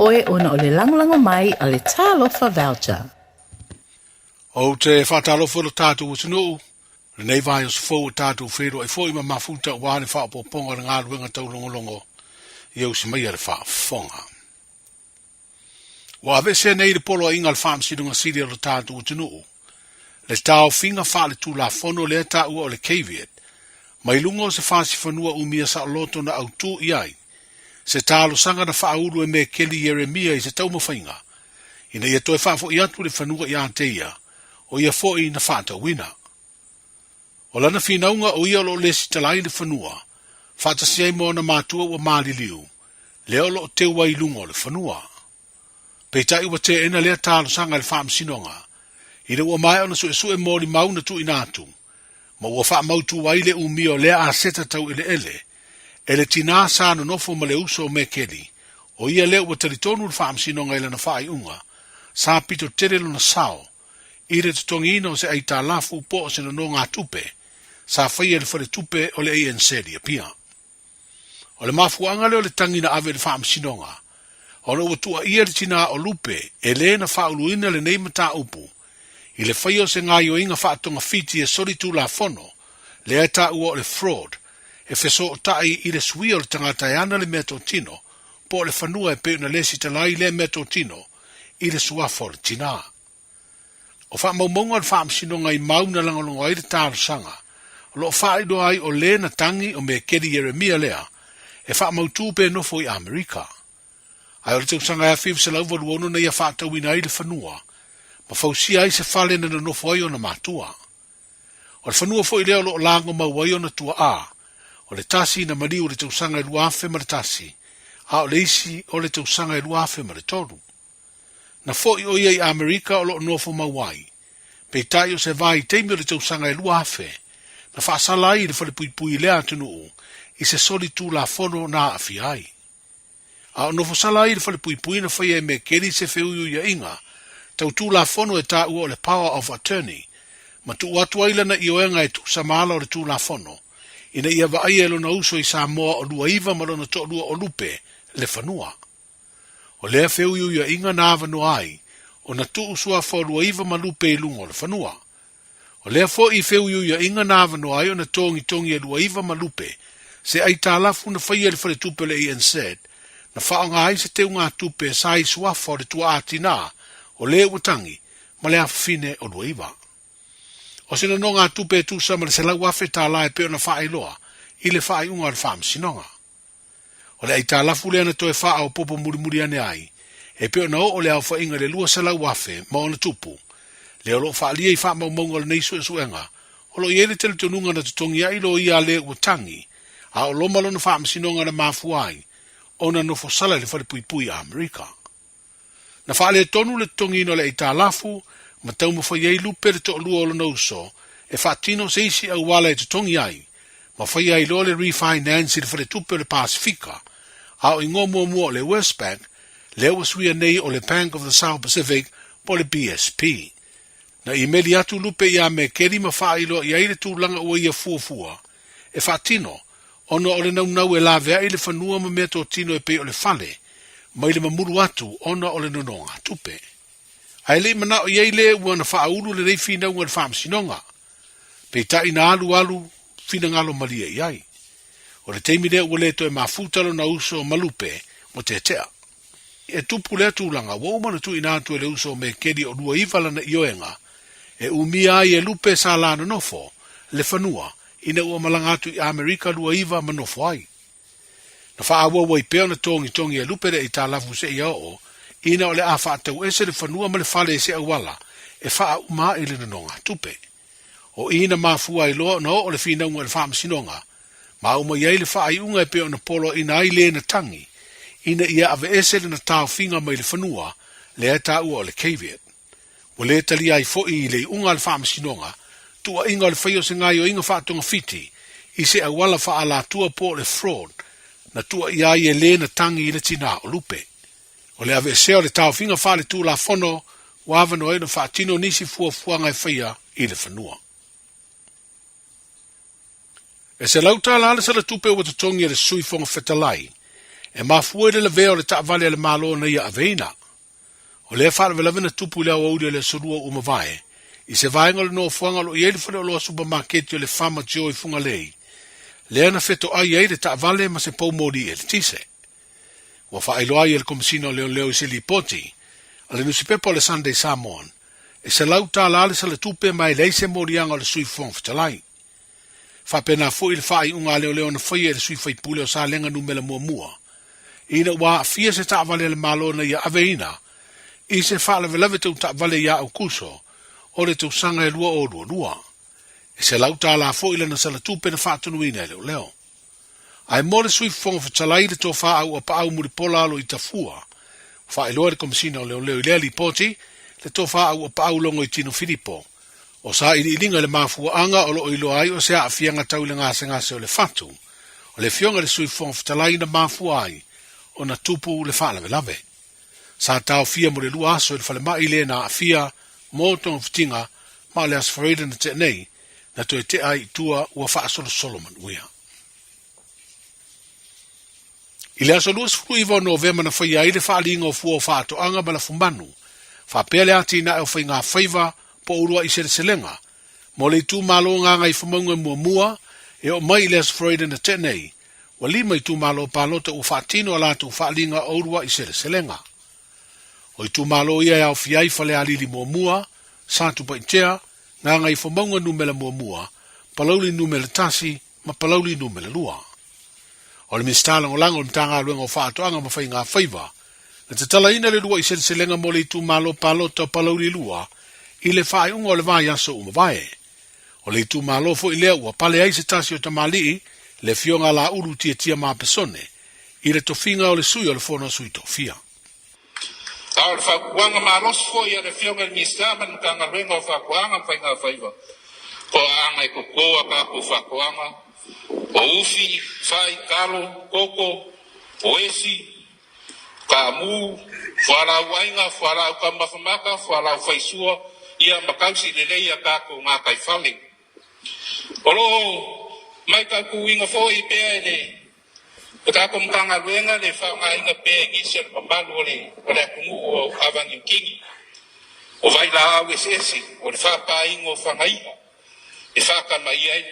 oe ona o le lagolago mai a le Talofa Voucher. Ou te faatalofa i lo tatou atunuu, lenei vaiaso fou e tatou feiloai foi ma mafuta aua le faaopoopoga o le galuega taulogologo ia usi maia le faafofoga. Ua aveesea nei le Poloaiga a le Faamasinoga Sili a lo tatou atunuu, le taofiga faaletulafono lea taua o le caveat, mai luga o se fasi fanua umia saoloto na autū i ai se talosaga na faaulu e Mekeli Ieremia i se taumafaiga ina ia toe faafoi atu le fanua ia te ia, o ia foi na faatauina. O lana finauga o ia o lo o lesitala ai le fanua, faatasi ai ma ona matua ua maliliu, lea o lo o teu ai i luga o le fanua. Peitai ua teena lea talosaga e le Faamasinoga, ina ua maea ona suesue molimau na tuuina atu, ma ua faamautu ai le umia o lea aseta tau eleele e le tinā sa nonofo ma le uso o Mekeli, o ia lea ua talitonu le Faamasinoga i lana faaiuga, sa pito tele lona sao i le totogiina o se aitalafu po o se nonogatupe sa faia e le faletupe o le ANZ i Apia. O le mafuaaga lea o le tagi na ave i le Faamasinoga, ona ua tuuaia le tinā o Lupe e le na faauluina lenei mataupu i le faia o se gaoioiga faatogafiti e solitulafono lea e taua o le fraud e fesootai i le suia o le tagata e ana le meatotino po o le fanua e pei ona lesitala ai lea meatotino i le suafa o le tinā. O faamaumauga o le Faamasinoga i mau na lagolago ai le talosaga, o lo o faailoa ai o le na tagi o Mekeli Ieremia lea e faamautu pe nofo i Amerika. Ae o le tausaga e 1986 na ia faatauina ai le fanua ma fausia ai se fale na nonofo ai ona matua. O le fanua foi lea o lo o lagomau ai ona tuaa, o le tasi na maliu i le tausaga e 2001, a o le isi o le tausaga e 2003. Na foi ʻo ia i Amerika o lo o nofo mau ai. Peitai o se vaitaimi o le tausaga e 2000, na faasala ai i le falepuipui i lea atunuu i se soli tulafono na aafia ai. A o nofo sala ai i le falepuipui na faia e Mekeli se feuiuiaiga tau tulafono e taua o le Power of Attorney ma tuu atu ai lana ioega e tusa ma ala o le tulafono ina ia vaaia e lona uso i Samoa o Luaiva ma lona toalua o Lupe le fanua. O lea feuiuiaiga na avanoa ai ona tuu suafa o Luaiva ma Lupe i luga o le fanua. O lea foi feuiuiaiga na avanoa ai ona togitogi e Luaiva ma Lupe se aitalafu na faia i le faletupe o le ANZ na faaaoga ai se teugatupe sa i suafa o le tuaa tinā o le ua tangi ma le afafine o Luaiva. O se nonogatupe e tusa ma le $100,000 e pei ona faailoa i le faaiuga o le Faamasinoga. O le aitalafu lea na toe faaopoopo mulimuli ane ai, e pei ona oo le aofaiga i le 200,000 ma ona tupu, lea o lo o faaalia i faamaumauga o lenei suesuega, o lo o i ai le talitonuga na totogi ai loia a le ua tagi, a o loma lona faamasinoga na mafua ai ona nofo sala i le falepuipui a Amerika. Na faaletonu le totogiina o le aitalafu ma taumafai ai Lupe le toalua o lona uso e faatino se isi auala e totogi ai ma faia ai loa le refinance i le faletupe o le Pasifika, a o igoa muamua o le Westpac, lea ua suia nei o le Bank of the South Pacific po o le BSP. Na imeli atu Lupe iā Mekeli ma faailoa i ai le tulaga ua ia fuafua e faatino ona o le naunau e laveai le fanua ma meatotino e pei o le fale mai le mamulu atu ona o le nonogatupe. Ae le i manao i ai le ua na faaulu lenei finauga i le faamasinoga. Peitai na alu alu finagalo malie i ai. O le taimi lea ua le toe mafuta lona uso ma Lupe ua tetea. E tupu lea tulaga, ua uma ona tuuina atu e le uso o Mekeli o 29 lana ioega e umia ai e Lupe sa la nonofo le fanua ina ua malaga atu i Amerika 29 ma nofo ai. Na faaauau ai pea ona togitogi e Lupe le aitalafu seia oo ina o le a faatau ese le fanua ma le fale i se auala e faauma ai le nonogatupe. O i na mafua ai loa ona oo le finauga i le faamasinoga, ma uma i ai le faaiuga e pei ona poloaiina ai le na tagi, ina ia aveese lana taofiga mai le fanua lea e taua o le caveat. Ua le talia ai foi i le iuga a le faamasinoga tuuaiga o le faia o se gaoioiga faatogafiti i se auala faaalatua po o le fraud na tuuaia ai e le na tagi i le tinā o Lupe. O le aveesea o le taofiga faaletulafono ua avanoa ai ona faatino nisi fuafuaga e faia i le fanua. E $100 le salatupe ua totogi e le Sui Fofoga Fetalai E mafua i le lavea o le taavale a le Malo na ia aveina. O lea faalavelave na tupu i le aoauli o le Aso Lua ua mavae, i se vaega o le nofoaga o lo o i ai le faleoloa supamaketi o le Farmer Joe i Fugalei, lea na fetoai ai le taavale ma se poumoli eletise. Ua faailoa ai e le Komesina o Leoleo i se lipoti a le nusipepa o le Sunday Samoan, e $100 le salatupe ma e leai se moliaga o le Sui Fofoga Fetalai. Faapena foi le faaiuga a leoleo na faia e le sui faipule o Salega Numera Muamua, ina ua aafia se taavale a le Malo na ia aveina i se faalavelave tau taavale ia Aukuso o le tausaga e 2022. E $100 foi lana salatupe na faatonuina e leoleo. Ae mo le Sui Fofoga Fetalai le tofa Auapaau Mulipola Alo i Tafua, ua faailoa e le Komesina o Leoleo i lea lipoti le tofa Auapaau Logoitino Filipo, o sailiiliga i le mafuaaga o lo o iloa ai o se aafiaga tau i le gasegase o le fatu o le Afioga i le Sui Fofoga Fetalai na mafua ai ona tupu le faalavelave. Sa taofia mo le lua aso i le falemai le na aafia mo togafitiga ma o le Aso Faraile na tea nei na toe tea ai i tua ua faasolosolo manuia. I le aso 29 o Novema na faia ai le faaaliga o fua o faatoaga ma lafumanu, faapea le atinae o faigafaiva po o uluai seleselega, mo le itumalo Gagaifomauga muamua e oo mai i le Aso Faraile na tea nei, ua lima itumalo palota ua faatino a latou faaaliga o uluai seleselega. O itumalo ia e aofia ai Falealili muamua, Satupaitea, Gagaifomauga numera muamua, Palauli numera tasi ma Palauli numera lua. O le Minisita Lagolago o le Matagaluega o Faatoaga ma Faiga Faiva, na tatalaina le lua'i seleselega mo le itumalo palota o Palauli 2 i le faaiuga o le vaiaso ua mavae. O le itumalo foi lea ua pale ai se tasi o tamalii, le Afioga a Laulu Tiatia Mapesone, i le tofiga o le sui o le Fono a Sui Tofia. A o le fautuaga malosi foi a le Afioga i le Minisita ma le Matagaluega o Faatoaga ma Faiga Faiva, o aaga e toto a tatou faatoaga, o ufi, fai, talo, koko, o esi, taamu, fualaau aina, fualaau taumafa mata, fualaau faisua, ia ma tausi lelei a tatou gataifale. O lo o maitautuina foi pea e le O tatou Matagaluega le faaaogaina pea e nisi o le mamalu o le o le atunuu o Ava Niu Kini, o vailaau eseese, o le faapāina o fagai'a e faatamaia ai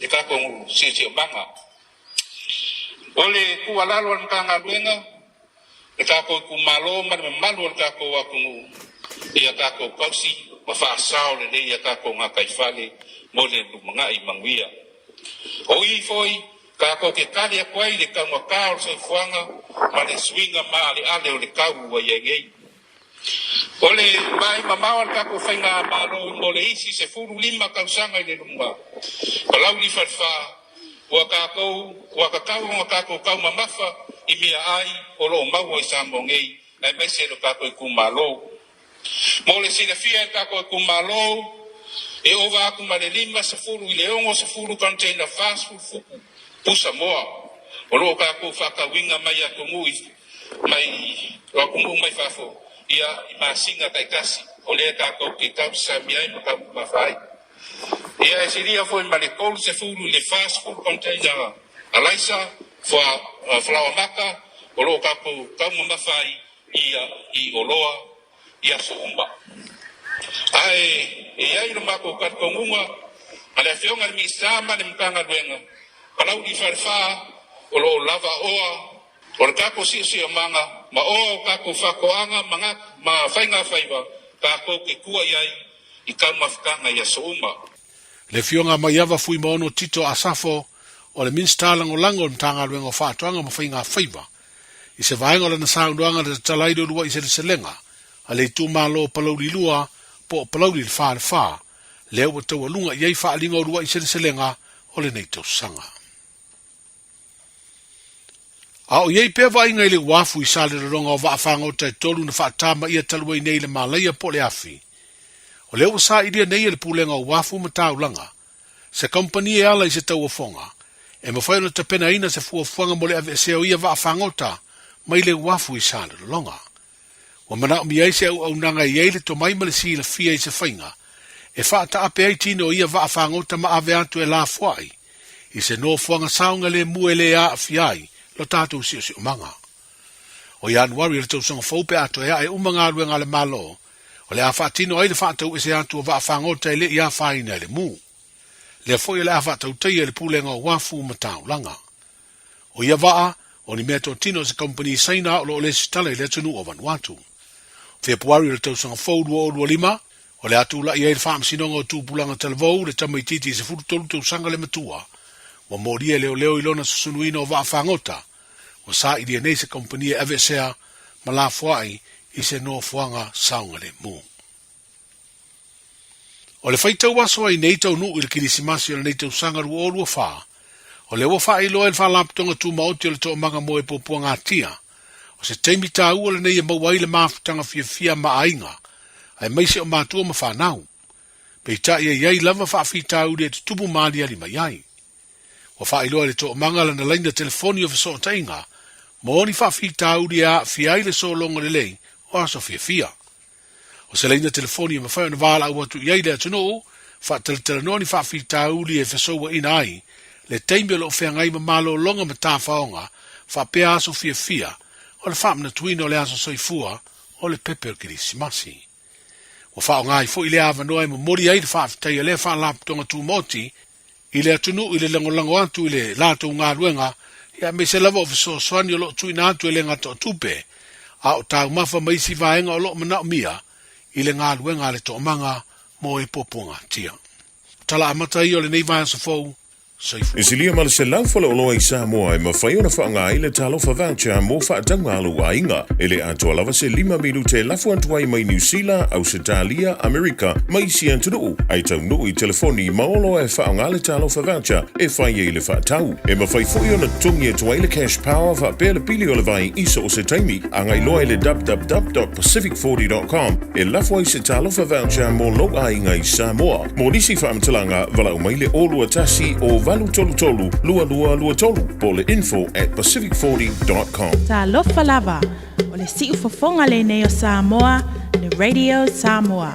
le tatou siosiomaga. O le tuualalo a le Matagaluega, le tatou itumalo ma le mamalu o le tatou atunuu, ia tatou tausi ma faasao lelei a tatou gataifale mo le lumanai manuia. O i foi tatou te tali atu ai i le taugata o le soifuaga ma le suiga maaleale o le tau ua i ai nei. O le vaai mamao a le tatou faigamalo mo le isi 15 tausaga i le luma, Palauli Falefa, ua tatou ua tatau ona tatou taumamafa i meaai o lo o maua i Samoa nei aemaise lo tatou itumalo. Mo le silafia e le tatou itumalo, e ova atu ma le 50 i le 60 container 40 futu pusa moa o lo o tatou faatauina mai atunuu mai o atunuu mai fafo ia i masina taitasi o lea tatou te tausami ai ma taumamafa ai. Ia e silia foi ma le 30 i le 40 container alaisa, falaoa maka o lo o tatou taumamafa ai ia i oloa i aso uma. Ae e i ai lo matou talitonuga ma le Afioga i le Minisita ma le Matagaluega, Palauli Falefa, o lo o lava oa o le tatou siosiomaga ma oa o tatou faatoaga ma ma faigafaiva tatou te tua i ai i taumafataga i aso uma. Le Afioga Maiava Fuimaono Tito Asafo o le Minisita Lagolago o le Matagaluega o Faatoaga ma Faigafaiva I se vaega o lana saunoaga na tatala ai le uluai seleselega a le itumalo o Palauli 2 po o Palauli le Fa le Fa, lea ua taualuga i ai faaaliga o uluai seleselega o lenei tausaga. A o i ai pea vaaiga i le uafu i Salelologa o vaafagota e tolu na faatamaia talu ai nei le malaia po o le afi, o lea ua sailia nei e le Pulega o Uafu ma Taulaga se kamupani e ala i se tauofoga e mafai ona tapenaina se fuafuaga mo le aveesea o ia vaafagota mai le uafu i Salelologa. Ua manaomia ai se auaunaga e i ai le tomai ma le silafia i se faiga e faataape ai tino o ia vaafagota ma ave atu e lafoai i se nofoaga saogalemu e le aafia ai lo tatou siosiomaga. O Ianuari o le tausaga fou pe a toe ae uma galuega a le Malo, o le a faatino ai le faatauese atu o vaafagota e le i afaina i le mu. Lea foi o le a faatautaia i le Pulega o Uafu ma Taulaga. O ia vaa, o ni meatotino a se kamupani Saina o lo o lesitala i le atunuu o Vanuatu. Fepuari o le tausaga fou 2025, o le a tulai ai le Faamasinoga o Tupulaga Talavou le tamaitiiti 13 tausaga le matua, ua molia e leoleo i lona susunuina o vaafagota, ua sailia nei se kamupani e aveesea ma lafoai i se nofoaga saogalemu. O le faitau aso ai nei taunuu i le Kirisimasi o lenei tausaga 2024, o lea ua faailoa e le Faalapotopotoga Tumaoti o le Toomaga mo e Puapuagatia, o se taimi taua lenei e maua ai le mafutaga fiafia ma aiga, aemaise o matua ma fanau. Peitai e i ai lava faafitauli e tutupu maaliali mai ai. Ua faailoa e le Toomaga lana laina telefoni o fesootaiga mo ni faafitauli e aafia ai le sologa lelei o aso fiafia. O se laina telefoni e mafai ona valaau atu i ai le atunuu, faatalatalanoa ni faafitauli e fesouaina ai le taimi o lo o feagai ma malologa ma tafaoga faapea aso fiafia o le faamanatuina o le aso soifua o le pepe o le Kerisimasi. Ua faaaoga ai foi lea avanoa e momoli ai le faafetai a lea Faalapotopotoga Tumaoti i le atunuu i le lagolago atu i le latou galuega, aemaise lava o fesoasoani o lo o tuuina atu e le gata o tupe, a o taumafa ma isi vaega o lo o manaomia i le galuega a le Toomaga mo e Puapuagatia. Tala amata ia o lenei vaiaso fou. Soifua. E silia ma le 100 faleoloa i Samoa e mafai ona faaaoga ai le Talofa Voucher mo faatauga a lou aiga. E le atoa lava se lima minute e lafo atu ai mai Niu Sila, Ausetalia, Amerika ma isi atunuu, ae taunuu i telefoni ma oloa e faaaoga le Talofa Voucher e fai ai le faatau. E mafai foi ona totogi atu ai le Cash Power faapea le pili o le vai i so o se taimi. Agai loa i le www.pacific40.com e lafo ai se Talofa Voucher mo lou aiga i Samoa. Mo nisi faamatalaga, valaau mai le 021 o 833 2223 po o le info at pacific40.com. Talofa lava, o le siufofoga lenei o Samoa, le Radio Samoa.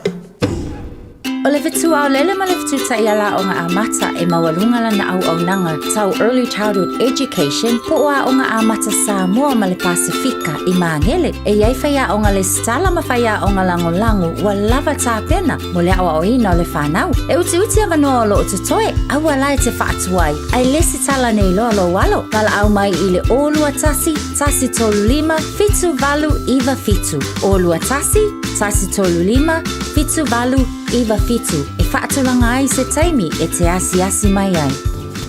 O le fetuaolele ma le fetu-taiala aoga amata e maualuga lana auaunaga tau Early Childhood Education po o Aoga Amata Samoa ma le Pasefika i Magele. E i ai faiaoga lesitala ma faiaoga lagolago ua lava tapena mo le aoaoina o le fanau. E utiuti avanoa o lo o totoe, aua la e te faatuai, ae lesitala nei loa lou alo. Valaau mai i le 021 135 7897, 021 135 7897 e faatulaga ai se taimi e te asiasi mai ai.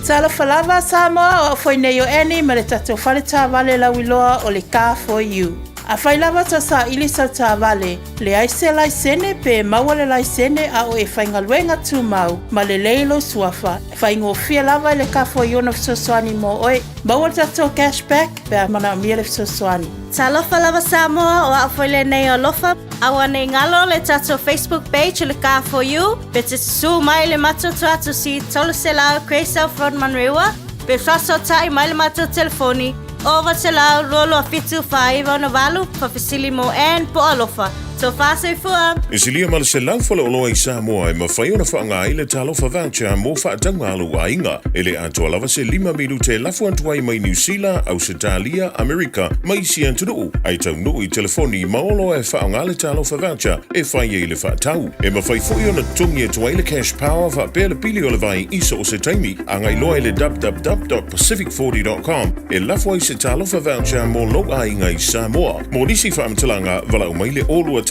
Talofa lava Samoa, o au foi nei o Annie ma le tatou fale taavale lauiloa o le Car For You. Afai lava tou saili sau taavale, leai se laisene pe maua le laisene a o e faigaluega tumau ma lelei lou suafa, e faigofie lava i le Car For You ona fesoasoani mo oe. Maua le tatou cash back pe a manaomia le fesoasoani. Talofa lava Samoa, o au foi lenei o Alofa. Aua nei galo le tatou Facebook page o le Car For You, pe te susu mai le matou tuatusi 300 Gracell Road Manurewa, pe faasootai mai le matou telefoni 0900 227 498 faafesili mo Ann po o Alofa. Tofa soifua! E silia ma le 100 faleoloa i Samoa e mafai ona faaaoga ai le Talofa Voucher mo faatauga a lou aiga. E le atoa lava se lima minute e lafo atu ai mai Niu Sila, Ausetalia, Amerika ma isi atunuu, ae taunuu i telefoni ma oloa e faaaoga le Talofa Voucher e fai ai le faatau. E mafai foi ona totogi atu ai le Cash Power faapea le pili o le vai i so o se taimi. Agai loa i le www.pacific40.com e lafo ai se Talofa Voucher mo lou aiga i Samoa. Mo nisi faamatalaga, valaau mai le 021 o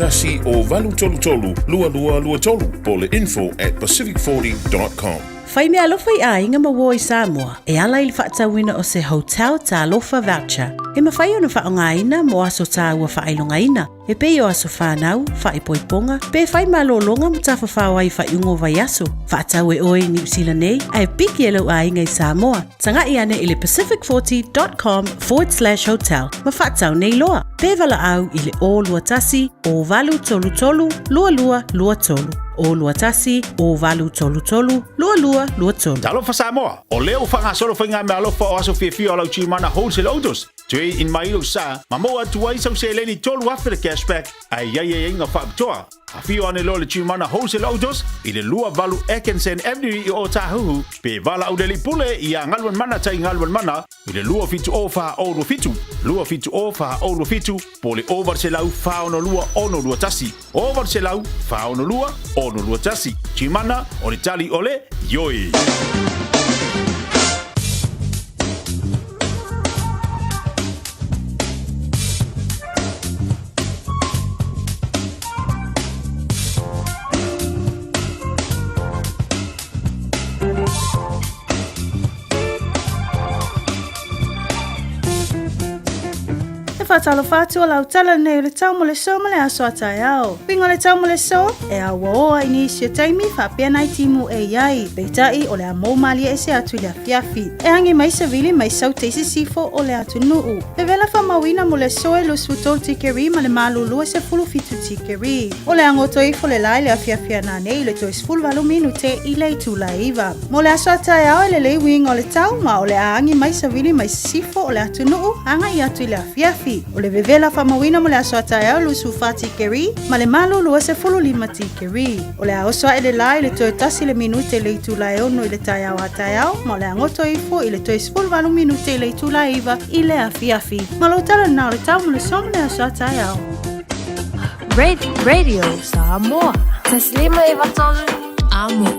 833 2223 po o le info at pacific40.com. Fai meaalofa i aiga ma uo i Samoa e ala i le faatauina o se Hotel Talofa Voucher e mafai ona faaaogaina mo aso taua faailogaina e pei o aso fanau, faaipoipoga, pe fai malologa ma tafafao ai i faaiuga o vaiaso. Faatau e oe i Niu Sila nei ae piki e lou aiga i Samoa. Taga'i ane i le pacific40.com/hotel ma faatau nei loa. Pe valaau i le 021 0833 2223. 021 0833 2223. Talofa Samoa! O lea ua faagasolo faigameaalofa o aso fiafia o lau Gmana Wholesale Autos. Trade in mai lou sa ma maua atu ai sau seleni 3,000 le cashback ae i ai aiaiga faapitoa. Afio ane loa le Chimana Wholesale Autos i le 28 Atkinson Avenue i Ōtāhuhu pe valaau le alii pule ia Galuanmana Tai Galuanmana i le 270 427 270 427 po o le 800 462 621 800 462 621. Chimana, o le tali o le ioe. E faatalofa atu o lau tala nei o le tau mo le so ma le aso a taeao. Uiga o le tau mo le so, e auaoa i nisi o taimi faapea nai timu e i ai. Peitai, o le a mou malie ese atu i le afiafi. E agi mai savili mai saute i sisifo o le atunuu. Vevela faamauina mo le aso e 23 tikeri ma le malulu e 17 tikeri. O le a goto ifo le la i le afiafi a nanei i le toe 18 minute i le itula e 9. Mo le aso a taeao e lelei uiga o le tau ma o le a agi mai savili mai sisifo o le atunuu agai atu i le afiafi. O le vevela faamauina mo le aso a taeao e 24 tikeri ma le malulu e 15 tikeri. O le a oso ae le la i le toe tasi le minute i le itula e 6 i le taeao a taeao, ma o le a goto ifo i le toe 18 minute i le itula e 9 i le afiafi. Ma lou tala lena o le tau mo le so ma le aso a taeao. Radio Samoa. Taslima e vatolu. Amo.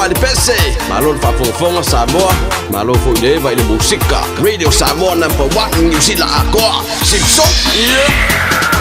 ma le pese. Malo le faafogafoga Samoa, malo foi le eva i le musika. Radio Samoa number 1 Niu Sila atoa. Simpson. Yeah.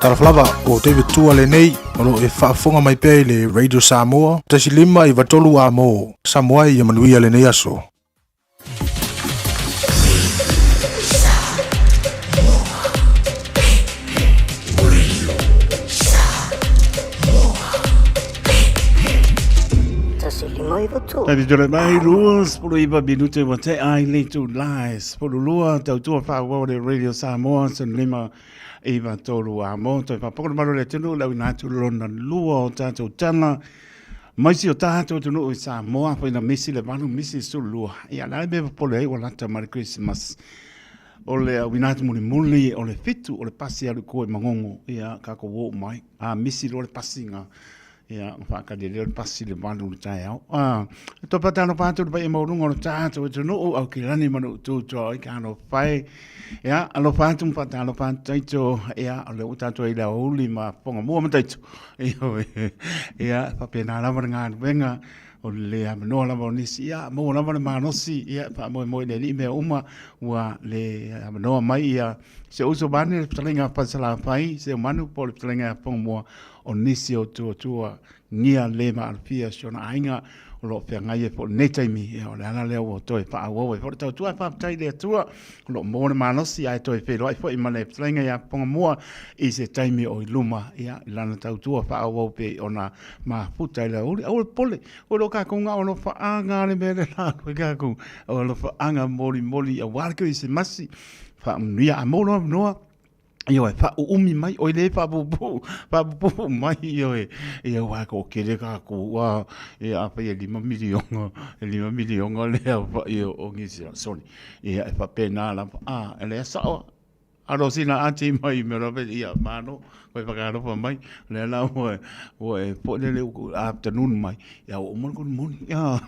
Talofa lava, o David Tua lenei, o lo e faafofoga mai pea i le Radio Samoa, 1.5 93 A mo Samoa ia manuia lenei aso. Taimi tole mai 29 minute ua te ai le tu lai 12 tautua whaua le Radio Samoa san lima iwa tolu a mo toi whapoko le le tunu lau ina atu lona lua o tātou tala mai si o tātou tunu i Samoa whaina misi le valu misi sulua ia la me pole ai ua lata mai le Christmas o le auina atu mulimuli o le fitu o le pasi alu koe magongo ia kako wo mai a misi lo le pasinga ia whaakari leo le pasi le valu le taeao a to patano pātu le pai maurunga o le tātou e tunuu au ki lani manu tūtoa i ka alo whai ia alo pātu mpata alo pātu taito ia o le o tātou i le auli ma ponga mua ma taito ia whapena lava le ngā wenga o le avanoa lava o nisi, ia, maua lava le malosi, ia, faamoemoe i le Alii mea uma, ua le avanoa mai ia se uso vaeane le fetalaiga a Falesalafai, se manu po o le fetalaiga ia Fogamoa o nisi o tuatua gia le maalofia si ona aiga o lo o feagai ai foi i lenei taimi. Ia, o le ala lea ua toe faaauau ai foi le tautua. Faafetai i le Atua o lo o maua le malosi ae toe feiloai foi ma le fetalaiga ia Fogamua i se taimi o i luma, ia, i lana tautua faaauau pei ona mafuta i le aoauli. Aua le popole, o lo kākou ngā alofaanga le mea le la koe kākou o alofaanga molimoli aua le Kerisimasi. Faamanuia a maua lou avanoa, ioe, faauumi mai, oi le faapuupuu, faapuupuu mai, ioe, ia aua e toatele kākou, ua, ia afai e lima miliona, e lima miliona le aofai o Niu Sila, sorry, ia e faapena lava, a, e lea sao, Alo sina ati mai me rawe ia malo koe whakaalofa mai lea la ua ua e poelele uku afternoon mai ia ua uma le good morning ia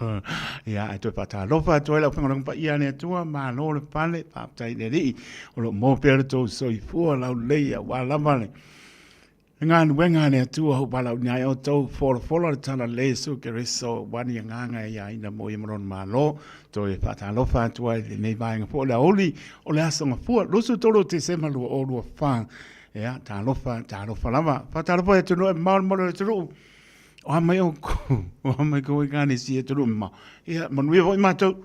ia ai toe whakaalofa atu ai lau whangaranga pa ia le atua malo le pale faafetai i le Alii o lo o maua pea le tou soifua laulelei aua lava le. Le galuega a le Atua ua valaauina ai outou, folafola le talalelei Iesu Keriso ua ni agaga e iaina mo ia ma lona Malo. Toe faatalofa atu ai i lenei vaega foi o le aoauli o le Aso Gafua, 23 o Tesema 2024. Ia, talofa, talofa lava. Faatalofa i atunuu e mamao le mamalu o le atunuu. O a mai outou, o a mai kou ekalesia i atunuu mamao. Ia, manuia foi matou.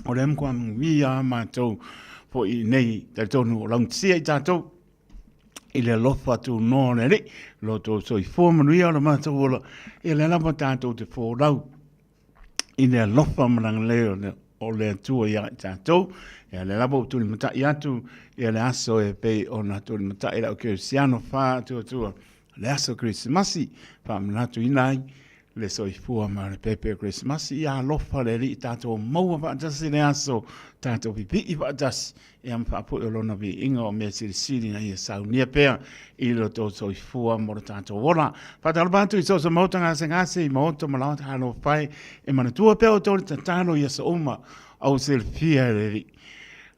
O lea matua manuia lava matou foi i nei, talitonu o laugatasia i tatou i le alofa tunoa o le Alii, lo outou soifua manuia o le matou ola, ia lea lava tatou te folau i le alofa ma le agalelei o le, o le Atua ia i tatou. Ia lea lava ua tulimatai atu ia le aso e pei ona tulimatai le au kerisiano faatuatua le aso Kerisimasi, faamanatuina ai le soifua ma le pepe o Kerisimasi. Ia alofa le Alii tatou maua faatasi le aso, tatou pipii faatasi, ia ma faapue o lona viiga o mea silisili na ia saunia pea i lo tou soifua mo le tatou ola. Faatalofa atu i so o se maota gasegase i maota ma laota talofa e, e manatua pea outou le tatalo i aso uma, au silafia e le Alii.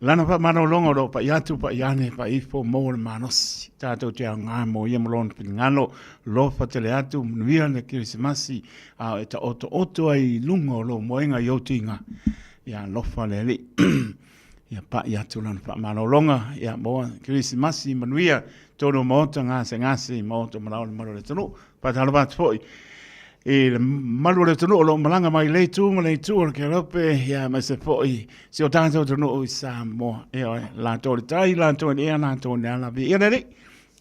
Lana faamalologa o lo o pai atu, pai ane, pai ifo, maua le malosi. Tatou te aoga mo ia ma lona finagalo. Alofa tele atu, manuia le Kerisimasi, a o e taotooto ai i luga o lou moega i ou tiga. Ia alofa le Alii. Ia pai atu lana faamalologa, ia maua Kerisimasi manuia, tonu o maota gasegase i maota ma lao le malu o le atunuu. Faatalofa atu foi i le mamalu o le atunuu o lo o malaga mai lea itu ma lea itu o le Kelope, ia aemaise foi si o tatou atunuu i Samoa. Ioe, latou le tai, latou le ea, latou le ala, viia le Alii.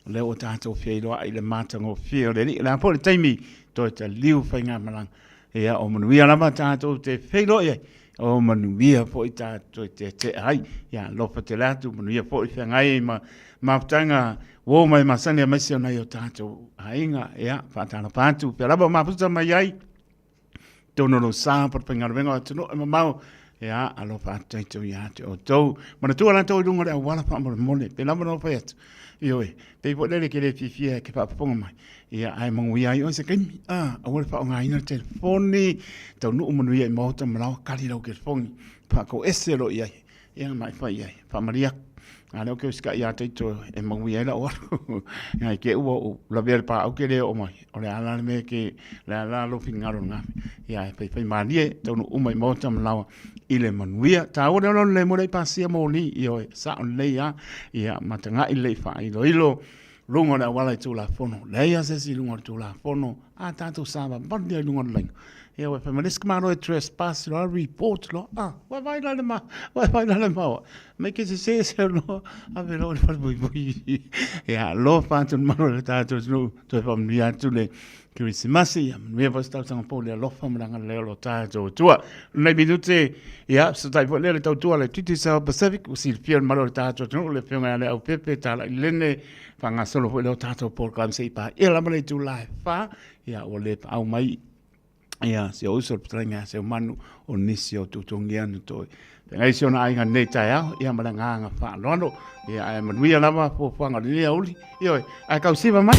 O lea ua tatou feiloai i le matagofie o le Alii. O le a foi le taimi toe taliu faigamalaga. Ia, o manuia lava tatou te feiloai ai, o manuia foi tatou te tea ai. Ia, alofa tele atu, manuia foi feagai ai ma mafutaga uo mai masani aemaise o nai o tatou aiga. Ia, faatalofa atu, pea lava o mafuta mai ai, tonu o lou sa po le faigaluega o atunuu e mamao. Ia, alofa atu tatou ia te outou. Manatua latou i luga o le auala faamolemole, pe lava na fai atu. Ioe, pei foi lele ke le fiafia e ke faafofoga mai. Ia, ae manuia ai oe se taimi. Ah, aua le faaaogaina le telefoni, taunuu manuia i maota ma laoa, kali lau telefoni, faatoese loa i ai. Ia, ma e fai i ai, faamalie atu. A lea ou te usitai ia Taito e manuia ai lau alu. Ia, i te i ua ou lavea i le paau ke le oo mai. O le a la le mea ke, o le a la lou finagalo i lena mea. Ia, ae faifai malie, taunuu uma i maota ma laoa i le manuia. Taua le ola lelei mo le pasia moli, ioe, sao lelei lava. Ia, ma tagai lelei faailoilo luga o le auala i Tulafono. Leai lava se isi i luga o le Tulafono, a tatou savavali lava i luga o le laina. Ia ua fai mai le isi malo e trespass loa, report loa, ah, ua vaai la le ma, ua vaai la le maoa. Mai ke sese se loa, ave loa i le falepuipui. Ia, alofa atu le malu o le tatou atunuu, toe faamanuia atu le Kerisimasi, ia manuia foi se tausaga fou i le alofa ma le agalelei o lo tatou Atua. O lenei minute, ia, fesotai foi lea le tautua a le Digicel Pacific, ua silafia le malu o le tatou atunuu, le afioga ia Leaupepe Talai Lene, faagasolo foi lea o tatou polokalame se i paia lava le itula e 4, ia, ua le paau mai ia si ou uso le fetalaiga ia Seumanu o nisi o tutugia na toe feagai si ona aiga nei taeao, ia ma le agaga faaaloalo, ia ae manuia lava fuafuaga o lenei aoauli, ioe, ae tausiva mai.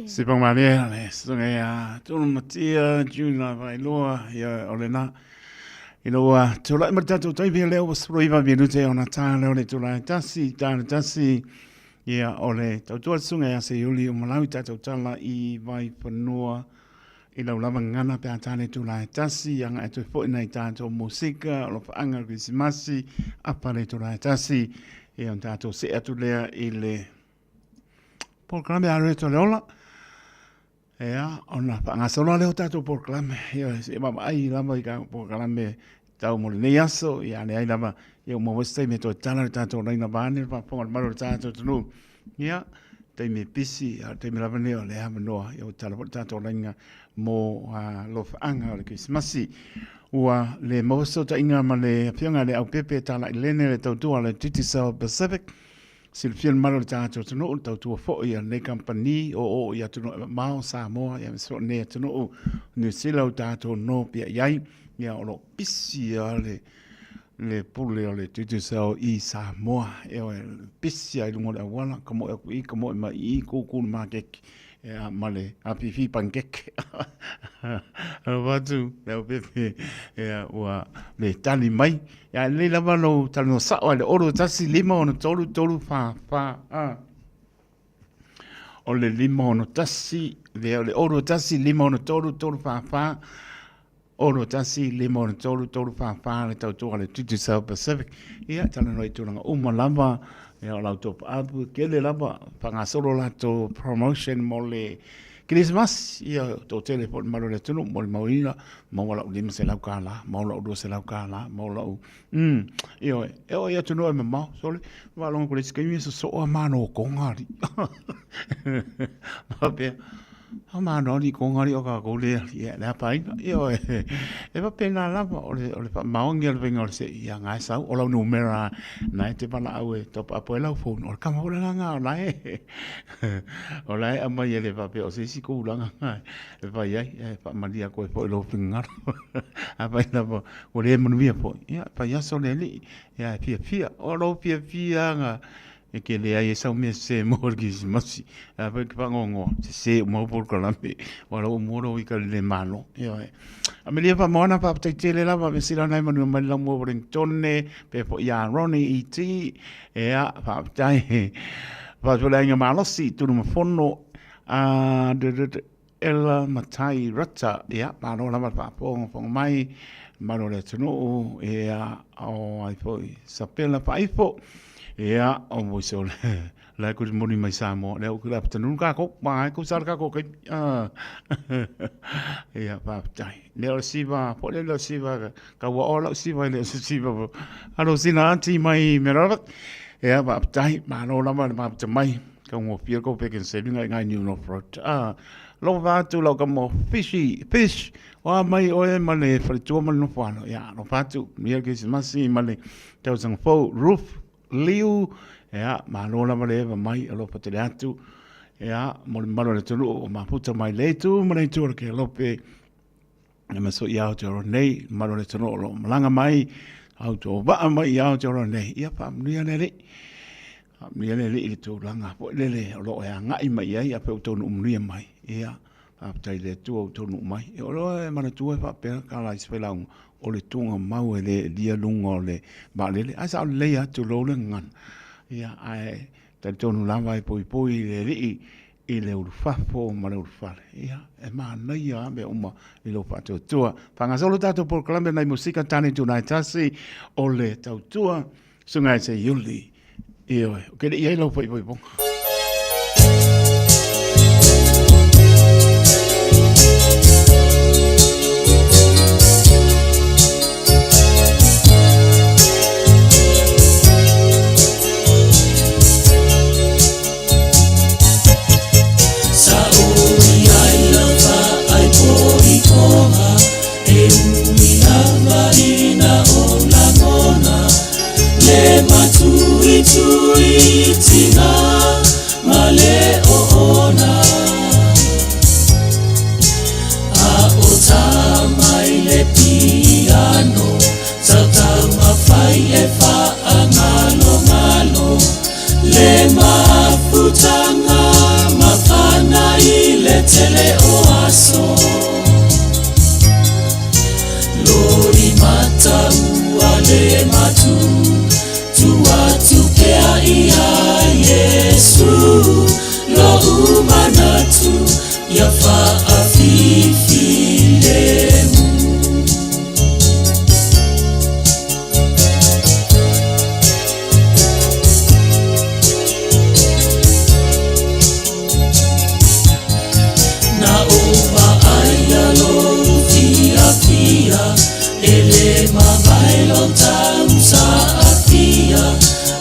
Sipang malie le susuga ia Tulu Matia June Vailoa ia o lena i lo tulai ma le tatou taimi lea ua 19 minute ona tā lea o le itula e tasi tā le tasi ia o le tautua le susuga ia Seiuli o Malau i tatou tala i Vaifanua i lau lava gagana pe a tā le itula e tasi agai atu ai foi nai tatou musika o lofaaga o le Kerisimasi apa le itula e tasi ia ona tatou see atu lea i le polokalame a Loreto le Ola. Ea, ona faagasolo lea o tatou polokalame. Ia, se i vaavaai lava i ka polokalame tau mo lenei aso. Ia, leai lava, ia ua maua se taimi e toe tala le tatou laina vaeane le faafofoga a le malu o le tatou atunuu. Ia, taimi e pisi, a o le taimi lava lenei o le avanoa, ia ua tala foi le tatou laina mo alofaaga o le Kerisimasi. Ua le maua se fesootaiga ma le Afioga i le Aupepe Talai Lene le tautua a le Digicel Pacific. Silafia le mamalu o le tatou atunuu, le tautua foi a lenei kamupani o oo i atunuu e mamao, Samoa, ia aemaise foi o lenei atunuu Niu Sila ua tatou nopiai i ai. Ia o lo o pisi lava le le pule o le Digicel i Samoa. Ioe, pisi lava i luga o le auala, kamoe atu i i, kamoe mai i i, kukulu maketi. Ia, ma le afifi panikeke. Alofa atu Leaupepe, ia, ua le tali mai. Ia, e lelei lava lou talanoa sao ai le 6 1 5 6 3 3 4 4. A. O le 5 6 1, le, o le 6 1 5 6 3 3 4 4. 6 1 5 6 3 3 4 4 le tautua a le Digicel Pacific. Ia, talanoa i tulaga uma lava, ia, o lau top up, tele lava, faagasolo latou promotion mo le Kerisimasi, ia, toatele foi le mamalu o le atunuu, molimauina, maua lau $500, maua lau $200, maua lau, ioe, e oo i atunuu e mamao, sole, faalogo atu i le isi taimi e sosoo lava manotoga alii. Faapea, A mano alii koga alii o kākou le alii e le apaina. Ioe, e faapena lava o le, o le faamaoni o le faiga o le se'i ia nga e sau o lau numera na e te valaau e top up ai lau phone o le kama foi le nga o la e o la e aumai e le faapea o se isi tulaga nga e fai ai e faamalie atu ai foi i lou finagalo. Afai lava ua le manuia foi, ia fai aso le alii ia e fiafia. O lou fiafia nga E te leai ai sau mea sese mo le Kerisimasi. A fai e te faanoanoa, sese uma au polokalame, aua o la ua mua lou ita i le le malo. Ioe. Amelia Faamoana, faafetai tele lava, measili ona e manuia mai le lamua Wellingtone, pea foi ia Ronnie E.T. Ea, faafetai. Faafetai foi le aiga malosi, Tunumafono, a, Ella Matai Rata, ia, malo lava le faafogafoga mai, mamalu o le atunuu, ia, o ai foi, Sapela Faaifo, ia, o moise o le, la e kulimuli mai Samoa, lea ua kila apatanunu kākou, ma ai kou sala kākou kaimi, ah, ia, faafetai. Lea o le siva, po lea o le siva, ka ua o lau siva i le o se siva, alo sina ati mai Merara, ia, faafetai, malo lava le mafuta mai. Taugofie kou peke saving ai ngai New North Road. Ah, alofa atu lau kama fishy, fish, o a mai oe ma le faletua ma le nofoalo. Ia, alofa atu, manuia le Kerisimasi ma le tausaga fou. Ruth Liu, ia, malo lava le eva mai, alofa tele atu. Ia, mo le mamalu o le atunuu o mafuta mai le itu ma le itu o le Kelope. E maso i Aotearoa nei, mamalu o le atunuu o lo o malaga mai, autovaa mai i Aotearoa nei, ia faamanuia le Alii. Faamanuia le Alii i le tulaga foi lele o lo o e agai mai i ai, a pe ua taunuu manuia mai, ia, faafetai i le Atua ua taunuu mai. Ia o lo e manatua e faapea tala i se failauga, o le tuugamau e le elia luga o le vaalele, ae sao lelei lava, tulou le gagana. Ia, ae talitonu lava e poipoi le Alii i le ulufafo ma le ulufale. Ia, e manaia lava mea uma i lou faatuatua. Faagasolo tatou polokalame nai musika tane itula e tasi o le tautua Susuga ia Seiuli. Ioe, ou te le i ai lau faaipoipoga. tele o aso Loi mata ua le matu Tu atu pea ia Iesu Lo'u manatu ia faafifi lemu. Na ou vaaia lou fiafia, E le mavae lou tausaafia,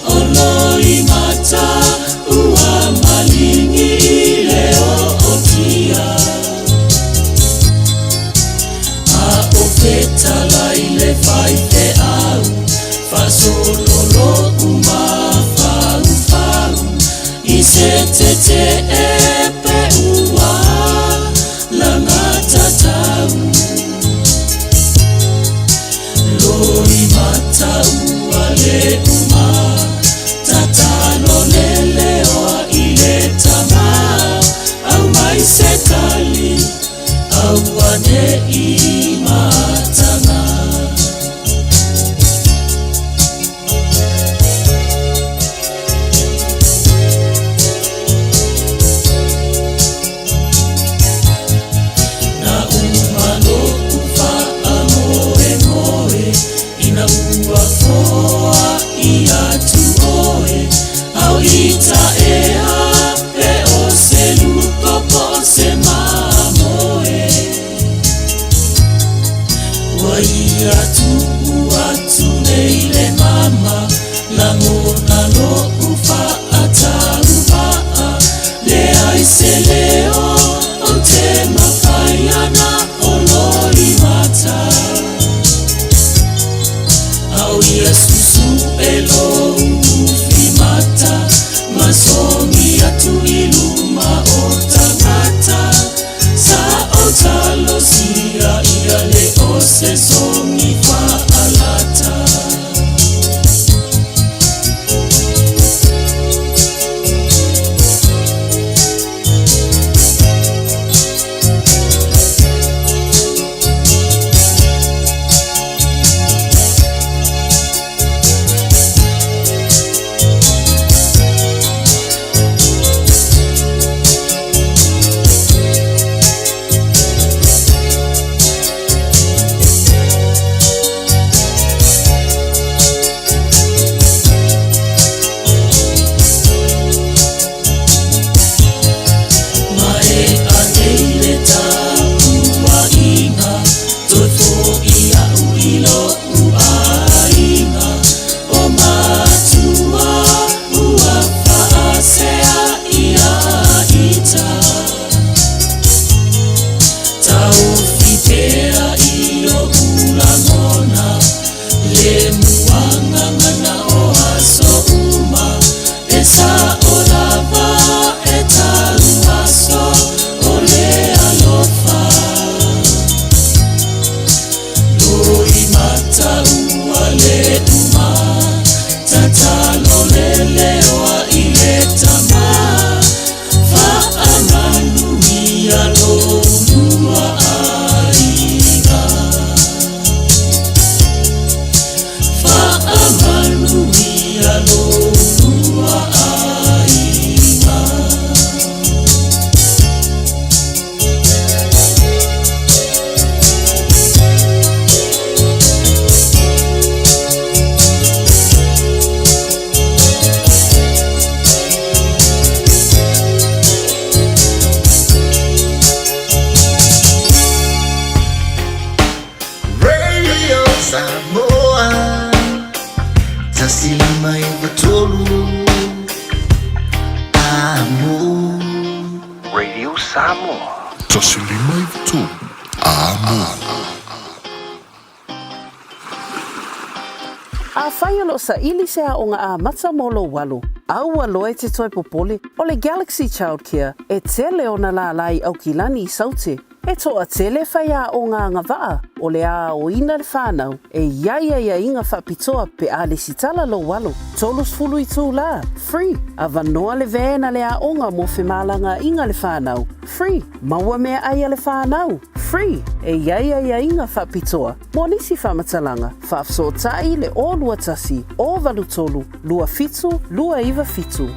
O loimata ua maligi i le ootia. A o fetalai le faifeau, Faasolo lo'u mafaufau, I se tetee pe ua lagatatau. Loimata ua le uma, Tatalo le leoa i le tama, Aumai se tali, aua ne i mataga. Na uma lo'u faamoemoe ina ua foai atu oe, Ao i taea pe o se luko po o se mamoe. Ua ia tuu atu nei le mama, Lagona lo'u faatauvaa, Leai se leo ou te mafai ana o loimata. A o ia susue lou fimata, Ma sogi atu i luma o tagata, Sa ou talosia ia le o se sogi faalata. Ma e anei le tapuaiga, Toe fo'i a'u i lo'u aiga, O matua ua faasea ia ita. Taofi pea i o'u lagona, Le muagagana o aso uma, E sa'o lava e tau aso o le alofa. Loimata ua le uma, Tatalo le leoa i le tama, Faamanuia lo lua aiga. Faamanuia lo lua aiga. Radio Samoa 153 Amo. Radio Samoa 153 Amo. Afai o lo o saili se aoga amata mo lou alo, Aua loa e te toe popole, o le Galaxy Childcare e tele ona lālā i Aukilani i Saute. E toatele faiaoga agavaa o le aoina le whānau e i ai aiaiga faapitoa pe a lesitala lou alo. 30 itulā, free, avanoa le van a le aoga mo femalagaaiga le whānau, free, maua meaai a le whānau, free, e i ai aiaiga faapitoa mo nisi faamatalaga, faafesootai le 021 083 27 297.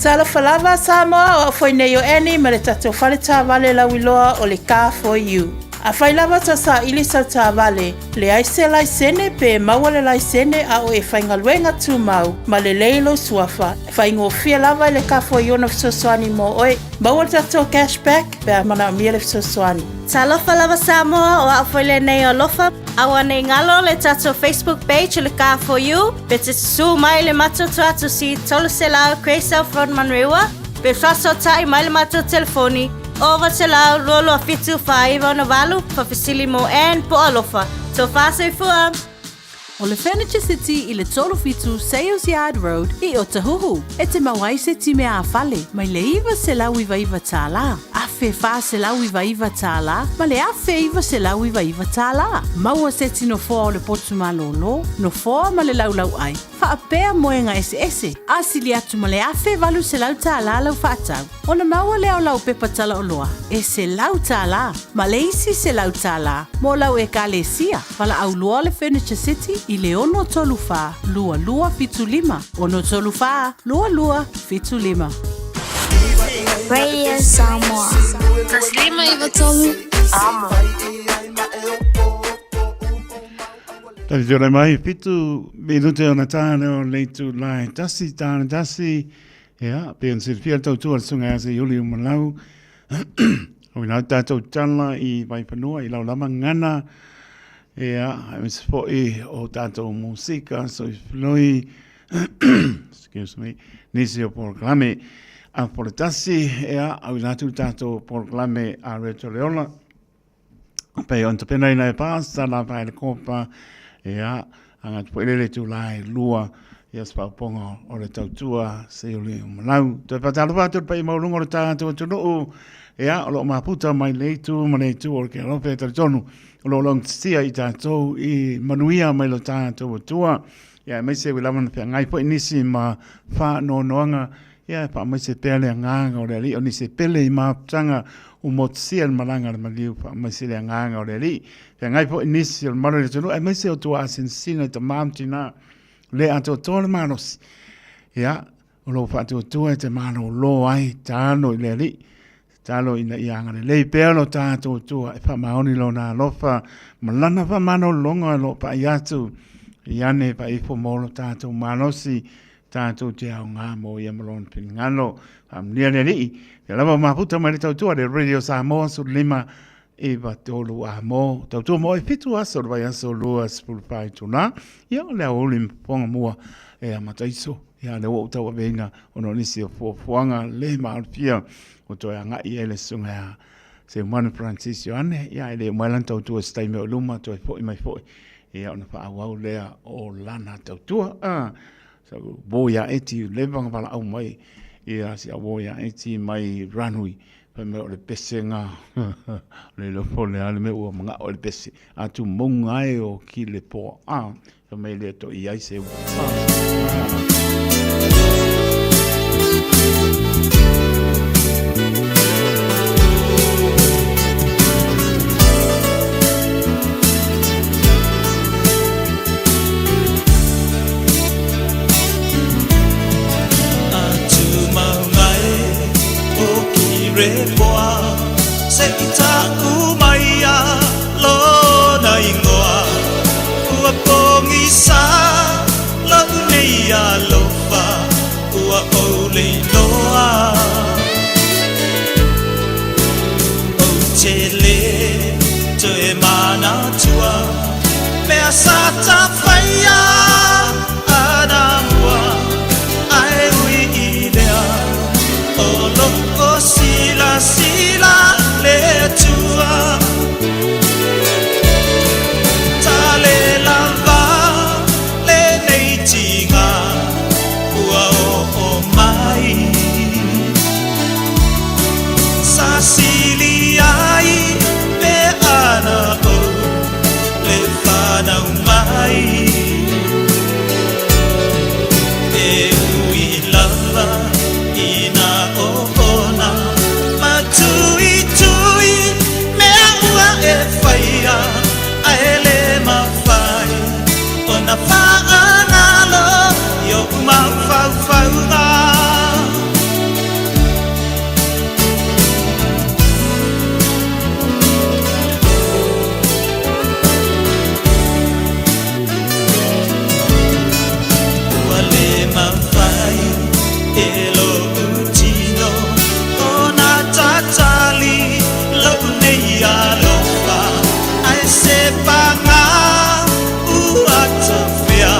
Talofa lava Samoa, o au foi nei o Annie ma le tatou fale taavale lauiloa o le Car For You. Afai lava tau saili sau taavale, leai se laisene pe maua le laisene a o e faigaluega tumau ma lelei lou suafa, faigofie lava i le Car For You ona fesoasoani mo oe. Maua le tatou cash back pe a manaomia le fesoasoani. Talofa lava Samoa, o au foi lenei o Alofa. Aua nei galo le tatou Facebook page o le Car For You, pe te susu mai le matou tuatusi 300 Grey South Road Manurewa, pe faasootai mai le matou telefoni 0900 227 498 faafesili mo Ann po o Alofa. Tofa soifua! O le Furniture City i le 37 Sales Yard Road i Otahuhu, e te mau ai se time ā-fale mai le $999, $1,499 ma le $1,999. Maua se ti nofoa o le potu malōlō, nofoa ma le laulauʻai, faapea moega eseese, a sili atu ma le $1,800 lau faatau. Ona maua lea o lau pepa talaoloa e $100 ma le isi $100 mo lau Ekalesia. Valaau loa le Furniture City i le 634 2275, 634 2275. Radio Samoa. 153 Amo. Tawhiti mai, 7 minute ona tāne o leitu lai tasi, tāne tasi, Ia, pei ona silafia le tautua a le Susuga ia Seiuli Umalau, o ina tātou tala i Vaifanua, i lau lava gana, ia, aemaise foi o tātou musika, soifiloi, excuse me, nisi o polokalame a Poletasi, ia, au ina atu tātou polokalame a Reto Leola, Pei ona tapenaina e Pastor la vae le kopa, ia, anga atu foi lele tūlā e lua, ia se whaoponga o le tautua se uli o malau. Toe whātalo atu le pai maulunga o le tātou atunuu, ia, o loo maputa mai le itu ma le itu o le ke alofa e talitonu, o loo laugatasia i tātou i manuia mai lo tātou atua, ia, aemaise ui lava na feagai foi nisi ma whaanoanoanga, Ia, e faamaise pea le agaga o le Alii, o nisi e pele i mafutaga ua motusia le malaga a le maliu, faamaise le agaga o le Alii. Feagai foi nisi o le malu i le atunuu, aemaise o tua asinasina i tama ma tinā, le atoatoa le malosi. Ia, o lou faatuatua e te malōlō ai, talo i le Alii, talo ina ia agalelei pea lo tatou Atua e faamaoni lona alofa ma lana faamanolologa o lo o pa'i atu i ane pa'i ifo mo lo tatou malosi tatou te aoga mo ia ma lona finagalo. Faamanuia le Alii. Ia lava mafuta mai le tautua le Radio Samoa 15 9 3 a mo tautua mo e 7 aso le vaiaso 24 itula. Ia o le aoauli ma fofoga mua e amata iso. Ia lea ua ou tauaveina ona o nisi o fuafuaga le maalofia ua toe agai i ai le susuga ia Seumanu Francis Ioane. Ia e le uma ai lana tautua i se taimi o i luma, toe foi mai foi ia ona faaauau lea o lana tautua. Ah, so, uo ia Eti, leva na valaau mai ia si au uo ia Eti mai Ranui. Fai mai o le pesega, le iloa po o le a le mea ua manao ai le pese. A tumauga ai o ki le poa. Ah, fai mai le to i ai se ua. Ah. Ona faagalo i oʻu mafaufauga. Ua le mafai e loʻu tino ona tatali loʻu nei alofa, ae se paga ua tafea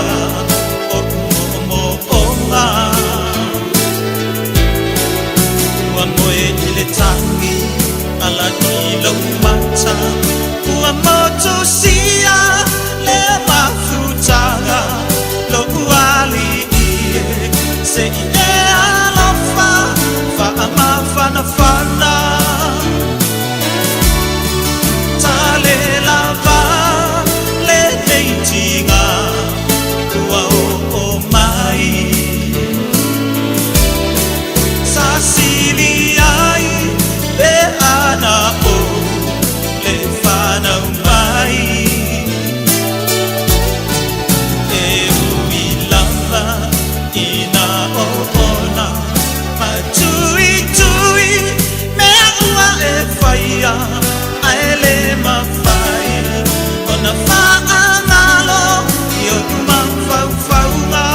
oʻu moomooga. Ua moe i le tagi ala i lou mata, ua motusia le mafutaga loʻu alii e, se i e alofa faamafanafana. Tale lava lenei tiga ua oo mai, sasili ai pe ana o le fanau mai. E ui lava ina oona matuitui mea ua e faia, ae le mafai ona faagalo i oʻu mafaufauga.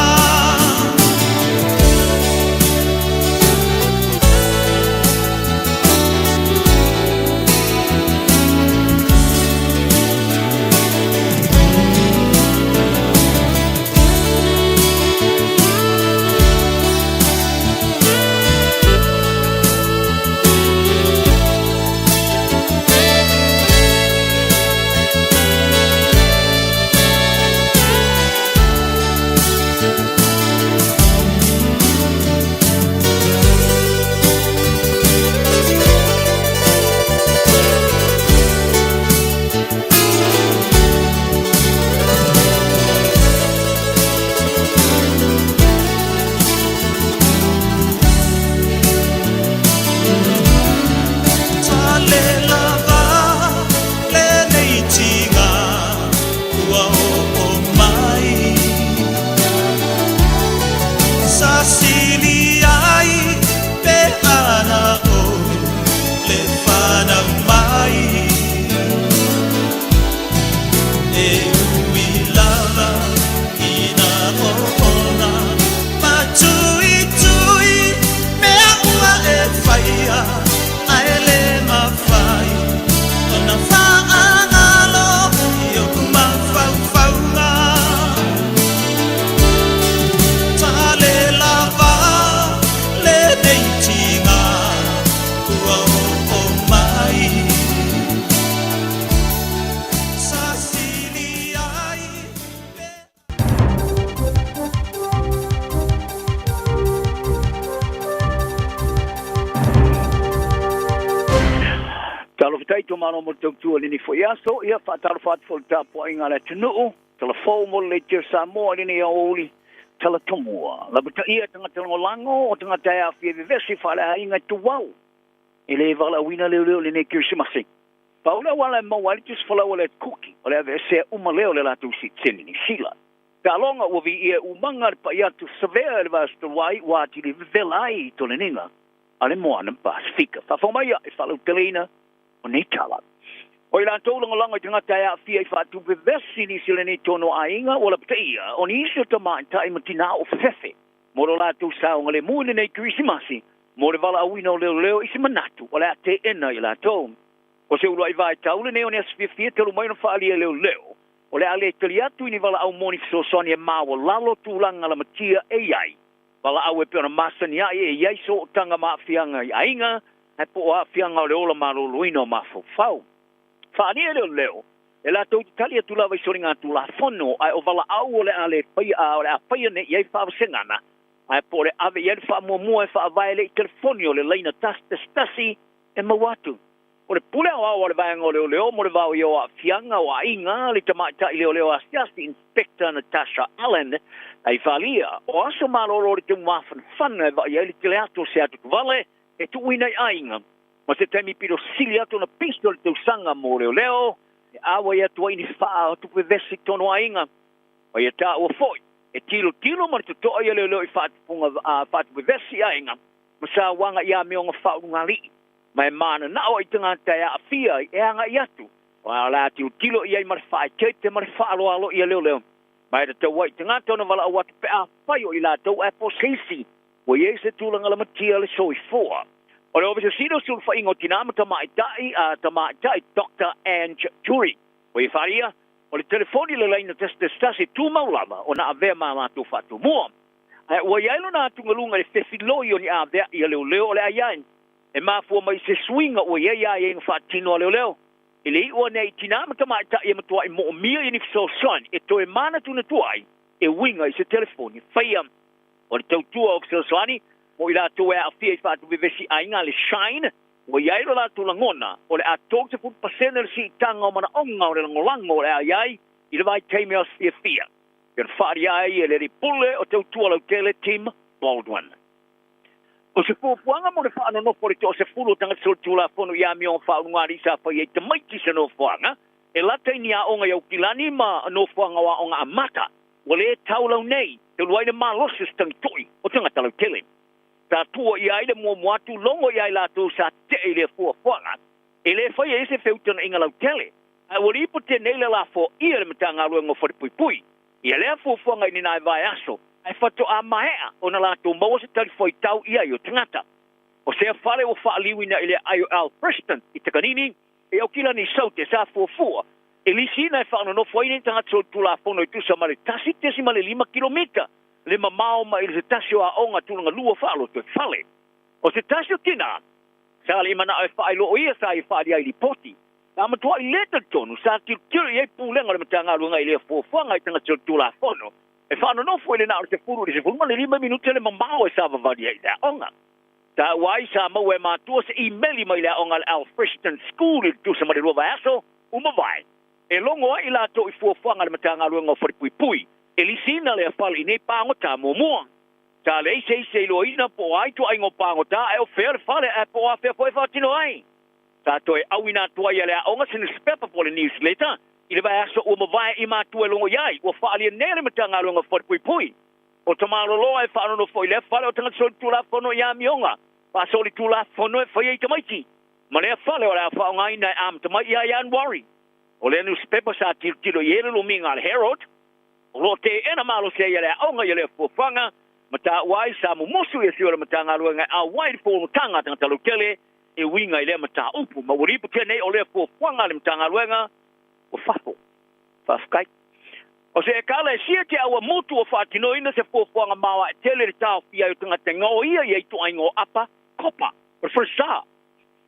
Tale lava lenei tiga ua oo mai, sasili ai pe ana o le fanau mai. E ui lava ina oona matuitui mea ua e faia, ae le mafai ona faagalo i oʻu mafaufauga. Tale lava lenei tiga ua oo mai, sasili ai. Talofa to malo mo tautua lenei foi aso, ia faatalofa atu foi le tapuaiga a le atunuu, talafou mo le Leitio Samoa i lenei aoauli tala tomua. Lapataia tagata lagolago o tagata e aafia i vevesi faaleaiga e tuau e le valaauina leoleo i lenei Kerisimasi. Pau le auala e maua ai le tusifolau o le Kuki, o le aveesea uma lea o le latou sitiseni Niu Sila. Taaloga ua viia e umaga le pa'i atu savea i le vaiaso talu ai ua atili vevela ai i toleniga a le Moana Pasefika. Faafofoga mai e faalauteleina o nei tala. O i latou lagolago i tagata e aafia i faatupevesi nisi o lenei tonu aiga ua lapataia o nisi o tamaitai ma tinā o fefe mo lo latou saogalemu i lenei Kerisimasi mo le valaauina o leoleo i se manatu o le a teena i latou. O se uluai vaitau lenei o ni aso fiafia talu mai ona faaalia e leoleo o le a le tali atu i ni valaau mo ni fesoasoani e maualalo tulaga lamatia e i ai. Valaau e pei ona masani ai e i ai sootaga ma aafiaga i aiga, ae po o aafiaga o le ola malōlōina o mafaufau. Faaalia e leoleo e latou te tali atu lava i soligatulafono, ae o valaau o le a le faia o le a faia nei i ai faavasegana, ae po o le ave i ai le faamuamua e faavae le i telefoni o le laina 111 e maua atu. O le pule aoao a le vaega o leoleo mo le vaoia o aafiaga o aiga le tamaitai leoleo asiasi Inspector Natasha Allen ai faaalia o aso malolo o le taumafanafana e vaai ai le tele atu o se atuatuvale e tuuina i aiga ma se taimi pito sili atu ona pisi o le tausaga mo leoleo e auai atu ai ni faatupevesi tonu aiga. Ma ia taua foi, e tilotilo ma le totoa ia leoleo i faatupuga faatupevesi aiga ma sauaga i amioga faaulugalii, ma e mananao ai tagata e aafia ai e agai atu, aua o le a tilotilo i ai ma le faaeteete ma le faaaloalo ia leoleo. Ma e tatau ai i tagata ona valaau atu pe afai o i latou ae po o se isi ua i ai se tulaga lamatia le soifua. O le Ofisa Sili o Sulufaiga o Tinā ma Tamaitai a Tamaitai Doctor Ange Jury ua ia faaalia, o le telefoni le laina 111 e tumau lava ona avea ma a latou faatomua. Ae ua i ai lona atugaluga i le fefiloi o ni avea'i a leoleo o le a i ai e mafua mai i se suiga ua i ai aiaiga faatino a leoleo. I le iu ane ai i tinā ma tamaitai e matua'i moomia i ni fesoasoani e toe manatunatu ai e uiga i se telefoni faia. O le tautua o fesoasoani mo i latou e aafia i faatuvevesi aiga a le Shine, ua i ai lo latou lagona o le a 30% le siitaga o manaoga o le lagolago o le a i ai i le vaitaimi o aso fiafia, pei ona faaalia ai e le alii pule o tautua lautele Tim Baldwin. O se fuafuaga mo le faanonofo o le toasefulu o tagata solitulafono i amioga faaulugalii sa fai ai tamaiti se nofoaga e lata i ni aoga i Aukilani ma nofoaga o aoga amata ua le taulau nei talu ai le malosi o se tagitui o tagata lautele. Sa tua i ai le muamua atu logo ia i latou sa tetee i lea fuafuaga e le faia ai se feutagaiga lautele, ae ua lipotia nei le lafoia e le Matagaluega o Falepuipui ia lea fuafuaga i ni nai vaiaso ae faatoa maea ona latou maua se talifuaitau i ai o tagata. O sea fale ua faaliuina i le aai o Alfriston i Takanini, e Aukilani Saute sa fuafua e lisiina e faanonofo ai nei tagata solitulafono e tusa ma le 1.5 kilomita le mamao mai le se tasi o aoga tulaga lua faaloto e fale. O se tasi o tinā sa le i manao e faailoa ia sa ia faaalia ai lipoti. Sa matuai le talitonu sa tilotilo i ai pulega o le Matagaluega i lea fuafuaga i tagata solitulafono e faanonofo i le na o le 10 i le 15 minute le mamao e savavali ai i le aoga. Taua ai sa maua e matua se imeli mai le aoga a le Alfriston School i le tusa ma le 2 vaiaso ua mavae, e logo ai i latou i fuafuaga a le Matagaluega o Falepuipui e lisiina lea fale i nei pagota muamua. Sa leai se isi e iloaina po o a ituaiga o pagota ae o fea le fale ae po o afea foi e faatino ai. Sa toe auina atu ai e le aoga se nusipepa po o le newsletter i le vaiaso ua mavae i matua e logo i ai ua faaalia nei e le Matagaluega o Falepuipui. O Tamaloloa e faanonofo i lea fale o tagata solitulafono i amioga faasolitulafono e faia i tamaiti ma lea fale o le a faaaogaina e amata mai ia Ianuari. O lea nusipepa sa tilotilo i ai le lomiga a le Herald, o lo o teena malosi ai e le aoga ia lea fuafuaga ma taua ai sa mumusu ia sui o le Matagaluega e auai i le fonotaga a tagata lautele e uiga i lea mataupu ma ua lipotia nei o lea fuafuaga a le Matagaluega ua fafo. Faafetai. O se Ekalesia te awamutu ua faatinoina se fuafuaga maoae tele i le taofia ai o tagata e gaoia i ituaiga o apa kopa o le falesa.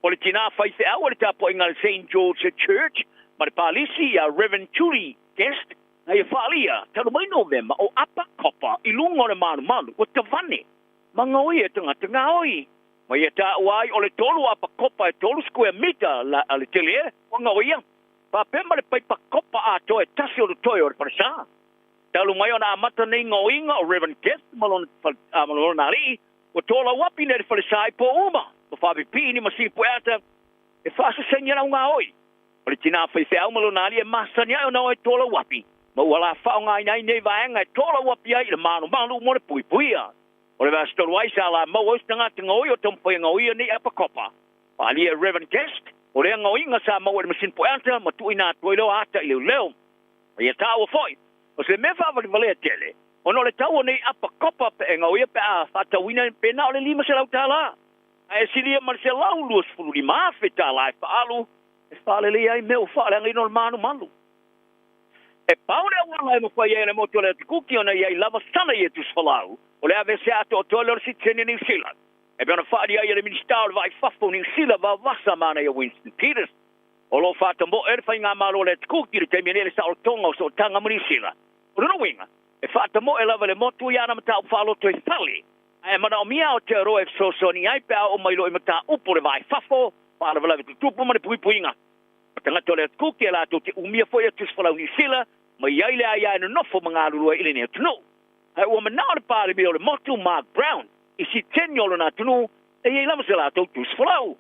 O le tinā faifeau o le tapuaiga a le Saint George Church ma le palisi ia Rev. Julie Guest na ia faaalia talu mai Novema o apa kopa i luga o le malumalu ua tavane ma gaoia e tagata gaoi. Ma ia taua ai o le tolu o apa kopa e tolu square mita le tele ua gaoia. Faapea ma le paipa kopa atoa e tasi o le toe o le falesa. Talu mai ona amata nei gaoiga o Rev. Guest ma lona alii, ua tolauapi nei le falesa i po uma, ma faapipii ni masini pueata e faasaseni ana gaoi. O le tinā faifeau ma lona alii e masani ai ona o e tolauapi, ma ua la faaaogaina ai nei vaega e tolauapi ai i le malumalu mo le puipuia. O le vaiaso talu ai sa la maua ai se tagata gaoi o taumafai e gaoia nei apa kopa. Faaalia e Rev. Guest, o lea gaoiga sa maua i le masini pueata ma tuuina atu ai loa ata i leoleo. Ma ia taua foi, o se mea faavalevalea tele, ona o le tau o nei apa kopa pe e gaoia pe a faatauina pe na o le $500, ae silia ma le $125,000 e faaalu e faaleleia ai mea ua faaleagaina o le malumalu. E pau le auala e mafai ai e le motu o le Atukuki ona i ai lava sana ia tusifolau, o le aveesea atoatoa lea o le sitiseni a Niu Sila. E pei ona faaalia ai e le Minisita o le Vaa i Fafo o Niu Sila vavasa manaia Winston Peters. O lo o faatamoe le faigamalo a le Atukuki i le taimi nei i le saolotoga o sootaga ma Niu Sila. O lona uiga, e faatamoe lava le motu i ana mataupu faaloto e fale, ae manaomia Aotearoa e fesoasoani ai pe a oo mai loa i mataupu o le vaa i fafo, faalavelave tutupu ma le puipuiga. O tagata o le Atukuki e latou te umia foi a tusifolau Niu Sila ma i ai le aia e nonofo ma galulue ai i lenei atunuu. Ae ua manao le Palemia o le motu, Mark Brown, i siteni o lona atunuu e i ai lava se latou tusifolau.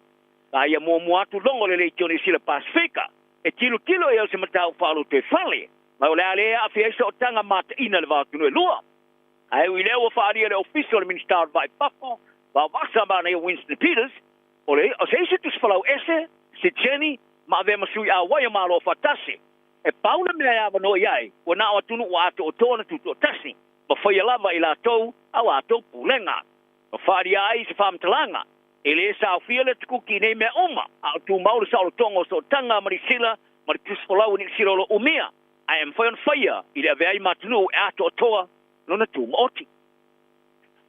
Sa ia muamua atu logo le leitio Niu Sila Pasefika e tilotilo i ai o se mataupu faaloto e fale. Ma o le a le aafia ai sootaga mataina i le va o atunuu e lua. Ae ui i lea ua faaalia e le Ofisa o le Minisita o le Va i Fafo, Vaovasa ma ana ia Winston Peters, o le o se isi tusi palau ese, Sitjeni, ma avea ma sui auai o Malo Afaatasi. E pau le mea e avanoa i ai, ua na o atunuu ua atoatoa ona tutoatasi, ma faia lava e latou a latou pulega. Ma faaalia ai se faamatalaga, e le saofia le tukuki i nei mea uma, a o tumau le saolotoga o sootaga ma Niusila ma le tusifolau o Niusila o lo o umia, ae e mafai ona faia i le avea ai ma atunuu e atoatoa lona tumaoti.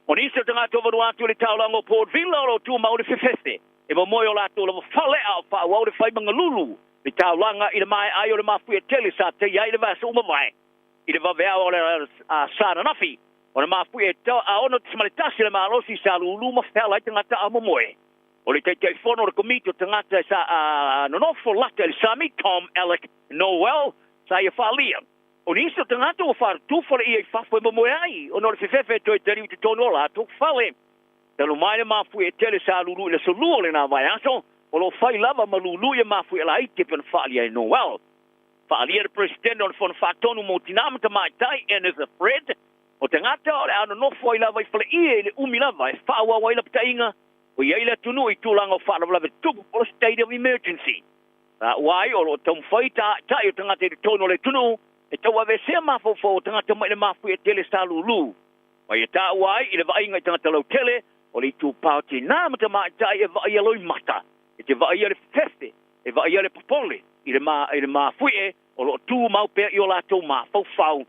O nisi o tagata o Vanuatu i le taulaga o Port Vila o lo o tumau le fefefe e momoe o latou lava fale a o faaauau le fai magalulu le taulaga i le maea ai o le mafuie tele sa teia ai i le vaiaso ua mavae. I le vaveao o le sa ananafi, o le mafuie a 6.1 le malosi sa lulu ma feala ai tagata a momoe. O le Taitaifono o le Komiti o Tagata sa nonofo lata i le sami, Tom Alec Noel, sa ia faaalia. O nisi o tagata ua faatutu faleia i fafo e momoe ai, ona o le fefefe e toe taliu i totonu o latou fale. Talu mai le mafuie tele sa lulu i le aso Lua o lena vaiaso, o lo o fai lava ma lulu ia mafuie laiti e pei ona faaalia e Noel. Faaalia le Peresetene o le Fono Faatonu mo Tinā ma Tamaitai, Enitha Fred, o tagata o le a nonofo ai lava i faleie i le umi lava e faaauau ai lapataiga o i ai le atunuu i tulaga o faalavelave tupu po o le state of emergency. Sa ua ai o lo o taumafai taaitai o tagata i totonu o le atunuu e tauaveesea mafaufau o tagata mai le mafuie tele sa lulu ma ia taua ai i le vaaiga i tagata lautele o le itupa o tinā ma tamaitai e vaaia loimata, e te vaaia le fefefe, e vaaia le popole i le i le mafuie o lo o tumau pea i o latou mafaufau.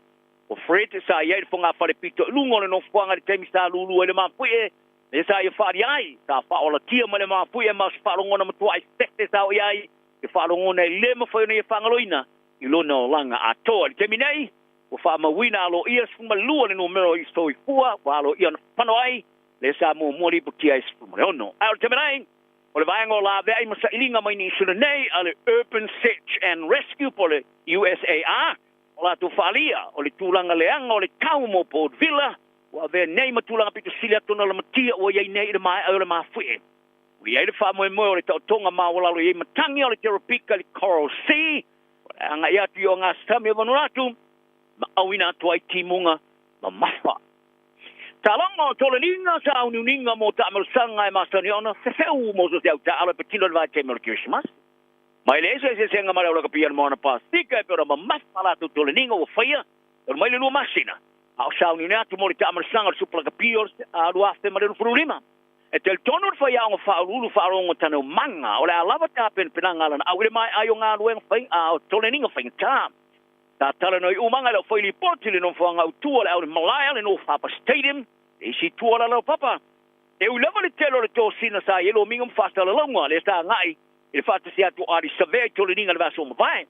O Fred sa i ai i le fogafale pito i luga o le nofoaga i le taimi sa lulu ai le mafuie, lea sa ia faalia ai, sa faaolatia mai le mafuie ma o se faalogona matuai fefe sa oo i ai, se faalogona e le mafai ona ia faagaloina i lona olaga atoa. I le taimi nei, ua faamauina aloaia 12 le numera o soifua ua aloaia ona fano ai, lea sa muamua lipotia ai 16. Ae o le taimi nei, o le vaega o laveai ma sailiga mai Niu Sila nei a le Urban Search and Rescue po o le USAR, o latou faaalia o le tulaga leaga o le tau mo Port Vila ua avea nei ma tulaga pito sili atu ona lamatia ua i ai nei i le maea o le mafuie. Ua i ai le faamoemoe o le taotoga maualalo i ai matagi o le Teropika i le Coral Sea, o le agai atu i ogasami o Vanuatu ma auina atu ai timuga mamafa. Taloga o toleniga sa auniuniga mo taamalosaga e masani ona fefeu mo so se au taaalo e patino i le vaitaimi o le Kerisimasi. Mai le eseesega ma le aulakapia o le Moana Pasefika e pei ona mamafa latou toleniga ua faia talu mai le 2 masina a o sauniuni atu mo le taamalosaga o le Supa Lakapi o le 2025. E talitonu le faiaoga faauluulu faalogo Taneumaga o le a lava tapenapenaga a lana au i le maea ai o galuega fai a o toleniga faigata. Sa talanoa i umaga i lau fai lipoti i le nofoaga autu o le Aunimalaea, le North Harbour Stadium, le isi itu o Lalaupapa. E ui lava le tele o le tosina sa i ai lomiga ma faasalalauga lea sa agai i le faatasi atu o Ardie Savea i toleniga i le vaiaso ua mavae.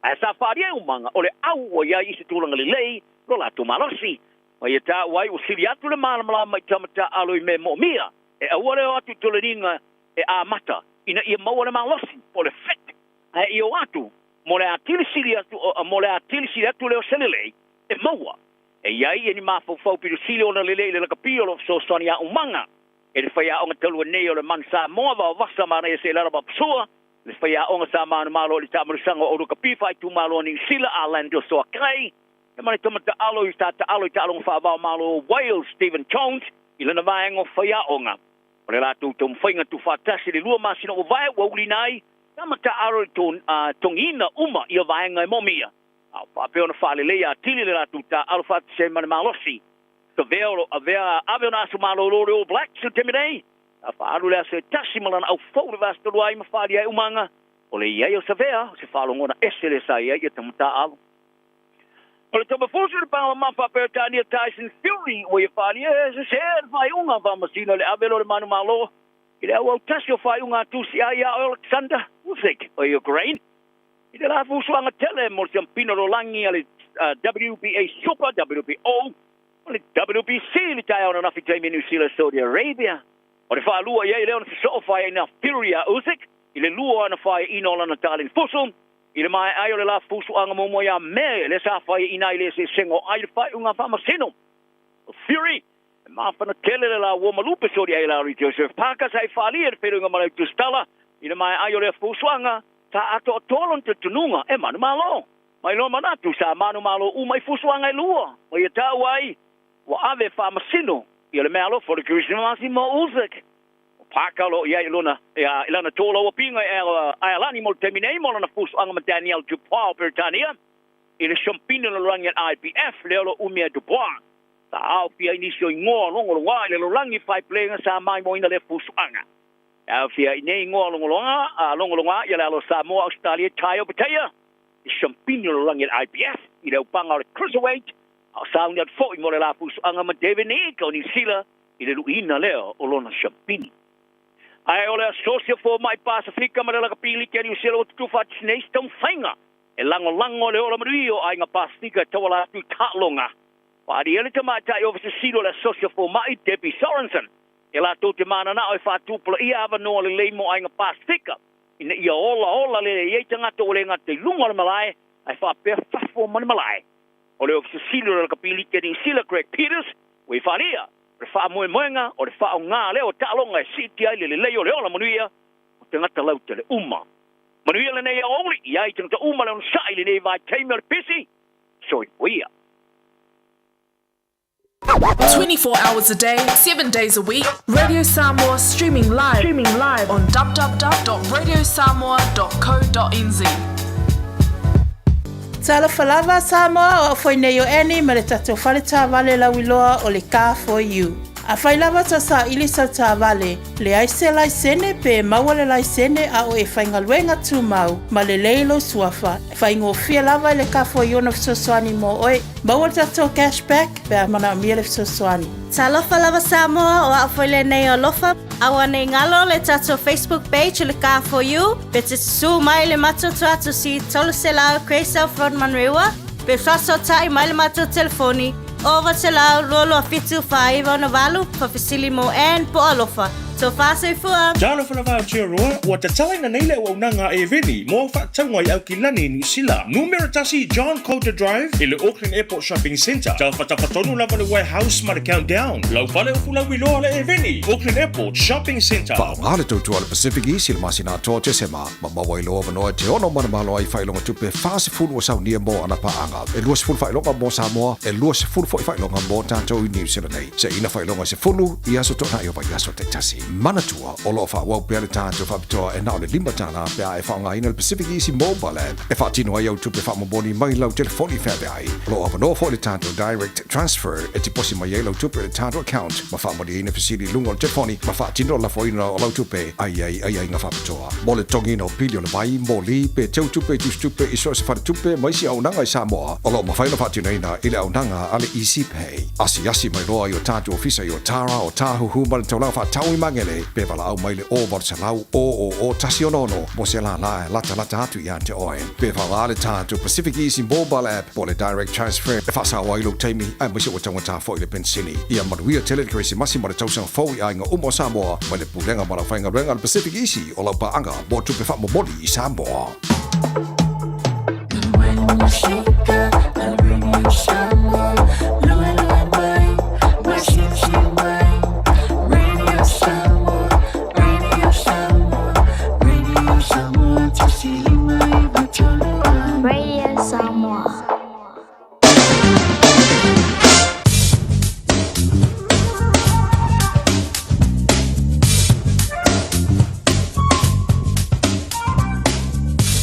Ae sa faaalia e umaga o le au ua i ai i se tulaga lelei lo latou malosi. Ma ia taua ai ua sili atu le malamalama i tama taaalo i mea moomia e aua le o atu i toleniga e amata ina ia maua le malosi po o le fit ae i o atu mo le atili sili atu mo le atili sili atu lea o se lelei e maua. E i ai ni mafaufau pito sili ona lelei i le lakapi o lo o fesoasoani aumaga e le faiaoga talu ai nei o le Man Samoa Vaovasa Manaia Seilala Mapasua, le faiaoga sa manumalo i le taamalosaga o Lakapi faaitumalo a Niu Sila Orlando Soakai, e ma le tama taalo i sa taalo i taaloga faava-o-Malo o Wales Stephen Jones i lana vaega o faiaoga. O le latou taumafaiga tuufaatasi i le 2 masina ua vae ua uliina ai tama taaalo i le togiina uma ia vaega e moomia, a o faapea ona faaleleia atili le latou taaalo faatasi ai ma le malosi. Savea o lo o avea ave ona aso malolo le All Blacks i le taimi nei, sa faaalu le aso e tasi ma lana au fou le vaiaso talu ai ma faaalia ai umaga o le i ai o Savea o se faalogona ese lea sa i ai ia tama taaalo. O le tama fusi o le paga mamafa a Peretania Tyson Fury ua ia faaalia e sese le faaiuga faamasino i le ave loa o le manumalo i le auautasi o faaiuga a tusi ai ia Oleksandr Usyk o Ukraine i le la fusuaga tele mo le siampina o le lalolagi a le WBA Super, WBO, ma le WBC i le taeao ananafi i taimi Niu Sila Saudi Arabia. O le faalua i ai lea ona sosoo faiaina Fury ia Usyk i le lua o ana faiaina o lana taleni fusu i le maea ai o le la fusuaga muamua ia Me lea sa faiaina ai le eseesega o ai le faaiuga faamasino. O Fury e mafana tele le la ua malupe soli ai la Joseph Parker sa i faaalia i le feiloaiga ma le tusitala i le maea ai o lea fusuaga sa atoatoa lona talitonuga e manumalo. Mai loa manatu sa manumalo uma i fusuaga e lua, ma ia taua ai ua ave e faamasino ia le meaalofa o le Kerisimasi mo Usyk. O Parker o lo o i ai i lona i lana tolauapiga i Aealani mo le taimi nei mo lana fusuaga ma Daniel Dubois o Peretania i le Siampini o le Lalolagi a le IBF lea o lo o umia e Dubois. Sa aofia ai nisi o igoa logologoa i le lalolagi faipulega sa maimoaina lea fusuaga. E aofia ai nei igoa logologa logologoa ia le alo o Samoa, Ausetalia, Tai o Petaia, i Siampini o le Lalolagi a le IBF i le aupaga o le Cruiserweight, a o sauni atu foi mo le la fusuaga ma David Nick o Niu Sila i le luiina lea o lona siampini. Ae o le Asosi o Fomai Pasefika ma le Lakapi Liki a Niu Sila ua tutufa atu nei se taumafaiga e lagolago le ola manuia o aiga Pasefika e tauala atu i taaloga. Faaalia le tamaitai Ofisa Sili o le Asosi o Fomai, Debbie Sorensen, e latou te mananao e faatupulaia avanoa lelei mo aiga Pasefika ina ia olaola lelei ai tagata ua le gata i luga o le malae ae faapea fafo ma le malae. O le Ofisa Sili o le Lakapi Liki a Niu Sila, Greg Peters, ua i faaalia, o le faamoemoega o le faaaoga lea o taaloga e siitia ai le lelei o le ola manuia o tagata lautele uma. Manuia lenei aoauli, i ai tagata uma le onosai i lenei vaitaimi o le pisi. Soifua. 24 hours a day, 7 days a week, Radio Samoa streaming live, streaming live on www.radiosamoa.co.nz. Talofa lava Samoa, o au foi nei o Annie ma le tatou fale taavale lauiloa o le Car for You. Afai lava ta saili sau taavale, leai se laisene pe maua le laisene a o e faigaluega tumau ma lelei lou suafa, e faigofie lava i le Car for You ona fesoasoani mo oe. Maua le tatou cash back pe a manaomia le fesoasoani. Talofa lava Samoa, o au foi lenei o Alofa. Aua nei galo le tatou Facebook page o le Car for You, pe te susu mai le matou tuatusi 300 Graceville Road Manurewa, pe fesoasoatai mai le matou telefoni 900 227 4968, faafesili mo Ann po o Alofa. Tofa soifua! Talofa lava Aotearoa, ua tatalaina nei le auaunaga a Eveni mo au faatauga i Aukilani i Niu Sila. Numera tasi John Coulter Drive i le Auckland Airport Shopping Centre. Tafatafa tonu lava le Warehouse ma le Countdown. Lau fale o Fulauiloa le Eveni, Auckland Airport Shopping Centre. Faaaoga le tautua a le Pacific East i le masina atoa o Tesema, ma maua ai lou avanoa e te ono manumalo ai i faailoga tupe 40 ua saunia mo ana paaga. E 20 faailoga mo Samoa, e 20 foi faailoga mo tatou i Niu Sila nei. Seiina faailoga se fulu i aso toanai o vaiaso taitasi. Manatua, o lo o faaauau pea le tatou faapitoa e na o le $5 pe a e faaaogaina le Pacific Easy Mobile App e faatino ai au tupe faamomoli mai lau telefoni feaveai. O lo o avanoa foi le tatou Direct Transfer e tiposi mai ai lau tupe i le tatou account ma faamalieina fesili i luga o le telefoni ma faatino le lafoina o lau tupe ai ai aiaiga faapitoa. Mo le totogiina o pili o le vai, moli, pe teu tupe i tusitupe i so o se faletupe ma isi auaunaga i Samoa, o lo o mafai ona faatinoina i le auaunaga a le Easy Pay. Asiasi mai loa i o tatou ofisa i Otara, Otāhuhu ma le taulaga faatau i Magele, pe valaau mai le 0800 000 166 mo se lālā e latalata atu ia te oe. Pe faaaoga le tatou Pacific Easy Mobile App po o le Direct Transfer e faasao ai lou taimi aemaise ua taugata foi le penisini. Ia manuia tele le Kerisimasi ma le tausaga fou i aiga uma o Samoa mai le Pulega ma le Aufaigaluega a le Pacific Easy o lau paaga mo tupe faamomoli i Samoa. Radio Samoa.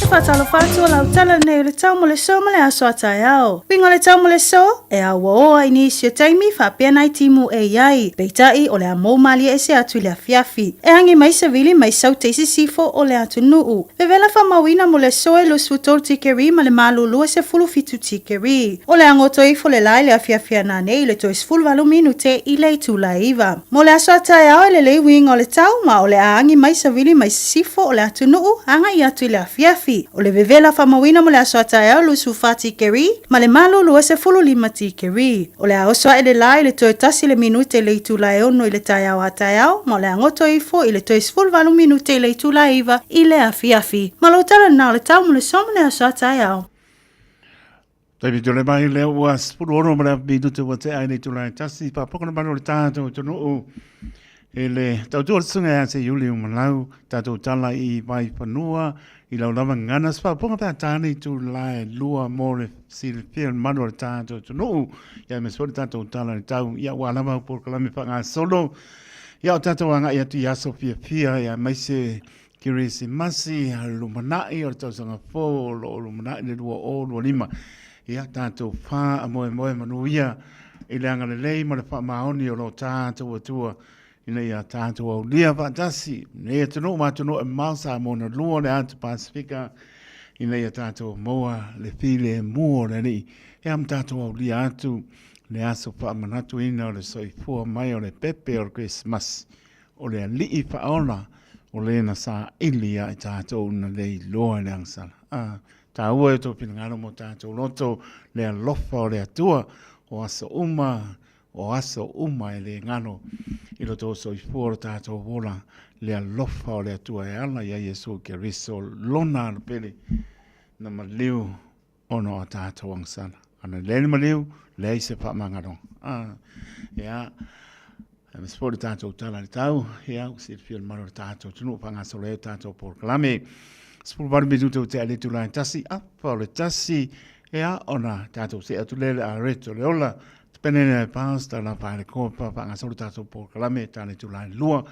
E faatalofa atu o lau tala nei o le tau mo le so ma le aso a taeao. Uiga o le tau mo le so, e auaoa i nisi o taimi faapea nai timu e i ai, peitai o le a mou malie ese atu i le afiafi. E agi mai savili mai saute i sisifo o le atunuu. Vevela faamauina mo le so e 23 tikeri ma le malulu e 17 tikeri. O le agoto ifo le la i le afiafi ana nei i le toe 18 minute i le itula e iva. Mo le aso a taeao e lelei uiga o le tau ma o le a agi mai savili mai sisifo o le atunuu agai atu i le afiafi. O le vevela faamauina mo le aso a taeao e 24 tikeri ma le malulu e 15 tikeri. O le a oso aʻe le lā i le toe tasi le minute i le itula e ono i le taeao a taeao, ma o le a goto ifo i le toe 18 minute i le itula e iva i le afiafi. Ma lou tala lena o le tau mo le so ma le aso a taeao. Taimi tole mai lea ua 16 ma le minute ua tea i le itula e tasi, faafofoga mai o le tātou atunuu. E le tautua le susuga ia te Iuli Umalau, tatou tala i Vaifanua, i lau lava gagana se faafofoga pe a ta le itula e 2 mo le silafia o le mamalu o le tatou atunuu, ia aemaise foi le tatou tala i le tau, ia aua lava au polokalame faagasolo, ia o tatou agai atu i aso fiafia, ia aemaise Kerisimasi, lumanai o le tausaga fou o lo o lumanai le 2025. Ia tatou faamoemoe manuia i le agalelei ma le faamaoni o lo tatou Atua ina ia tatou aulia faatasi nei atunuu ma atunuu e mamao Samoa na lua o le Ata Pasefika ina ia tatou maua le filemu o le Alii ia ma tatou aulia atu le aso faamanatuina o le soifua mai o le pepe o le Kerisimasi o le Alii faaola o le na saili ia i tatou na le iloa i le agasala. A, taua e outou finagalo mo tatou loto le alofa o le Atua o aso uma, o aso uma e le galo i lo outou soifua o lo tatou ola le alofa o le Atua e ala ia Iesu Keriso lona alo pele na maliu ona o a tatou agasala. Ana leai le maliu, leai se faamagaloga. Ah, ia, aemaise foi le tatou tala i le tau, ia, ua silafia le mamalu o le tatou atunuu faagasolo ai o tatou polokalame. 18 minute ua tea i le itula e 1, apa o le 1, ia, ona tatou see atu lea i le areto o le ola, Penene ai Pastor la fale kopa faagasolo tatou polokalame ta le itula e 2.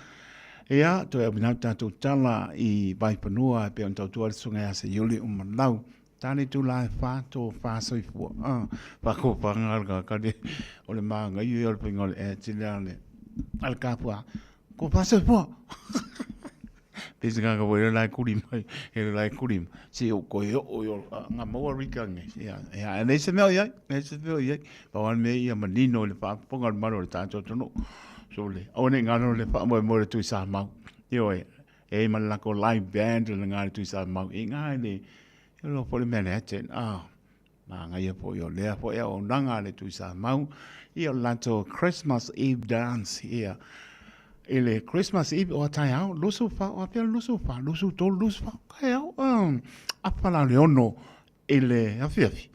Ia, toe auina atu tatou tala i Vaifanua e pei ona tautua ai le Susuga ia Seiuli Umalau. Tane tu la e wha tō wha soifua. Ah, wha ko wha ngā ka kare o le mānga i o le pinga o le e tine a le a le kāpua. Ko wha soifua. Pese ngā ka wera lai kuri mai, he lai kuri mai. Se o koe o o ngā maua rika nge. Ia, ia, e nei se mea iai, nei se mea iai. Pau ane me ia manino i le whaaponga le maro o le tātou tono. So le, aua nei ngaro le wha moe moe le tui sa mau. Ioe, E ma le lako live band le ngā le tui sa mau i ngā le e lo po le Manhattan ah ma ngai po yo lea po e o nanga le tui sa mau i o lato Christmas Eve dance ia i le Christmas Eve o tai au lusu fa o apia lusu fa lusu tolu lusu fa kai au apa la le ono i le afiafi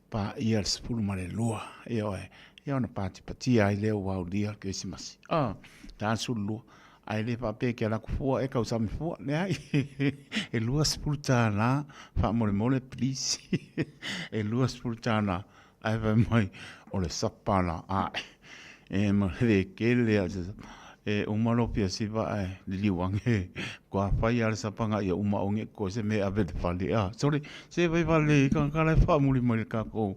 pa ia le 12 ia oe ia ona patipatia ai lea ua aulia le Kerisimasi ah ta 12 ae le faapea ke ala fua e kausami fua leai e $20 faamolemole please e $20 ae fai mai o le sapa la ae e ma le kele a se e uma lo fia siva ae liliu ange kua fai a le sapanga ia uma onge ko se me ave le fale a sorry se vai vale ka ka le fa muli mai le kako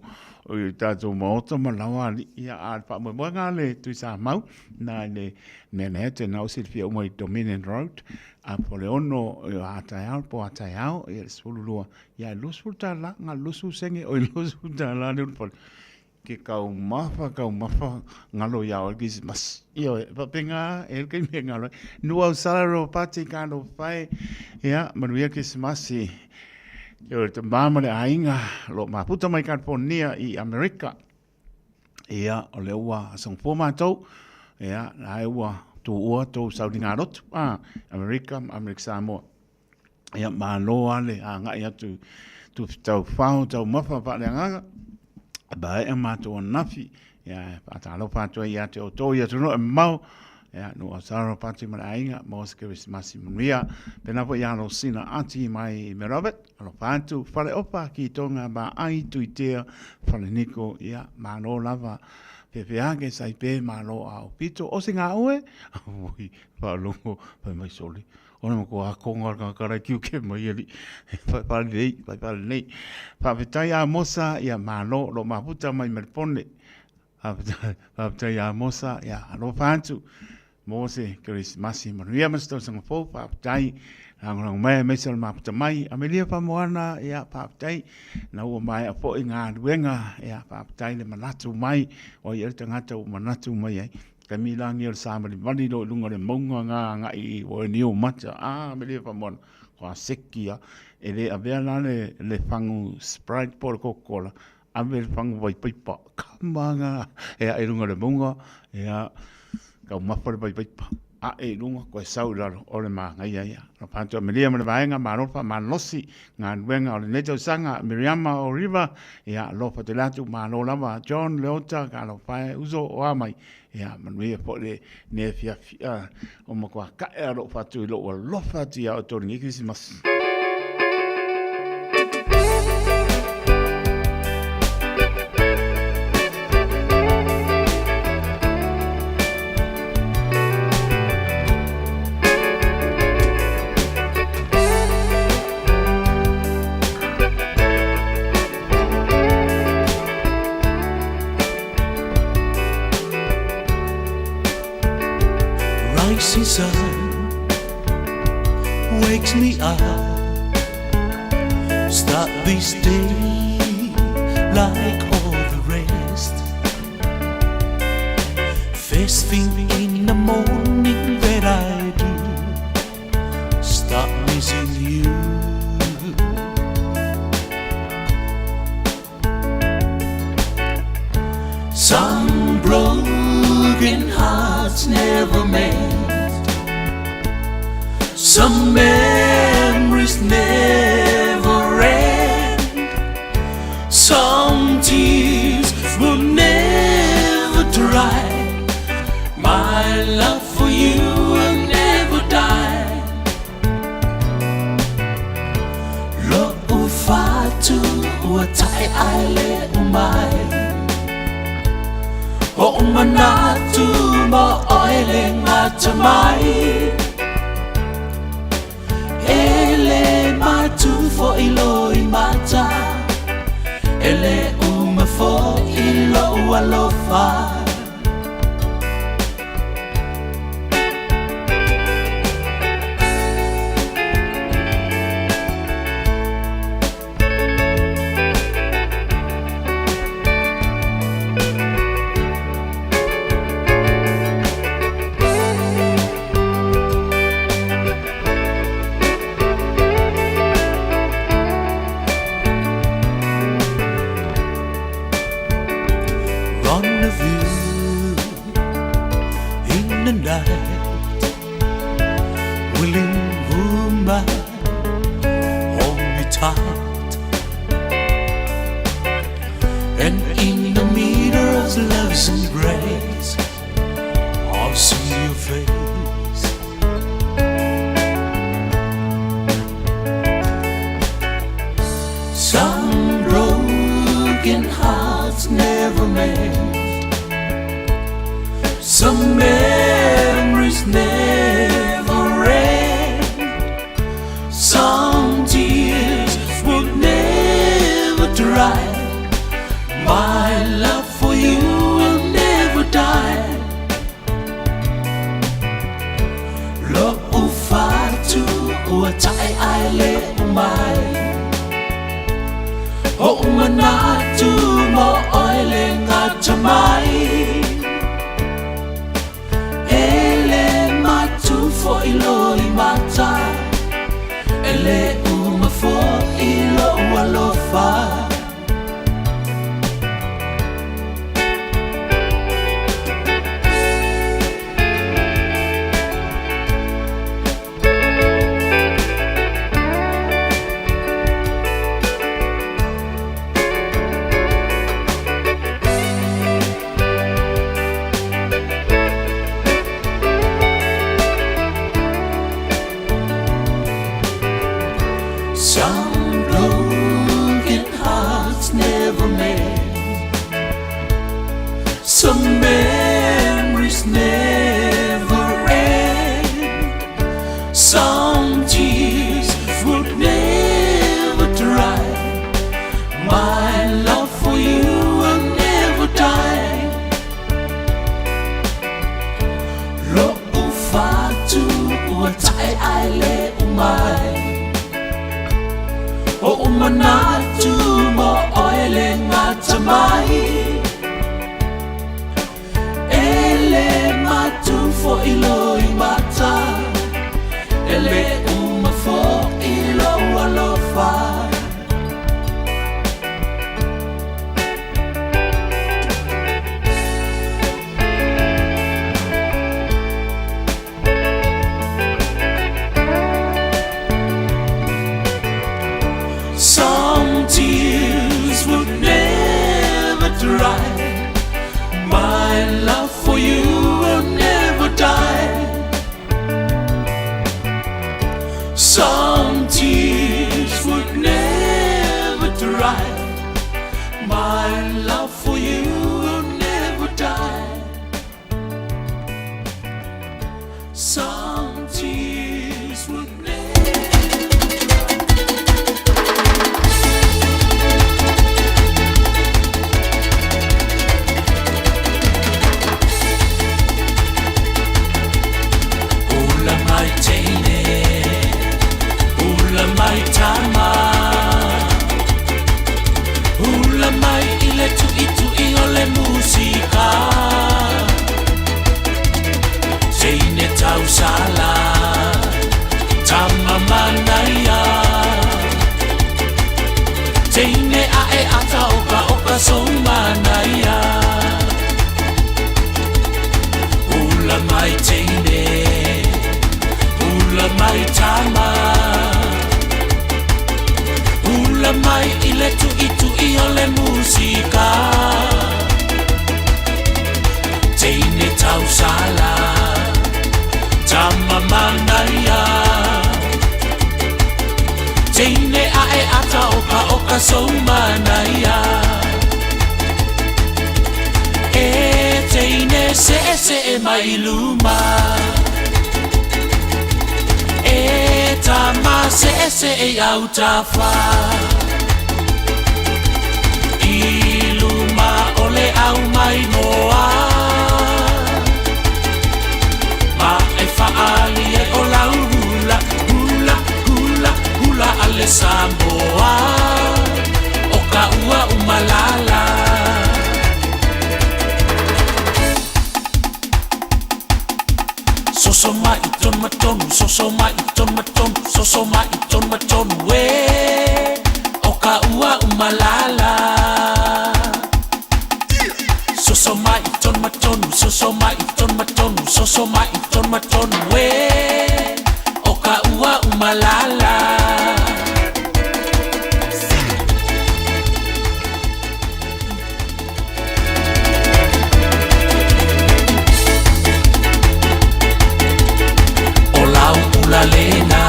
o i tātou maota ma lawa ali ia a le faamoemoega le tui sa mau na le mea nei te nau silafia uma i Dominion Road a po le 6 o a taeao po a taeao ia le 12 ia e $20 nga lusu senge oi $20 le ulufale ke kaumafa kaumafa ngalo ia oe Kerisimasi ioe faapena e le taimi e ngalo ai nuu au sala ro pati ka no fai ia manuia Kerisimasi ioe le tama ma le aiga o lo o mafuta mai California i Amerika ia o lea ua asogafua matou ia la e ua tuua tou sauniga lotu a Amerika ma Amerika Samoa. Ia, malo lava le agai atu tufi taufao taumafa faaleagaga. Maea matou ananafi, ia, e faatalofa atu ai ia te outou i atunuu e mamao, ia, nuu Aotearoa Pati ma le aiga, maua se Kerisimasi manuia. Pēnā foi ia Rosina Ati mai Merobert, alofa atu, Faleofa, Kitonga, Vaai, Tuitea, Faleniko, ia, malo lava. Pēpē ake, Saipe, malo a Opito, o se ngā oe, ui, faalogo, fai mai sole. Ona ma ko akonga ka karakiu ke mai ali. Whai wharenei, whai wharenei. Whawhetai a Mosa, ia malo, lo mafuta mai Melpone. Whawhetai, whawhetai a Mosa, ia alofa atu. Mose, Kerisimasi, manuia ma se tausaga fou, whawhetai. Langolango mai, aemaise o le mafuta mai. Amelia Whamoana, ia, whawhetai. Na ua maea foi ngā luenga, ia, whawhetai le manatu mai. O ia le tangata ua manatu mai ai. Taimi rangi o le sāmalivali loa i luga o le maunga ngā agai i Wainiu mata, ā, me le whamoana, ko a seki a, e le avea la le, le fangu Sprite po o le Coca-Cola, ave le fangu vai paipa, ka manga, e a i luga o le maunga, e a, taumafa le vai paipa. A'e i luga koe sau i lalo o le manaia ia. Alofa atu Amelia ma le vaega, malo le faamalolosi galuega o lenei tausaga. Miriama o River, ia alofa tele atu, malo lava. John Leota, talofa e uso o a mai, ia manuia foi lenei afiafi. Ua matua ka'e lava lou fatu i lou alofa atu iā outou i lenei Kerisimasi. Rising sun wakes me up. Start this day like all the rest. First thing in the morning that I do, start missing you. Some broken hearts never mend. Some memories never end. Some tears will never dry. My love for you will never die. Lo'u fatu ua tae ae le umai Ho'u manatu mo oe le gata mai E le matu fo'i loi mata E le uma fo'i lo'u alofa. Rendezvous in the night Willing woman hold me tight And in the middle of love's embrace I'll see your face Some broken hearts never mend Some memories never end Some tears will never dry My love for you will never die Lo'u fatu ua tae ae le umai Ho'u manatu mo oe le gata mai E le matu fo'i loi mata E le uma fo'i lo'u alofa. Some broken hearts never mend Some memories never end Some tears would never dry My love for you will never die Lo'u fatu ua tae ae le umai Ho'u manatu mo oe le gata mai E le matu fo'i loi mata E le uma fo'i lou alofa. dry. My love for you will never die. Some tears will never Ula mai teine, ula mai tama, ula mai i le tuʻituʻi o le musika. Teine tausala, tama manaia, teine ae ata oka oka sou manaia. Ula mai teine, ula mai tama, ula mai i le tuʻituʻi o le musika. Teine tausala, tama manaia, teine ae ata oka oka sou manaia. E teine seʻe seʻe mai i luma, e tama seʻe seʻe i autafa. I luma o le au mai moa, ma e faaali ai o lau hula, hula, hula, hula a le Samoa, o ka ua umalala. Soso mai tonu ma tonu, soso mai tonu ma tonu, soso mai tonu ma tonu e, o ka ua umalala. Soso mai tonu ma tonu, soso mai tonu ma tonu, soso mai tonu ma tonu e, o ka ua umalala. O lau ula lena,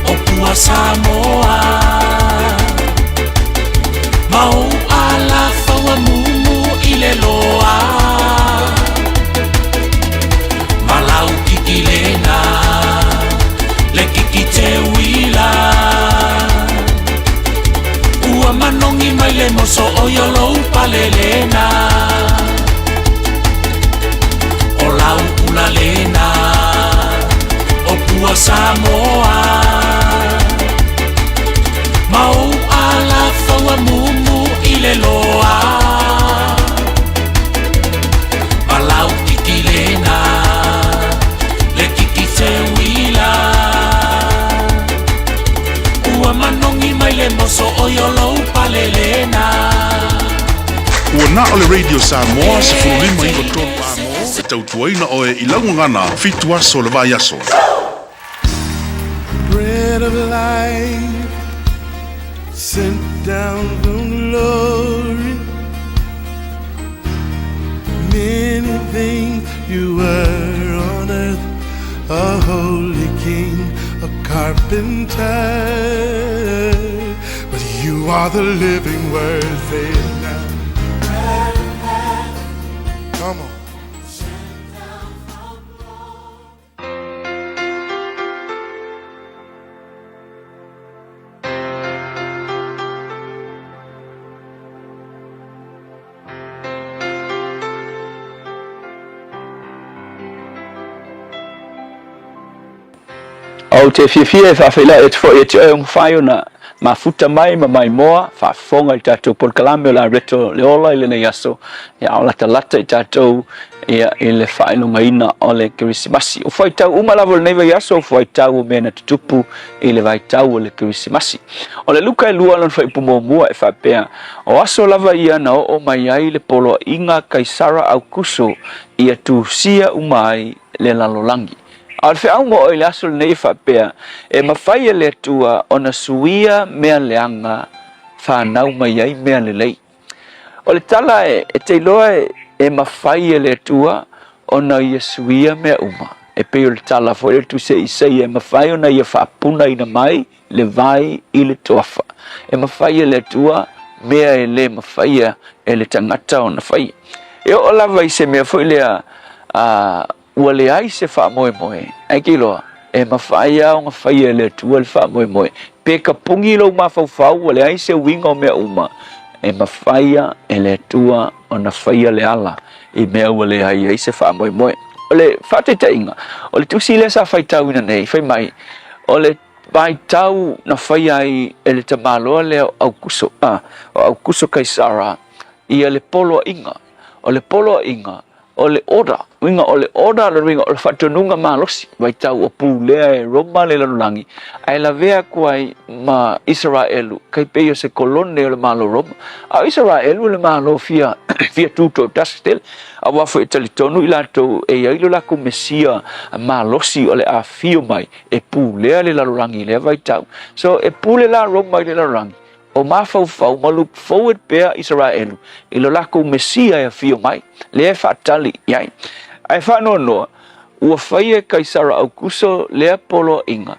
o pua Samoa, ma ou ala faua mumu i le loa. Ma lau kiki lena, le kiki te uila, ua manogi mai le moso o i o lou palelena. O lau ula lena, o pua Samoa, ma ou ala faua mumu i le loa. Ma lau kiki lena, le kiki te uila, ua manogi mai le moso o i o lou palelena. Ua na o le Radio Samoa 15 93 amo e tautuaina oe i lau gagana fitu aso o le vaiaso. Bread of life sent down from glory. Many things you were on earth, a holy king, a carpenter. But you are the living word, say it now. Come on. Ou te fiafia e faafeiloai atu foi ia te oe ua mafai ona mafuta mai ma maimoa faafofoga i le tatou polokalame o le Areto le Ola i lenei aso, ia a o latalata i tatou ia i le faailogaina o le Kerisimasi. O fuaitau uma lava o lenei vaiaso, o fuaitau o mea na tutupu i le vaitau o le Kerisimasi. O le Luka e lua lona fuaiupu muamua e faapea, O aso lava ia na oo mai ai le poloaiga a Kaisara Aukuso ia tusia uma ai le lalolagi. A o le feau mo oe i le aso lenei e faapea, e mafai e le Atua ona suia mea leaga fanau mai ai mea lelei. O le tala e te iloa e mafai e le Atua ona ia suia mea uma. E pei o le tala foi o le Tusi a Isaia e mafai ona ia faapunaina mai le vai i le toafa. E mafai e le Atua mea e le mafaia e le tagata ona faia. E oo lava i se mea foi lea a ua leai se faamoemoe, ae ke iloa e mafai lava ona faia e le Atua le faamoemoe. Pe kapugi lou mafaufau ua leai se uiga o mea uma, e mafai lava e le Atua ona faia le ala i mea ua leai ai se faamoemoe. O le faataitaiga, o le tusi lea sa faitauina nei, fai mai, o le vaitau na faia ai e le tamaloa lea o Aukuso, a, o Aukuso Kaisara, ia le poloaiga. O le poloaiga, o le order, uiga o le order, le uiga o le faatonuga malosi, vaitau o pulea e Roma le lalolagi, ae lavea atu ai ma Isaraelu, kai pei o se kolone o le Malo Roma. A o Isaraelu o le Malo fia, fia tutoatasi tele, aua foi e talitonu i latou e i ai lo latou Mesia malosi o le a afio mai e pulea le lalolagi i lea vaitau. So, e pule la Roma i le lalolagi, o mafaufau ma look forward pea Isaraelu i lo latou Mesia e afio mai, lea e faatali i ai. Ae faanoanoa, ua faia e Kaisara Aukuso lea poloaiga,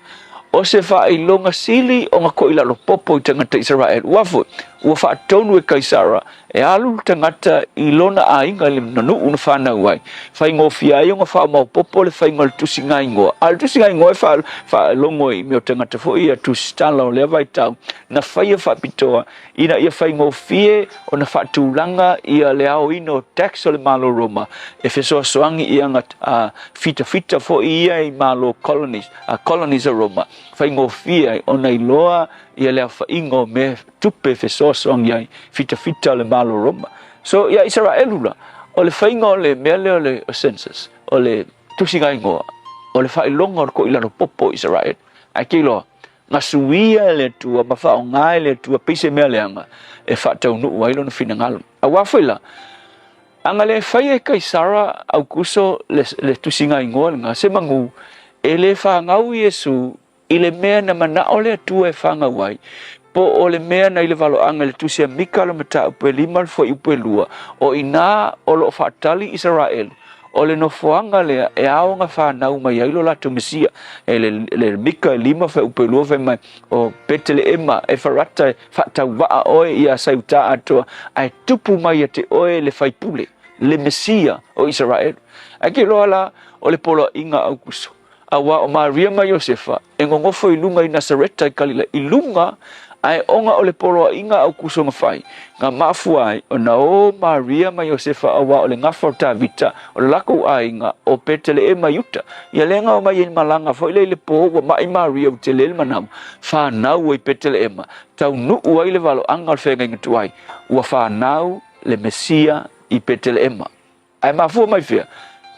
o se faailoga sili ona toilalo popo i tagata Isaraelu. Ua foi, ua faatonu e Kaisara e alu le tagata i lona aiga i le nuu na fanau ai, faigofie ai ona faamaopopo le faiga o le tusiga igoa. A o le tusiga igoa e faalogo i mea o tagata foi ia tusitala o lea vaitau, na faia faapitoa ina ia faigofie ona faatulaga ia le aoina o tax o le Malo Roma e fesoasoani i aga fitafita foi ia i Malo colonies, colonies o Roma, faigofie ai ona iloa ia le aofaiga o mea tupe e fesoasoani ai fitafita o le Malo Roma. So ia Isaraelu la, o le faiga o le mea lea o le census, o le tusiga igoa, o le faailoga o le toilalo popo o Isaraelu. Ae te iloa, na suia e le Atua ma faaaoga e le Atua pei se mea leaga e faataunuu ai lona finagalo. Aua foi la, a na le faia e Kaisara Aukuso le, le tusiga igoa lena, se manu, e le fanau Iesu i le mea na manao le Atua e fanau ai, po o le mea na i le valoaga i le tusi a Mika le mataupu e 5 le fuaiupu e 2, o i ina o lo o faatali Isaraelu, o le nofoaga lea e ao ona fanau mai ai lo latou Mesia. E le, le Mika e 5 fuaiupu e 2 fai mai, o Peteleema Efarata e faatauvaa oe ia Saiutā atoa, ae tupu mai ia te oe le faipule, le Mesia o Isaraelu. Ae ke iloa la, o le poloaiga a Aukuso. Aua o Maria ma Iosefa e nonofo i luga i Nasareta i Kalilea, i luga ae ona o le poloaiga a Aukuso na fai, na mafua ai ona o Maria ma Iosefa aua o le gafa o Tavita, o le lakou aiga o Peteleema i uta. Ia lea na omai ai i malaga foi lea i le po ua mai Maria ua tele le manawa, fanau ai Peteleema, taunuu ai le valoaga o le feagaiga tuai, ua fanau le Mesia i Peteleema. Ae mafua mai fea?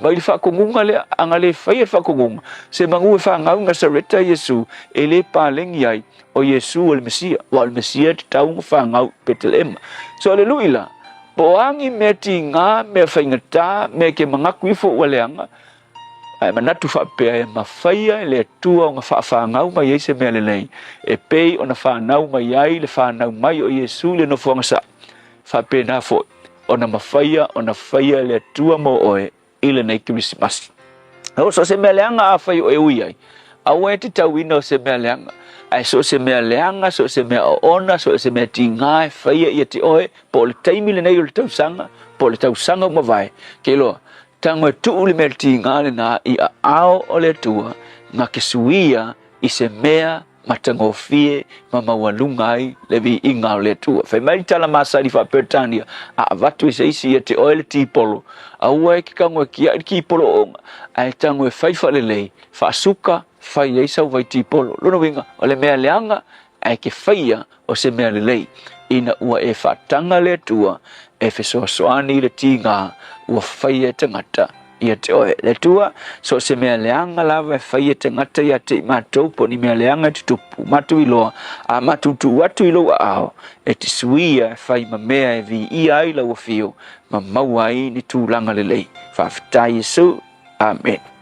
Mai le faatonuga lea, a na le faia le faatonuga, se manu e fanau i Nasareta Iesu, e le paleni ai o Iesu o le Mesia, aua o le Mesia e tatau ona fanau i Peteleema. So o le lui la, po o a ni mea tiga, mea faigata, mea e ke manatu ifo ua leaga, ae manatu faapea e mafaia e le Atua ona faafanau mai ai se mea lelei, e pei ona fanau mai ai le fanau mai o Iesu i le nofoaga sao. Faapena foi ona mafaia ona faia e le Atua mo oe i lenei Kerisimasi. O so o se mea leaga afai o e ui ai, aua e te tauina o se mea leaga, ae so o se mea leaga, so o se mea oona, so o se mea tiga e faia ia te oe, po o le taimi lenei o le tausaga, po o le tausaga ua mavae, ke iloa, tago e tuu le mea tiga lena i aao o le Atua, na ke suia i se mea matagofie ma maualuga ai le viiga o le Atua. Fai mai le tala masani faa-Peretania, a avatu e se isi ia te oe le tipolo, aua e ke tago e kiaʻi le tipolo oona, ae tago e fai faalelei, faasuka, fai ai sau vai tipolo. Lona uiga, o le mea leaga, ae ke faia o se mea lelei, ina ua e faataga le Atua e fesoasoani i le tiga ua faia e tagata ia te oe. Le Atua, so o se mea leaga lava e fai e tagata ia te i matou, po o ni mea leaga e tutupu, matou iloa, a matou tuu atu i lou aao, e te suia e fai ma mea e viia ai lau afio, ma maua ai ni tulaga lelei. Faafetai Iesu. Amene.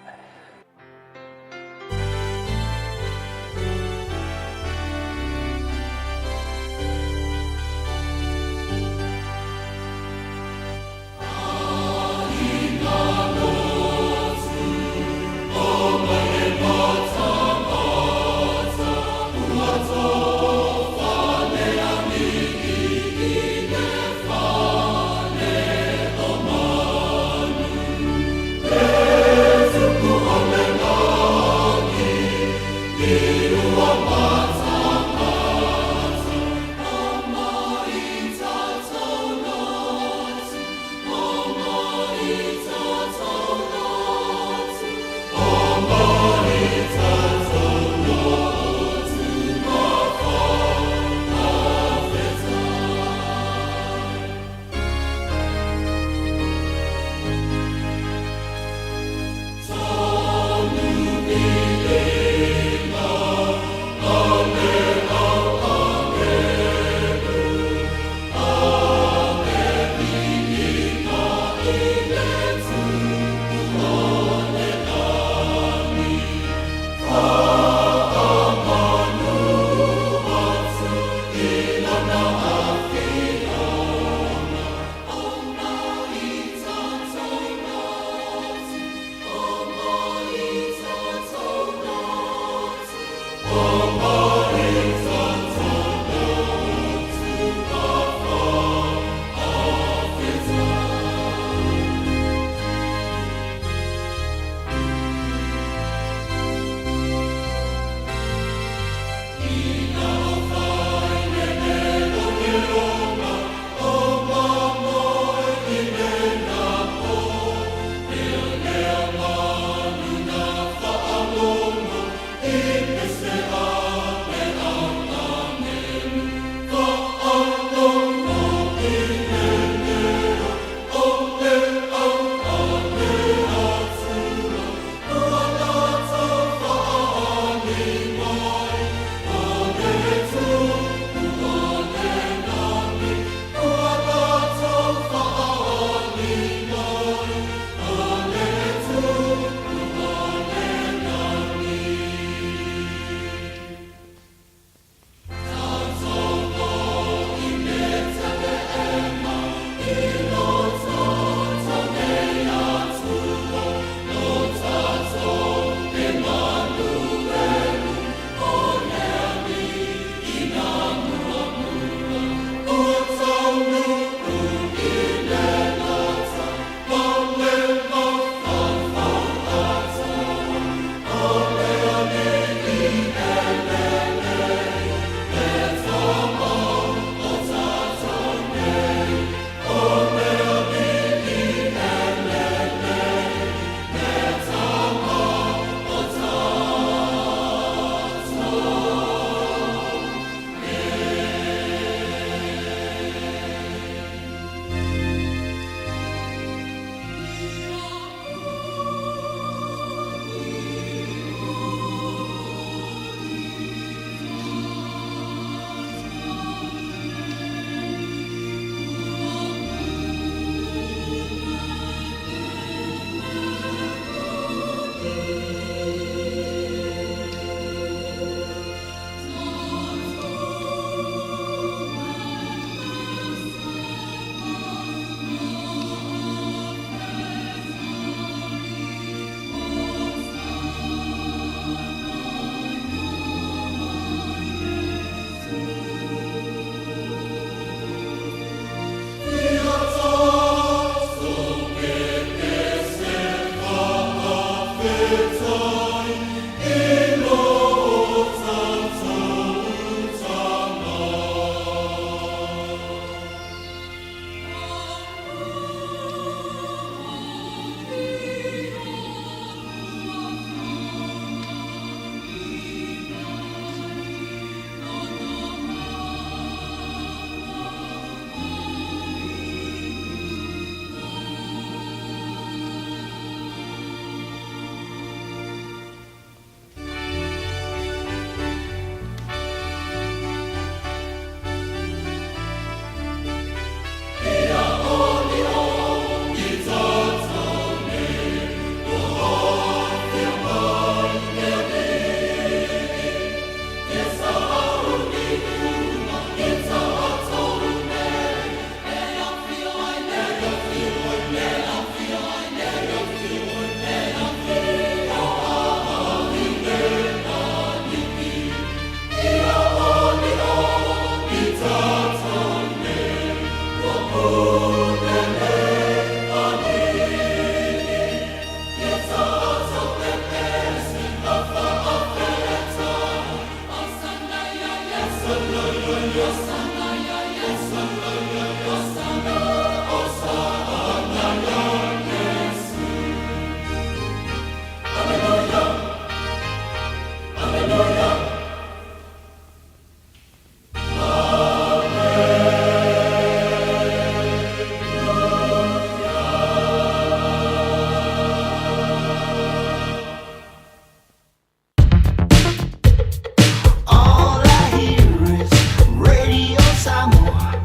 All I hear is Radio Samoa,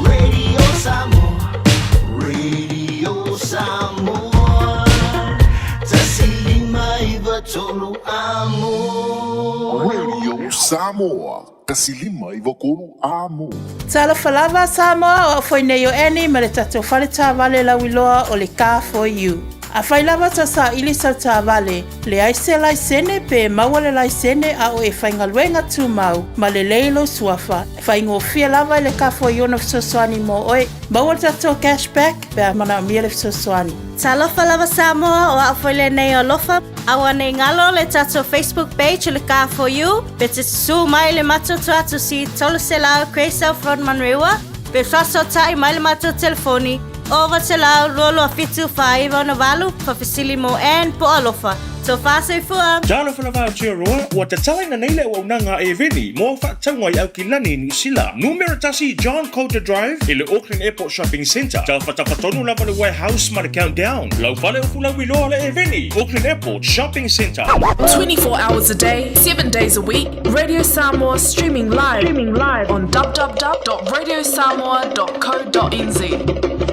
Radio Samoa, Radio Samoa. 159 amo. Radio Samoa, 153 amo. Talofa lava Samoa, o au foi nei o Annie ma le tatou fale taavale lauiloa o le Car For You. Afai lava tau saili sau taavale, leai se laisene pe maua le laisene a o e faigaluega tumau ma lelei lou suafa, faigofie lava i le Car For You ona fesoasoani mo oe. Maua le tatou cash back pe a manaomia le fesoasoani. Talofa lava Samoa, o au foi lenei o Alofa. Aua nei galo le tatou Facebook page o le Car For You, pe te susu mai le matou tuatusi 300 Gracell Road Manurewa, pe faasootai mai le matou telefoni 900 227 498 faafesili mo Ann po o Alofa. Tofa soifua! Talofa lava Aotearoa, ua tatalaina nei le auaunaga a Eveni mo au faatauga i Aukilani, Niu Sila. Numera tasi John Coulter Drive i le Auckland Airport Shopping Centre. Taufatafata tonu lava le Warehouse ma le Countdown. Lau fale upu lauiloa le Eveni, Auckland Airport Shopping Centre. 24 hours a day, 7 days a week, Radio Samoa streaming live, streaming live on www.radiosamoa.co.nz.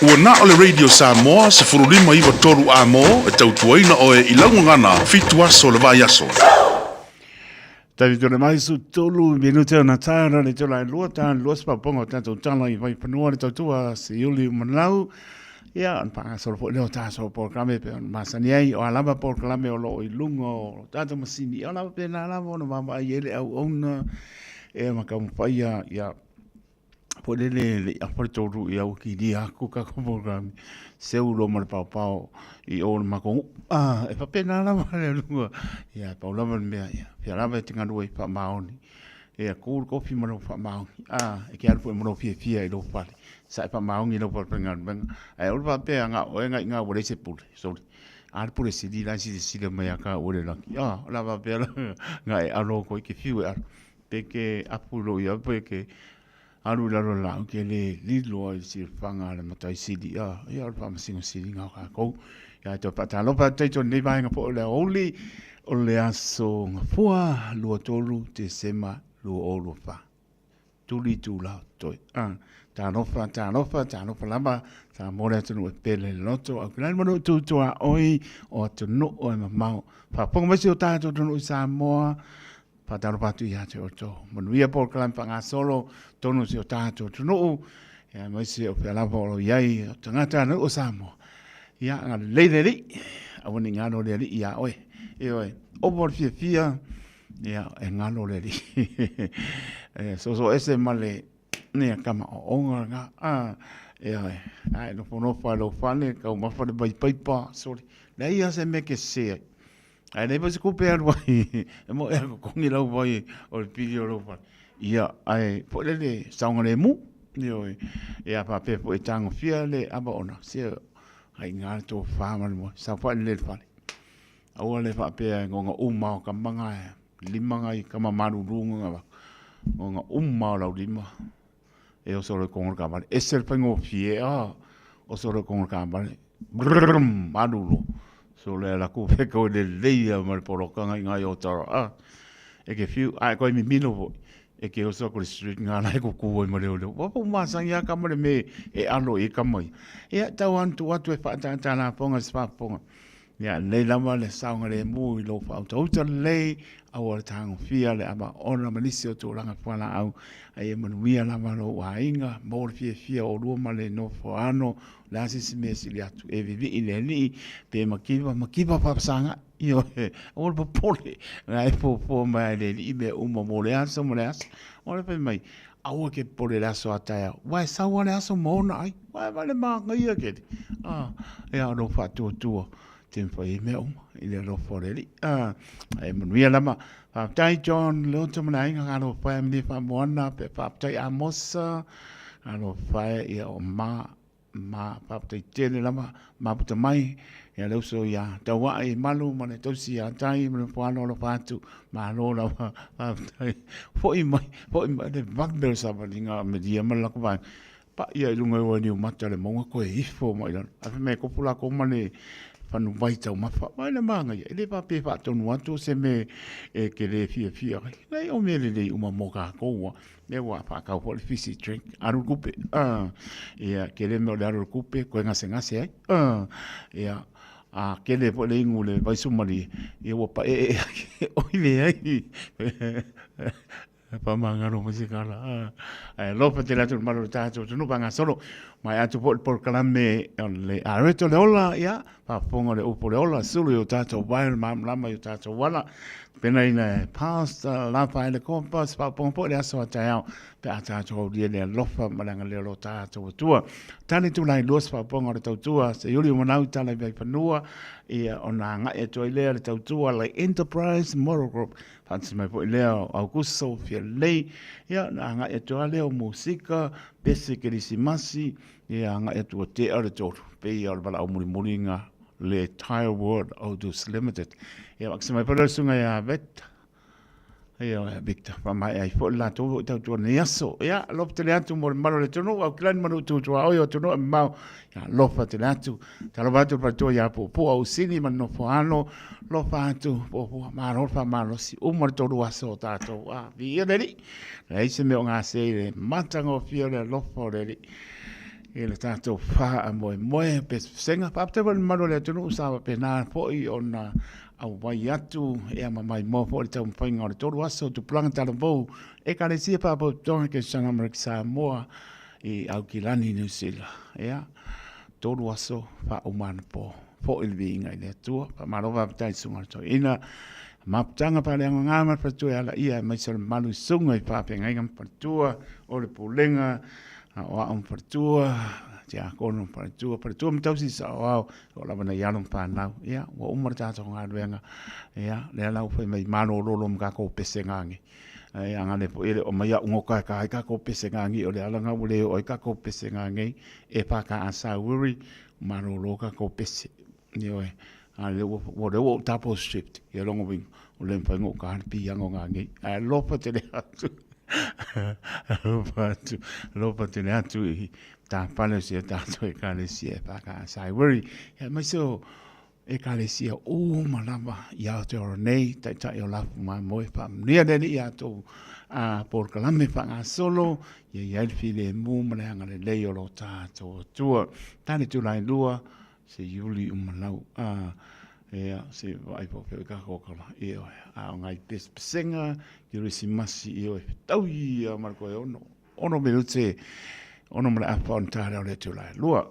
Ua na o le Radio Samoa 1593 A mo e tautuaina oe i lau gagana fitu aso o le vaiaso. Taimi tole mai su tolu minute ona taera le tola e lua ta lua se paponga o tatou tala i Vaifanua le tautua se iuli umanau. Ia, ona faagasolo foi lea o tatou polokalame pei ona masani ai, o a lava polokalame o lo o i luga o tatou masini, o lava pena lava ona vaavaai ai le auauna e ma taumafai ia, ia foi lele le i afa le tolu ia ua kilia aku tatou polokalame, seu loa ma le paopao i o le matou nuu. Ah, e faapena lava le aluga. Ia, pau lava le mea, ia, fia lava e te galue faamaoni. Ia, ku le kofi ma lou faamaoni. Ah, e ke alu foi ma lou fiafia i lou fale. Sa e faamaoni i lau falefaigaluega. Ae aua le faapea na o oe na i ina ua leai se pule. Sorry. A le pule sili la e silasila mai ia tāua i le lagi. Ah, o le a faapea la na e alo atu ai, ke fiu e alo. Pe ke apu i lou ia pe ke alu i lalo o le laau ke le lilo ai i le silafaga a le Matai Sili. Ah, ia o le faamasino siliga o kākou. Ia e toe faatalofa atu ai lenei vaega foi o le aoauli o le aso Gafua 23 Tesema 2024. Tuli itula o totoe. Ah, talofa, talofa, talofa lava, sa mo le atunuu e pele le loto, au kilani manu tutua oi o atunuu e mamao. Faafofoga mai si o tatou atunuu i Samoa, faatalofa atu ia te outou. Manuia polokalame faagasolo tonu o si o tatou atunuu, ia aemaise o fea lava o lo o i ai o tagata nuu o Samoa. Ia, agalelei le Alii, aua ne i galo le Alii ia oe. Ioe, opo le fiafia, Ia, e galo le alii. E soso ese ma le ia kama oonga lena. Ah, ia, ai nofonofo ai lou fale, taumafa le vai paipa, sole. Leai lava se mea e te sese ai. Ae leai foi se tupe e alu ai, e moe a totogi lau vai o le pili o lou fale. Ia, ae foi lele saogalemu. Ioe. Ia faapea foi e tagofia le ava ona, se ai i ina le tofa ma le moe, saofai lelei i le fale. Aua le faapea e goga uma o ka maga e lima ngai kama malulu nga va goga uma o lau lima e oso le kongo ka vale ese le faigofie a oso le kongo ka vale brrrm malulu so le la ku fe ko le leia ma le poloka ngai ngai o tara a e ke fiu a ko mi mino fo e ke oso ko le street nga lai ko ku ma le ole wa po ma sang ya ka ma le me e alo e ka mai e tau an tu atu e fa ta ta la ponga spa ponga Ia, lelei lava le saogalemu i lou faautauta lelei, aua le tagofia le ava ona ma nisi o tulaga fualaau, a ia manuia lava lou aiga, maua le fiafia o oulua ma le nofoano, o le a se isi mea e sili atu, e vivii i le Alii, pe makiva, makiva faapesaga, ioe, aua le popole, o la e foafoa mai lava e le Alii mea uma mo le aso ma le aso. O le fai mai, aua ke popole i le aso a taeao, aua e sau lava le aso ma ona ai. Wae vale māngaia kere. Ah, e a lou faatuatua, te mawhai ai mea uma, i le alofa o le Alii. Ah, e manuia lava. Faafetai John Leota ma le aiga, ka alofa e mene whaamoana, pe faafetai Amosa, ka alofa e ia o ma, ma faafetai tele lava, maputa mai, ia le uso ia Taua'i Malu ma le tausi ia Tai ma le mafualo alofa atu, malo lava, faafetai. Foi mai, foi mai le vave o le savaliga a Melia ma le latou vaega. Paia i luga o Niumata le mauga toe ifo mai lalo. Ae fai mai e tofu latou ma le fanuvai taumafa. Vaai le manaia, e le faapea e faatonu atu se mea e te le fiafia ai. Leai o mea lelei uma mo tatou a. Lea ua faatau foi le fizzy drink, alu le tupe. Ia, tele mea o le alu o le tupe, toe gasegase ai. Ia, a tele foi le inu o le vaisumalie, ia ua paeee ai, oi leai. Faamagalo mai se tala. Ae alofa tele atu i le mamalu o le tatou atunuu faagasolo. Maea atu foi le polokalame o le Areto le Ola, ia, faafofoga le upu o le ola, sulu i o tatou vae, le malamalama i o tatou ala. Penaina e Pastor Rafaele Kopa, se faafofoga foi le aso a taeao, pe a tatou aulia le alofa ma le agalelei o lo tatou Atua. Tali tulai lua se faafofoga o le tautua, se iuli o manau i tala i Vaifanua, ia ona agai atu ai lea le tautua le Enterprise Motor Group. Faatasi mai foi lea o Aukuso Fialelei, ia ona agai atu lava lea o musika, pese kerisimasi, ia agai atu ua tea le tolu, pei o le valaau mulimuli na le Tire World Autos Limited. Ia faatasi mai foi lea o le susuga ia Victor, ia Victor, faamaea ai foi le latou foi tautua i lenei aso. Ia, alofa tele atu mo le mamalu o le atunuu, Aukilani ma nuu tutuaoi o atunuu e mamao, ia alofa tele atu. Talofa atu le faletua ia Puapua Usini ma le Nofoalo, alofa atu Puapua, malo le faamalosi, uma le tolu aso o tatou, a, viia le Alii. Leai se mea o gase i le matagofie o le alofa o le Alii. i le tatou faamoemoe pesepesega. Faafetai foi i le mamalu o le atunuu sa faapena foi ona auai atu ia ma maimoa foi le taumafaiga o le tolu aso o tupulaga talavou Ekalesia Faapotopotoga Kerisiano Amerika Samoa i Aukilani, Niu Sila. Ia, tolu aso faauma anapo foi le viiga i le Atua. Faamalo faafetai i Susuga i le Toeaina, mafutaga faaleagaga ma le faletua e alaia aemaise o le mamalu i susuga i faafeagaiga ma faletua o le pulega aoao ma faletua, tiakono ma faletua, faletua ma tausi saoao, o lava nai alo ma fanau. Ia, ua uma le tatou galuega. Ia, lea la ua fai mai malololo ma tatou pesega ane. Ae a gane foi e le o aumai au goka e ka ai tatou pesega nei, o le ala lena ua le oo ai tatou pesega nei e FKA Wiri, malolo tatou pese. Ioe, a o lea ua, o lea ua ou double shift, ia lona uiga, ua le mafai ona ou taina le piano nanei. Ae alofa tele atu, alofa atu, alofa tele atu i matafale o si a tatou Ekalesia e FKA Wiri, aemaise o Ekalesia uma lava i Aotearoa nei, Taitai o Lafu Mamoe, faamanuia le Alii i a outou polokalame faagasolo, ia i ai le filemu ma le agalelei o lo tatou Atua. Tali atu lai lua, se iuli uma lau, a, ia, se vaai po o ka kokala, ia, a o ngai pesepesega, kerisimasi, ia, fetau ia ma le koe ono, ono minute, ono ma le afa o na tale o le atu lai lua.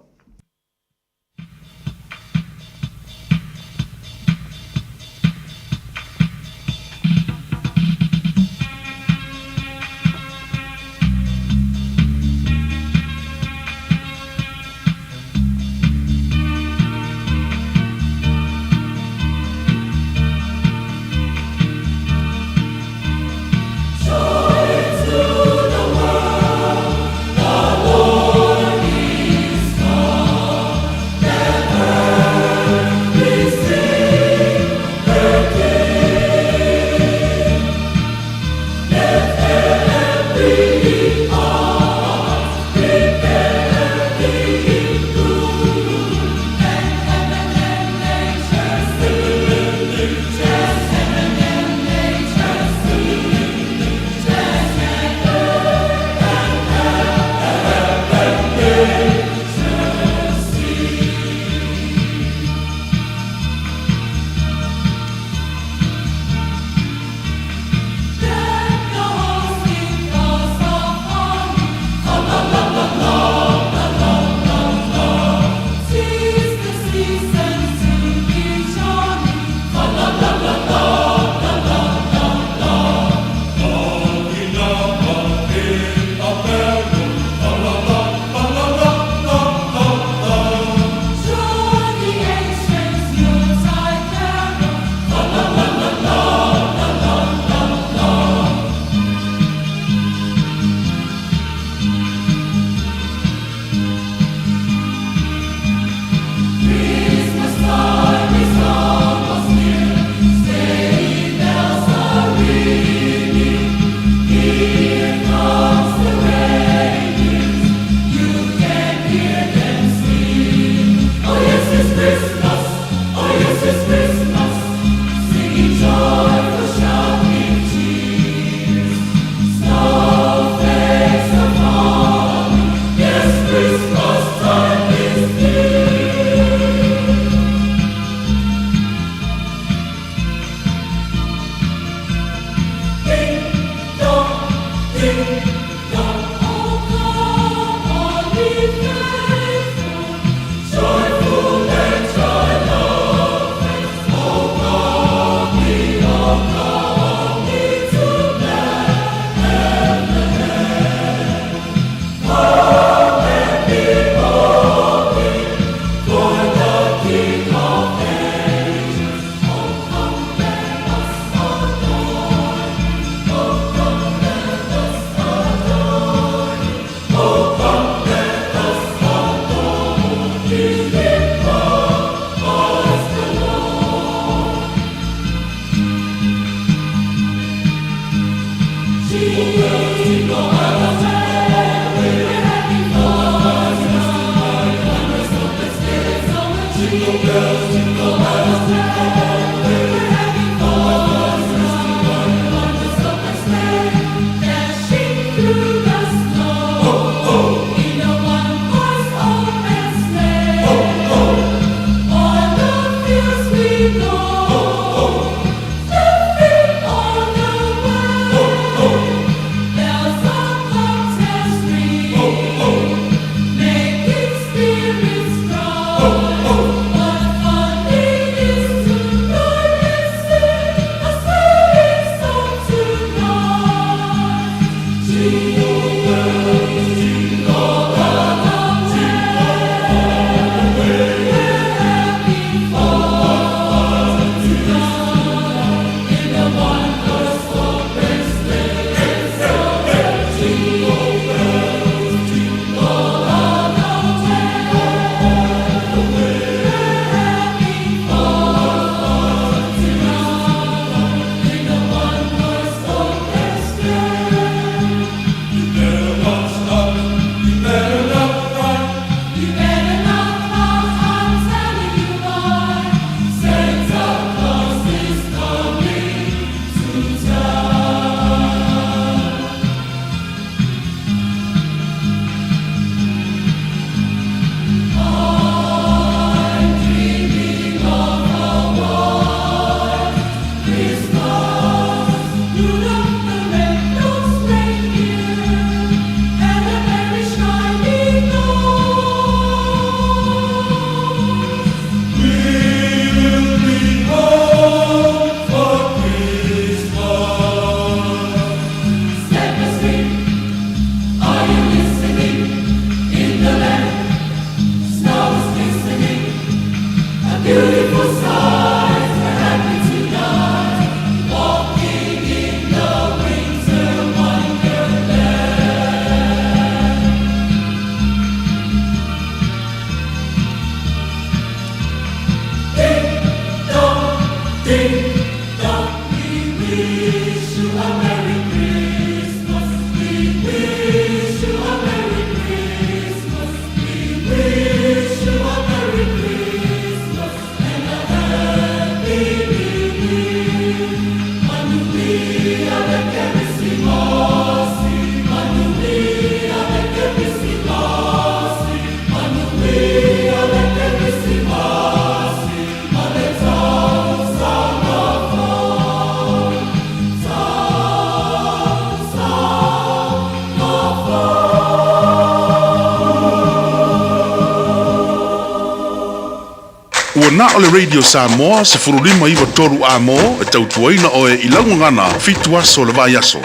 na o le Radio Samoa 1593 amo e tautuaina oe i lau gagana 7 aso o le vaiaso.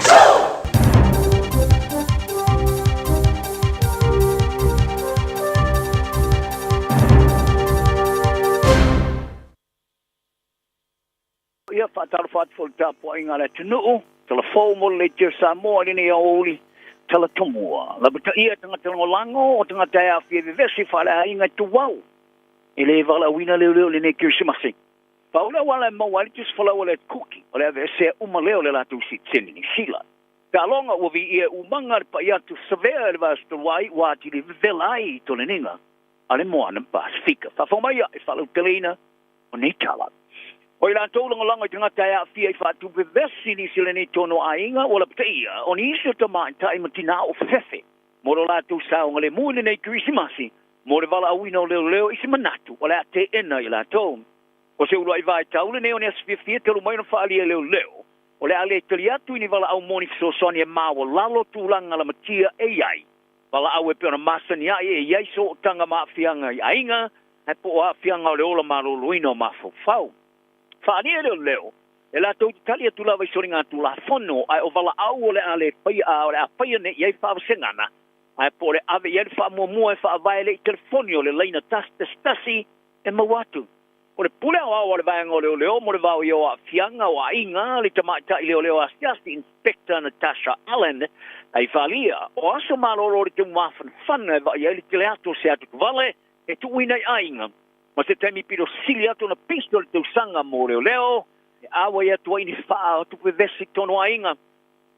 Ia, faatalofa atu foi i le tapuaiga a le atunuu, tala fou mo le Leitio Samoa i lenei aoauli, tala tomua. Lapataia tagata lagolago o tagata e aafia i vevesi faaleaiga e tuau e le valaauina leoleo i lenei Kerisimasi. Pau le auala e maua ai le tusifolau a le Kuki, o le aveesea uma lea o le latou sitiseni Niu Sila. Taaloga ua viia e umaga le pai atu savea i le vaiaso talu ai ua atili vevela ai i toleniga a le Moana Pasefika. Faafofoga mai e faalauteleina o nei tala. O i latou lagolago i tagata e aafia i faatupevesi nisi o lenei tonu aiga ua lapataia o nisi o tamaitai ma tinā o fefe mo lo latou saogalemu i lenei Kerisimasi mo le valaauina o leoleo i se manatu o le a teena i latou. O se uluai vaitau lenei o ni aso fiafia talu mai ona faaalia e leoleo o le a le tali atu i ni valaau mo ni fesoasoani e maualalo tulaga lamatia e i ai valaau e pei ona masani ai e i ai sootaga ma aafiaga i aiga ae po o aafiaga o le ola maloloina o mafaufau. Faaalia e leoleo e latou te tali atu lava i soligatulafono ae o valaau o le a le faia a o le a faia nei i ai faavasegana ae po o le ave i ai le faamuamua e faavae le i telefoni o le laina 111 e maua atu. O le pule aoao a le Vaega o Leoleo mo le Vaoia o Aafiaga o Aiga, le Tamaitai Leoleo Asiasi Inspector Natasha Allen, ai faaalia, o aso malolo o le teumafanafana e vaai ai le tele atu o se atuatuvale e tuuina i aiga ma se taimi pito sili atu ona pisi o le tausaga mo leoleo e ʻauai atu ai ni faa o tupe vevesi i totonu o aiga.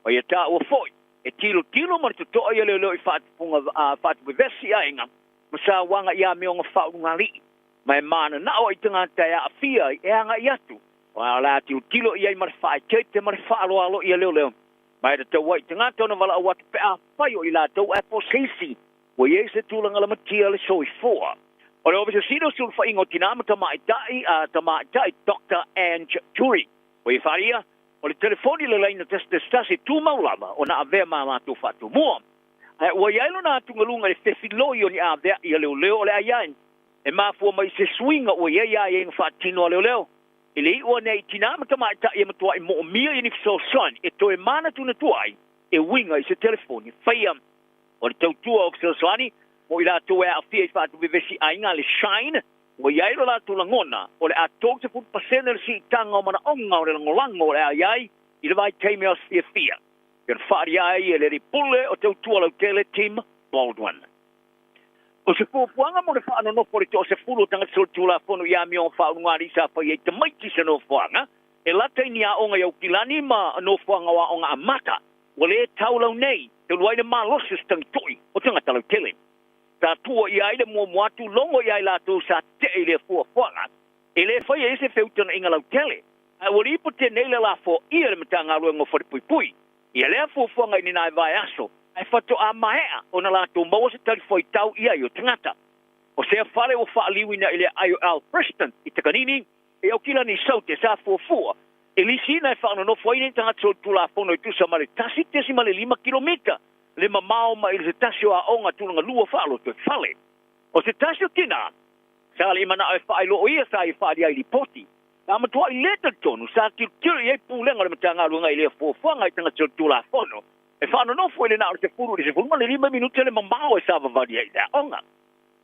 Ma ia taua foi, e tilotilo ma le totoa ia leoleo i faatupuga faatupe vevesi i aiga ma sauaga i amioga faaulugalii ma e mananao ai tagata e aafia ai e agai atu a o le a tilotilo i ai ma le faaeteete ma le faaaloalo ia leoleo. Ma e tatau ai i tagata ona valaau atu pe afai o i latou ae po o se isi ua i ai se tulaga lamatia le soifua. O le Ofisa Sili o Sulufaiga o Tinā ma Tamaitai a Tamaitai Doctor Ange Jury ua ia faia, o le telefoni le laina 111 e tumau lava ona avea ma latou faatumua. Ae ua i ai lona atugaluga i le fefiloi o ni avea'i a leoleo o le aiai e mafua mai i se suiga ua i ai aiaiga faatino a leoleo. I le iu ane ai i tinā ma tamaitai e matua'i moomia i ni fesoasoani e toe manatunatu ai e uiga i se telefoni e faia. O le tautua o fesoasoani mo i latou e aafia i faatuvevesi aiga a le Shine, ua i ai lo latou lagona o le a 30% le siitaga o manaoga o le lagolago o le a i ai i le vaitaimi o aso fiafia, pei ona faaalia ai e le alii pule o tautua lautele Tim Baldwin. O se fuafuaga mo le faanonofo o le toasefulu o tagata solitulafono i amioga faaulugalii sa fai ai tamaiti se nofoaga e lata i ni aoga i Aukilani ma nofoaga o aoga amata ua le taulau nei, talu ai le malosi o se tagitui o tagata lautele. Sa tua i ai le muamua atu logo ia i latou sa tetee i lea fuafuaga. E le faia ai se feutagaiga lautele, ae ua lipoti nei le lafoia e le Matagaluega o Falepuipui ia lea fuafuaga i nina vaiaso, ae faatoa maea ona latou maua se tali fuaitau i ai o tagata. O sea fale ua faaliuina i le aai o Alfriston i Takanini, E Aukilani Saute sa fuafua e lisiina e faanonofo ai nei tagata solitulafono e tusa ma le 1.5 kilomita le mamao mai le se tasi o aoga tulaga lua faaloto e fale. O se tasi o tinā sa le i manao e faailoa o ia sa ia faaalia ai lipoti. Sa matuai le talitonu sa tilotilo i ai pulega o le Matagaluega i lea fuafuaga i tagata solitulafono e faanonofo i le na o le 10 i le 15 minute le mamao e savavali ai i le aoga.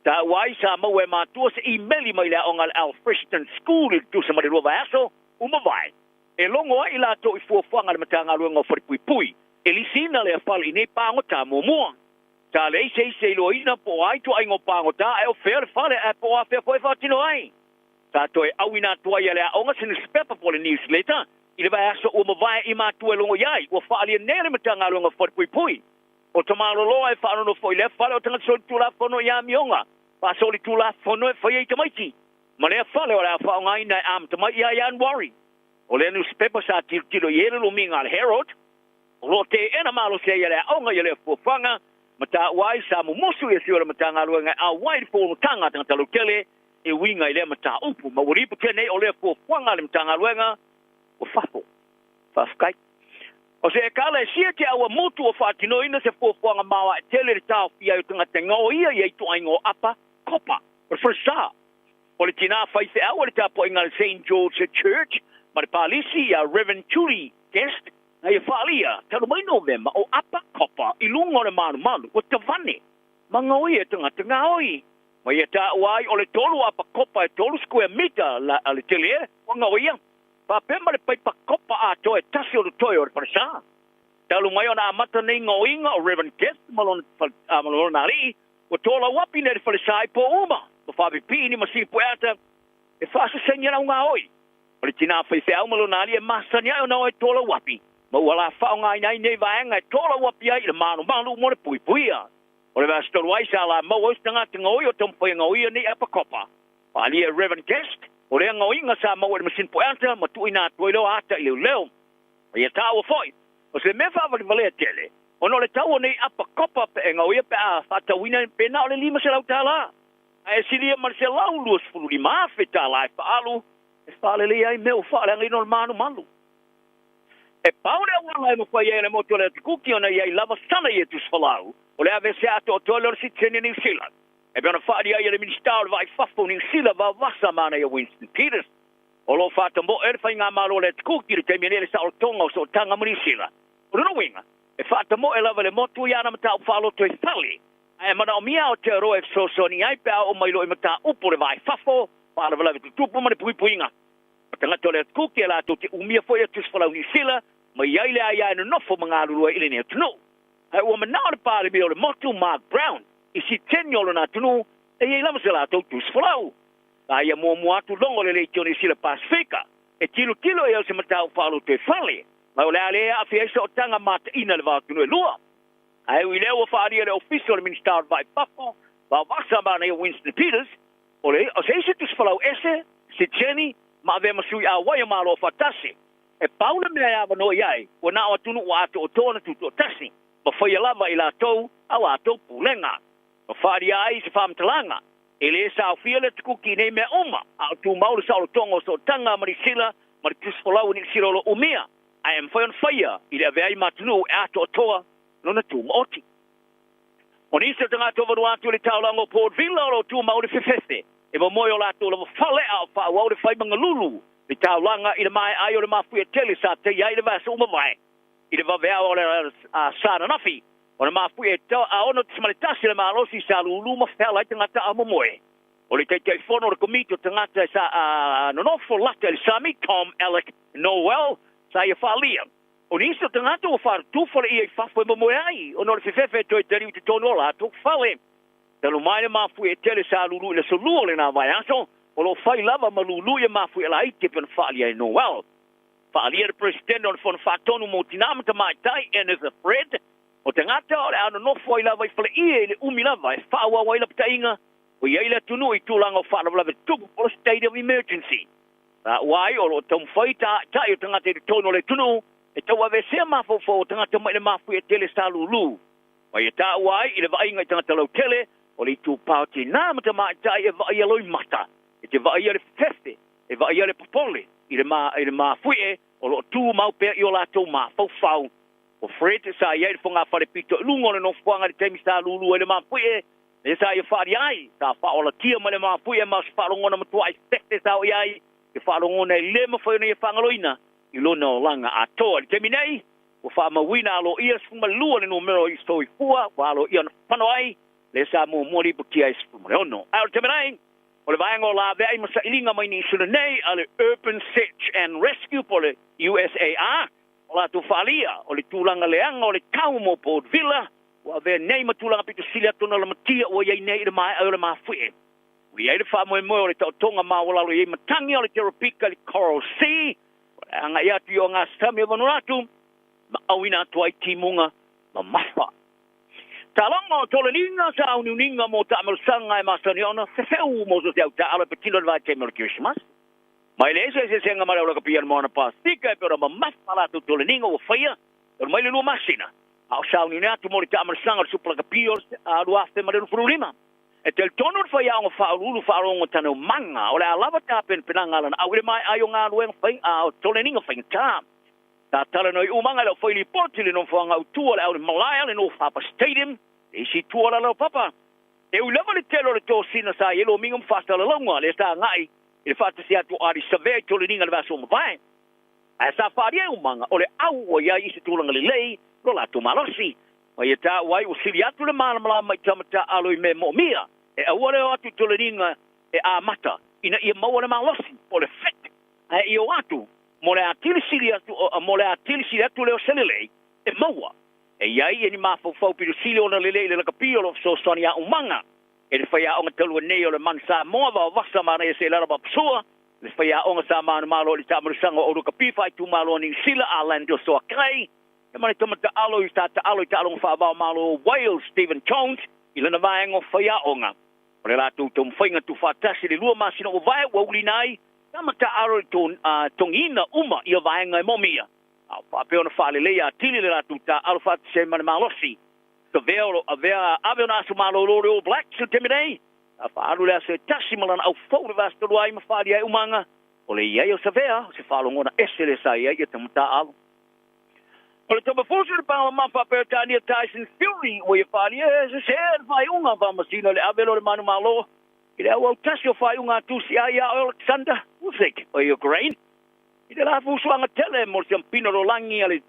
Taua ai sa maua e matua se imeli mai le aoga a le Alfriston School i le tusa ma le lua vaiaso ua mavae, e logo ai i latou i fuafuaga a le Matagaluega o Falepuipui e lisiina lea fale i nei pagota muamua. Sa leai se isi e iloaina po o a ituaiga o pagota ae o fea le fale ae po o afea foi e faatino ai. Sa toe auina atu ai e le aoga se nusipepa po o le newsletter i le vaiaso ua mavae i matua e logo i ai ua faaalia nei e le Matagaluega o Falepuipui O Tamaloloa e faanonofo i lea fale o tagata solitulafono i amioga faasolitulafono e faia i tamaiti, ma lea fale o le a faaaogaina e amata mai ia Ianuari. O lea nusipepa sa tilotilo i ai le lumiga a le Herald, o lo o teena malosi ai e le aoga ia lea fuafuaga, ma taua ai sa mumusu ia sui o le Matagaluega e auai i le fonotaga a tagata lautele e uiga i lea mataupu, ma ua lipotia nei o lea fuafuaga a le Matagaluega ua fafo. Faafetai. O se Ekalesia te aua mutu ua faatinoina se fuafuaga maoae tele i le taofia ai o tagata e gaoia ia ituaiga o apa, kopa, o le falesa. O le tinā faifeau o le tapuaiga a le Saint George Church ma le Palisi ia Rev. Julie Guest na ia faaalia talu mai Novema o apa kopa i luga o le malumalu ua tavane ma gaoia e tagata gaoi. Ma ia taua ai o le tolu apa kopa e tolu square mita la le tele ua gaoia faapea ma le paipa kopa atoa e tasi o le toe o le falesa. Talu mai ona amata nei gaoiga o Rev. Guest ma lona alii ua tolauapi nei le falesa i pō uma ma faapipii ni masini pueata e faasaseni ana gaoi. O le tinā faifeau ma lona alii e masani ai ona o e tolauapi ma ua la faaaogaina ai nei vaega e tolauapi ai i le malumalu mo le puipuia. O le vaiaso talu ai sa la maua ai se tagata gaoi o taumafai e gaoia nei apa kopa. Faaalia e Rev. Guest, o lea gaoiga sa maua i le masini pueata ma tuuina atu ai loa ata i leoleo. Ma ia taua foi, o se mea faavalevalea tele, ona o le tau o nei apa kopa pe e gaoia pe a faatauina pe na o le $500, ae silia ma le $125,000 e faaalu e faaleleia ai mea ua faaleagaina o le malumalu. E pau le auala e mafai ai e le motu o le Atu Kuki ona i ai lava sana ia tusifolau, o le aveesea atoatoa lea o le sitiseni a Niu Sila. E pei ona faaalia ai e le Minisita o le Vaa i Fafo o Niu Sila vaovasa manaia Winston Peters. O lo o faatamoe le faigamalo a le Atu Kuki i le taimi nei i le saolotoga o sootaga ma Niu Sila. O lona uiga, e faatamoe lava le motu i ana mataupu faaloto e fale, ae manaomia Aotearoa e fesoasoani ai pe a oo mai loa i mataupu o le vaa i fafo, faalavelave tutupu ma le puipuiga. O tagata o le Atu Kuki e latou te umia foi a tusifolau Niu Sila ma i ai le aia e nonofo ma galulue ai i lenei atunuu. Ae ua manao le Palemia o le motu, Mark Brown, i sitiseni o lona atunuu e i ai lava se latou tusifolau. A ia muamua atu logo le Leitio Niu Sila Pasefika e tilotilo i ai o se mataupu faalotoifale, ma o le a le aafia ai sootaga mataina le va o atunuu e lua. Ae ui i lea ua faaalia e le Ofisa o le Minisita o le Vaa i Fafo, Vaovasa manaia Winston Peters, o le o se isi tusifolau ese, sitiseni, ma avea ma sui auai o Malo Afaatasi. E pau le mea e avanoa i ai, ua na o atunuu ua atoatoa ona tutoatasi, ma faia lava e latou a latou pulega. Ma faaalia ai se faamatalaga, e le saofia le Atu Kuki i nei mea uma, a o tumau le saolotoga o sootaga ma Niu Sila ma le tusifolau o Niu Sila o lo o umia, ae e mafai ona faia i le avea ai ma atunuu e atoatoa lona tumaoti. O nisi o tagata o Vanuatu i le taulaga o Port Vila o lo o tumau le fefefe e momoe o latou lava fale a o faaauau le faimagalulu le taulaga i le maea ai o le mafuie tele sa teia ai le vaiaso ua mavae i le vaveao o le sa ananafi o le mafuie a 6.1 le malosi sa lulu ma feala ai tagata a momoe. O le Taitaifono o le Komiti o Tagata e sa nonofo lata i le sami, Tom Alec Noel, sa ia faaalia. O nisi o tagata ua faatutū faleia i fafo e momoe ai ona o le fefefe e toe taliu i totonu o latou fale. Talu mai le mafuie tele sa lulu i le aso Lua o lena vaiaso, o lo o fai lava ma lulu ia mafuie laiti e pei ona faaalia e Noel. Faaalia le Peresetene o le Fono Faatonu mo Tinā ma Tamaitai, Enitha Fred, o tagata o le a nonofo ai lava i faleie i le umi lava e faaauau ai lapataiga o i ai le atunuu i tulaga o faalavelave tutupu po o le state of emergency. Taua ai o lo o taumafai taaitai o tagata i totonu o le atunuu e tauaveesea mafaufau o tagata mai le mafuie tele sa lulu. Ma ia taua ai i le vaaiga i tagata lautele o le itupa o tinā ma tamaitai e vaaia loimata, e te vaaia le fefefe, e vaaia le popole i le i le mafuie o lo o tumau pea i o latou mafaufau. O Fred sa i ai i le fogafale pito i luga o le nofoaga i le taimi sa lulu ai le mafuie, lea sa ia faaalia ai, sa faaolatia mai le mafuie ma o se faalogona matuai fefe sa oo i ai, se faalogona e le mafai ona ia faagaloina i lona olaga atoa. I le taimi nei, ua faamauina aloaia 12 le numera o soifua ua aloaia ona fano ai, lea sa muamua lipotia ai 16. Ae o le taimi nei, o le vaega o laveai ma sailiga mai Niu Sila nei a le Urban Search and Rescue po o le USAR, o latou faaalia o le tulaga leaga o le tau mo Port Vila ua avea nei ma tulaga pito sili atu ona lamatia ua i ai nei i le maea o le mafuie. Ua i ai le faamoemoe o le taotoga maualalo i ai matagi o le teropika i le Coral Sea, o le agai atu i ogasami o Vanuatu ma auina atu ai timuga mamafa. Taloga o toleniga sa auniuniga mo taamalosaga e masani ona fefeu mo so se au taaalo e patino i le vaitaimi o le Kerisimasi. Mai le eseeseesega ma le aulakapia o le Moana Pasefika e pei ona mamafa latou toleniga ua faia talu mai le 2 masina a o sauniuni atu mo le taamalosaga o le Supa Lakapi o le 2025. E talitonu le faiaoga faauluulu faalogo Taneumaga o le a lava tapenapenaga a lana au i le maea ai o galuega fai a o toleniga faigata. Sa talanoa i umaga i lau fai lipoti i le nofoaga autu o le Aule Malae o le North Harbour Stadium, le isi itu o Lalaupapa. E ui lava le tele o le tosina sa i ai lomiga ma faasalalauga lea sa agai i le faatasi atu o Ardie Savea i toleniga i le vaiaso ua mavae. Ae sa faaalia e Umaga o le au ua i ai i se tulaga lelei lo latou malosi. Ma ia taua ai ua sili atu le malamalama i tama taaalo i mea moomia e aua le o atu i toleniga e amata ina ia maua le malosi po o le fit ae ia o atu mo le atili sili atu mo le atili sili atu lea o se lelei e maua. E i ai ni mafaufau pito sili ona lelei i le lakapi o lo o fesoasoani iā Umaga e le faiaoga talu ai nei o le Man Samoa Vaovasa Manaia Seilala Vapasua, le faiaoga sa manumalo i le taamilosaga o Lakapi faaitumalo a Niu Sila Arlando Soakai, ma le tama taalo i sa taalo i taaloga faava-o-Malo o Wales Stephen Jones i lana vaega o faiaoga. O le latou taumafaiga tuufaatasi i le lua masina ua vae ua uliina ai tama taalo i le togiina uma ia vaega e moomia. A o faapea ona faaleleia atili le latou taaalo faatasi ai ma le malosi. Savea o lo o avea ave ona aso malolo le All Blacks i le taimi nei, a faaalu le aso e tasi ma lana au fou i le vaiaso talu ai ma faaalia ai umaga o le i ai o Savea o se faalogona ese lea sa i ai ia tama taaalo. O le tama fusi o le paga mamafa a Peretania Tyson Fury ua ia faaalia e sese le faaiuga faamasino i le ave loa o le manumalo i le auau tasi o faaiuga a tusi ai ia Oleksandr Usyk o Ukraine. I le la fuafuaga tele mo le siampina o le lalolagi a le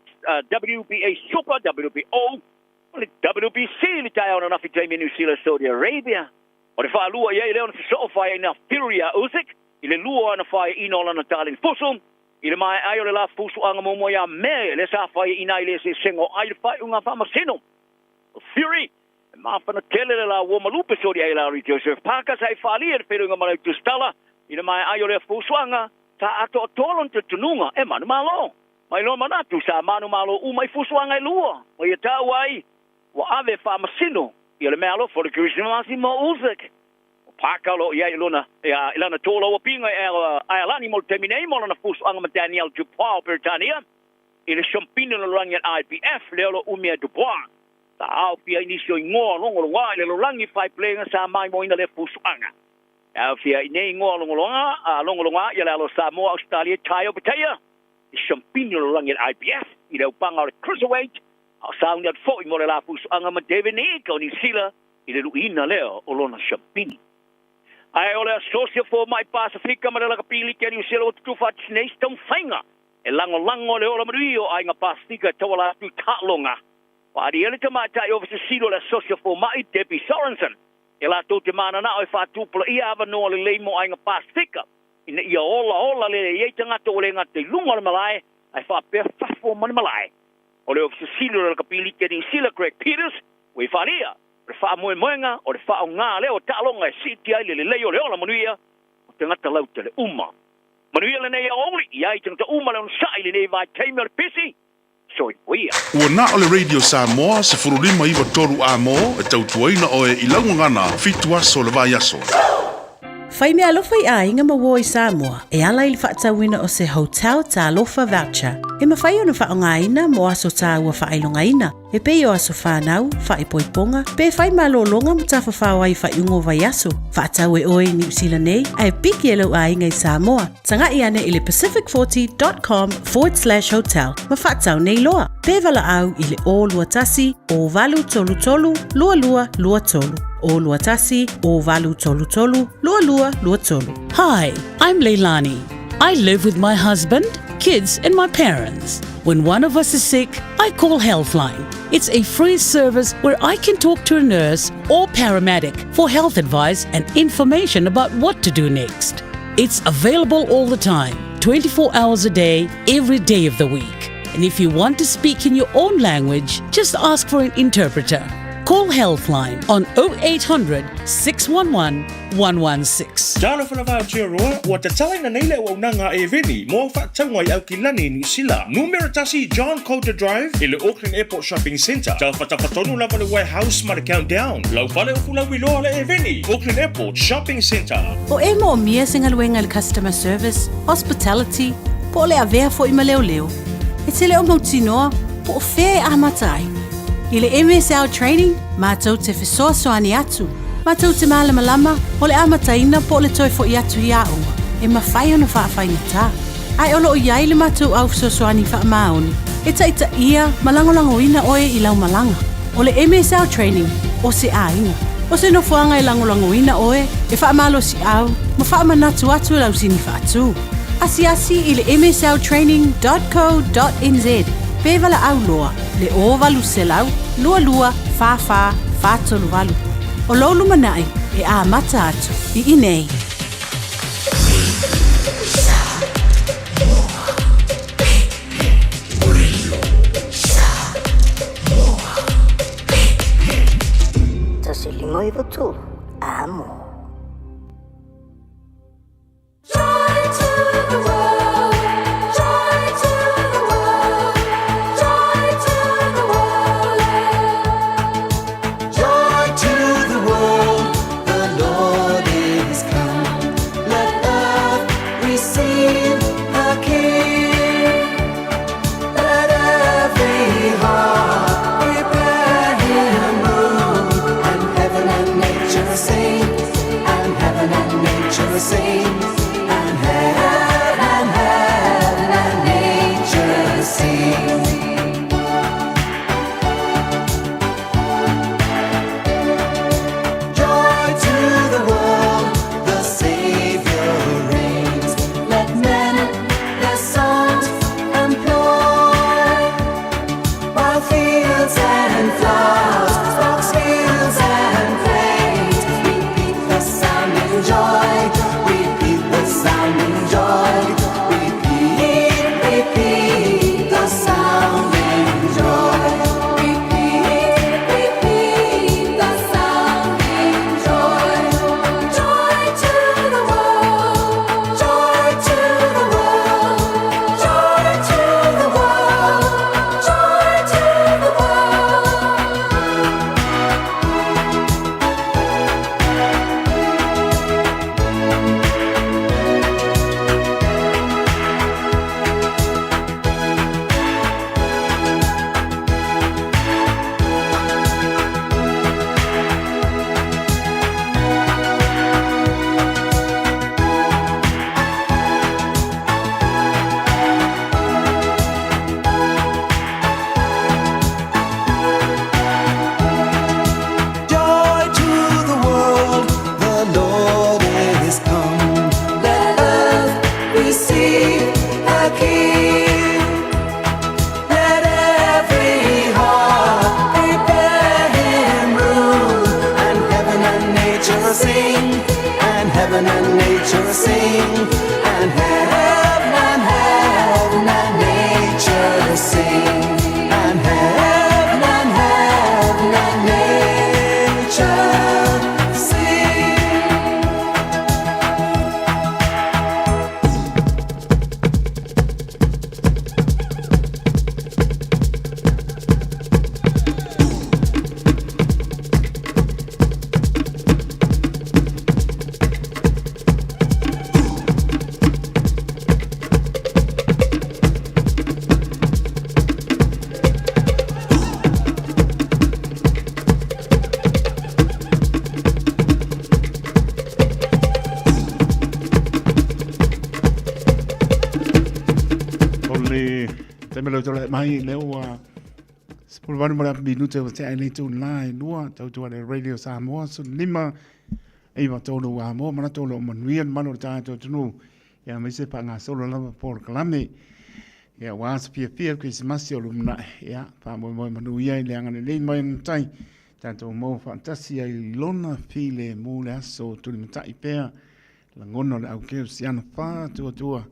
WBA Super, WBO, ma le WBC i le taeao ananafi i taimi i Niu Sila, Saudi Arabia. O le faalua i ai lea ona sosoo faiaina Fury a Usyk i le lua o ana faiaina o lana taleni fusu i le maea ai o le la fusuaga muamua ia Me lea sa faiaina ai le eseesega o ai le faaiuga faamasino. O Fury, e mafana tele le la uoma lupe soli ai lalo i Joseph Parker sa i faalia i le feiloaiga ma le tusitala i le maea ai o lea fusuaga. Sa atoatoa lona talitonuga e manumalo. Mai lona manatu, sa manumalo uma i fusuaga e lua, ma ia taua ai ua ave e faamasino ia le meaalofa o le Kerisimasi mo Usyk. O Parker o lo o i ai i lona, i lana tolauapiga i Aelani mo le taimi nei mo lana fusuaga ma Daniel Dubois o Peretania i le Siampini o le Lalolagi a le IBF, lea o lo o umia e Dubois. Sa aofia ai nisi o igoa logologoa i le lalolagi faipulega sa maimoaina lea fusuaga. E aofia ai nei igoa logologa a logologa ia le alo o Samoa, Ausetalia, Thai o Petaia, i siampini o le lalolagi a le IBF i le aupaga o le Cruiserweight, a o sauni atu foi mo le la fusuaga ma David Nick o Niu Sila i le luiina lea o lona siampini. Ae o le Asosi o Fomai Pasefika ma le Lakapi Liki a Niu Sila ua tutufa atu nei se taumafaiga e lagolago le ola manuia o aiga Pasefika e tauala atu i taaloga. Faaalia le tamaitai Ofisa Sili o le Asosi o Fomai, Debbie Sorensen, E latou te mananao e faatupulaia avanoa lelei mo aiga Pasefika ina ia olaola lelei ai tagata ua le gata i luga o le malae ae faapea fafo ma le malae. O le Ofisa Sili o le Lakapi Liki a Niu Sila, Greg Peters, ua i faaalia, o le faamoemoega o le faaaoga lea o taaloga e siitia ai le lelei o le ola manuia o tagata lautele uma. Manuia lenei aoauli i ai tagata uma le onosai i lenei vaitaimi o le pisi. Soifua. Ua na o le Radio Samoa 15 93 A mo e tautuaina oe i lau gagana fitu aso o le vaiaso. Fai meaalofa i aiga ma uo i Samoa e ala i le faatauina o se Hotel Talofa Voucher e mafai ona faaaogaina mo aso tāua faailogaina e pei o aso whānau, whaipoiponga, pe whai malōlōga ma tafafao ai faaiuga o vaiaso. Faatau e oe i Niu Sila nei ae piki e lou aiga i Samoa. Taga'i ane i le pacific40.com forward slash hotel ma faatau nei loa. Pe valaau i le 021 0833 2223. 021 0833 2223. Hi, I'm Leilani. I live with my husband, kids, and my parents. When one of us is sick, I call Healthline. It's a free service where I can talk to a nurse or paramedic for health advice and information about what to do next. It's available all the time, 24 hours a day, every day of the week. And if you want to speak in your own language, just ask for an interpreter. Call Healthline on 0800 611 116. Talofa lava Aotearoa, ua tatalaina nei le auaunaga a Eveni mo au faatauga i Aukilani i Niu Sila. Numera tasi John Coulter Drive i le Auckland Airport Shopping Centre. Taufatapa tonu lava le Warehouse ma le Countdown. Lau fale upu lauiloa le Eveni, Auckland Airport Shopping Centre. O e moomia se galuega i le customer service, hospitality, po o le avea foi ma leoleo, e te le o mautinoa po o fea e amata ai. I le MSL Training, matou te fesoasoani atu, matou te malamalama o le amataina po o le toe foi atu i aoga, e mafai ona faafaigata. Ae o lo o i ai le matou au fesoasoani faamaoni e taitaia ma lagolagoina oe i lau malaga. O le MSL Training, o se aiga. O se nofoaga e lagolagoina oe e faamalosiau ma faamanatu atu i lau sini faatu. Asiasi i le msltraining.co.nz pe valaau loa le 0800 22 44 438. O lou lumanai e amata atu i inei. 1 5 9 3, amo. Joy to the world, the Lord is come. Let earth receive her King. Let every heart prepare him room. And heaven and nature sing. And heaven and nature sing. And heaven and heaven and nature sing. Joy to the world, the Savior reigns. Let men their songs employ. While fields and flowers, rocks, hills and plains, repeat the sounding joy. Repeat the sounding joy. Repeat, repeat the sounding joy. Repeat, repeat the sounding joy. Joy to the world. Joy to the world. Joy to the world. Joy to the world. Joy to the world, the Lord is come. Let earth receive her King. Let every heart prepare him room. And heaven and nature sing. And heaven and nature sing. And heaven and heaven and nature sing. And heaven and heaven and nature sing. O le taimi lau tala mai lea ua 18 ma le afa minute ua tea ai nei tū la e lua tautua le Radio Samoa 15 9 3 ua moa manatu o lo o manuia le malu o le tagata o atunuu ia aemaise faagasolo lava polokalame. Ia ua aso fiafia le Kerisimasi o lumanai ia faamoemoe manuia i le agalelei mai o le Matai tatou maua faatasi ai i lona filemu le aso tulimatai pea lagona o le au kerisiano faatuatua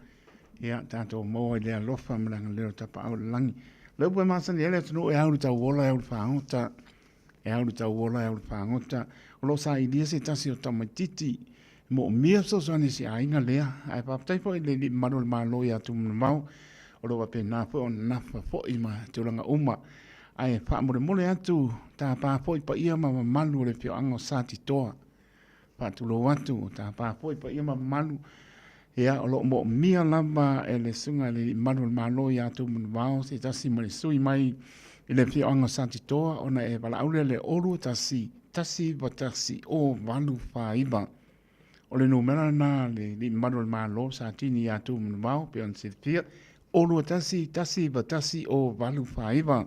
ia tatou maua i le alofa ma le agalelei o Tapaau i le lagi. O le upu e masani ai le atunuu e au le tauola e au le fagota, e au le tauola e au le fagota. O lo o sailia se tasi o tamaititi e moomia fesoasoani i se aiga lea, ae faafetai foi i le Alii Mamalu o le Malo ia Tumanavao o lo o faapena foi ona nafa foi ma tulaga uma. Ae faamolemole atu tapa foi paia ma mamalu o le afioaga o Satitoa. Faatulou atu, o tapa foi paia ma mamalu, ia, o lo o moomia lava e le Susuga i le Alii Mamalu o le Malo ia Tumanavao se tasi ma le sui mai i le afioaga o Satitoa ona e valaau lea i le 0 2 1 9 1 0 8 4 9. O le numera lena a le Alii Mamalu o le Malo Satini ia Tumanavao pei ona silafia, 0 2 1 1 9 1 0 8 4 9.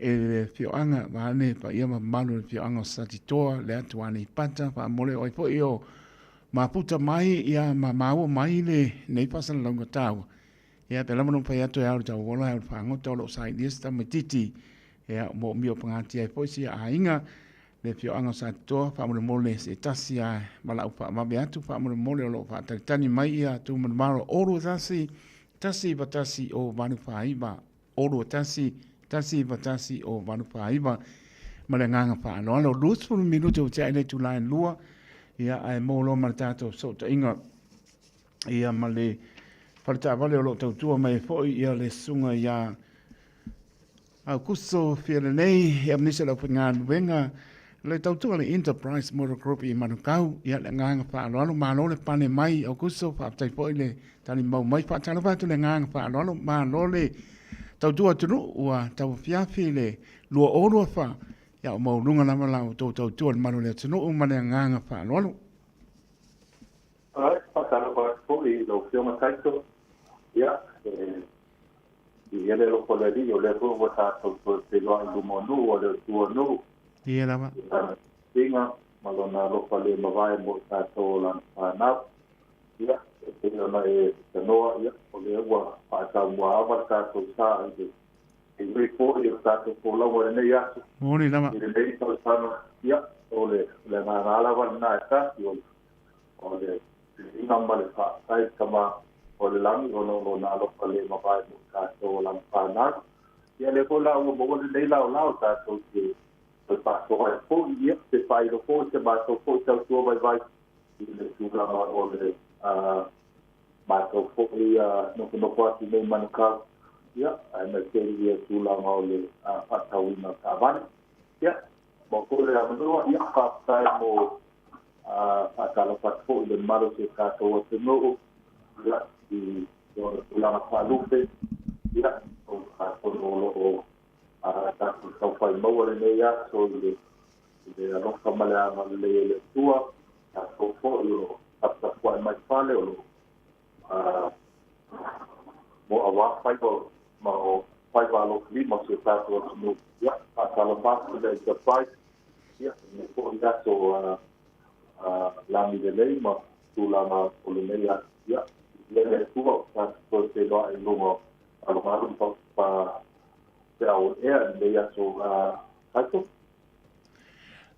e le afioaga vaeane paia ma mamalu o le afioaga o Satitoa, le atu Aleipata, faamole o ai foi o maputa mai ia ma maua mai lenei faasalalauga taua. Ia pe lava ona fai atu e ao le tauola e ao le fagota o lo o sailia se tamaititi ia moomia o pagatia ai foi si aiga le afioaga o Satitoa faamolemole se tasi a valaau faavave atu faamolemole o lo o faatalitali mai ia tumanumalo 21 191 o 849 21 191 o 849 ma le agaga faaaloalo. 20 minute ua tea i le itula e 2 ia ae maua loa ma le tatou fesootaiga ia ma le fale taavale o lo o tautua mai ai foi ia le susuga ia Aukuso Fialenei ia ma nisi o le aufaigaluega le tautua le Enterprise Motor Group i Manukau. Ia le agaga faaaloalo, malo le pane mai Aukuso, faafetai foi le talimau mai. Faatalofa atu le agaga faaaloalo, malo le tautua atunuu ua tauafiafi le 2024 ia o maualuga lava la outou tautua i le malu o le atunuu ma le agaga faaaloalo. Alright, faatalofa atu foi i lau Afioga Taito. Ia, e i le alofa o le Alii, o lea foi ua tatou toe feiloai i luma o nuu, o le Atua o nuu. Ia lava. I lana viiga ma lona alofa le mavae mo i tatou o lana fanau. Ia, e pei ona e tanoa, ia, o lea ua faataumuaava le tatou sa i le i lenei foi o le tatou folauga i lenei aso. Moni lava. I lenei tausaga, ia, o le, o le agaga lava lena e tasi, o le O le viiga ma le faafetai i le Tama o le Lagi ona o Lona alofa le mavae mo i tatou o Lana fanau. Ia lea foi la ua maua lenei laolao tatou te toe faasoa ai foi, ia, pe faailo foi se matou foi tautua vaivai i le tulaga o le matou foi nofonofo atu nei Manukau, ia, aemaise ia tulaga o le faatauina o taavale. Ia, Maua foi le avanoa, ia, faafetai mo faatalofa atu foi i le mamalu o si o tatou atunuu, ia, i ona tulaga faalupe, ia, o atonu o lo o tatou taufai maua lenei aso i le i le alofa ma le agalelei o le Atua, tatou foi o lo o taputapuai mai fale, o lo o mo auā faiva ma o faiva alofilima o si o tatou atunuu. Ia, faatalofa atu le Enterprise, ia, lenei foi aso lagi lelei ma tulaga o lenei aso. Ia, viia le Atua ua tatou toe feiloai i luga o aloalu ma feau o ea i lenei aso taito.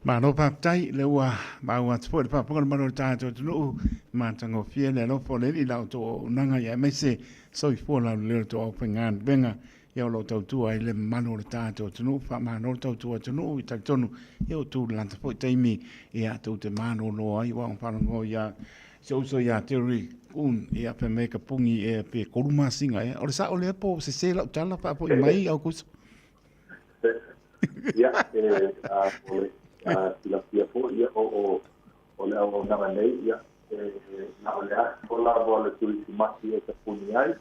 Malo faafetai, lea ua maua atu foi le faafofoga a le mamalu o le tatou atunuu, matagofie le alofa o le Alii i la outou auaunaga, ia aemaise soifua laulelei o le tou aufaigaluega, ia o lo o tautua ai le mamalu o le tatou atunuu. Faamalo le tautua atunuu, i talitonu ia ua tulata foi taimi ia tou te malolo ai, ua faalogo ia si ou uso ia Terry Kun, ia fai mai ka pugi ea pe 3 masina ea. O le sao lea po o sese lau tala, faafoi mai Aukuso. Ia, e, a, o le a, silafia foi, ia, o, o, o le auaunaga nei, ia, e, na o le aso lava o le Kerisimasi e tapuni ai,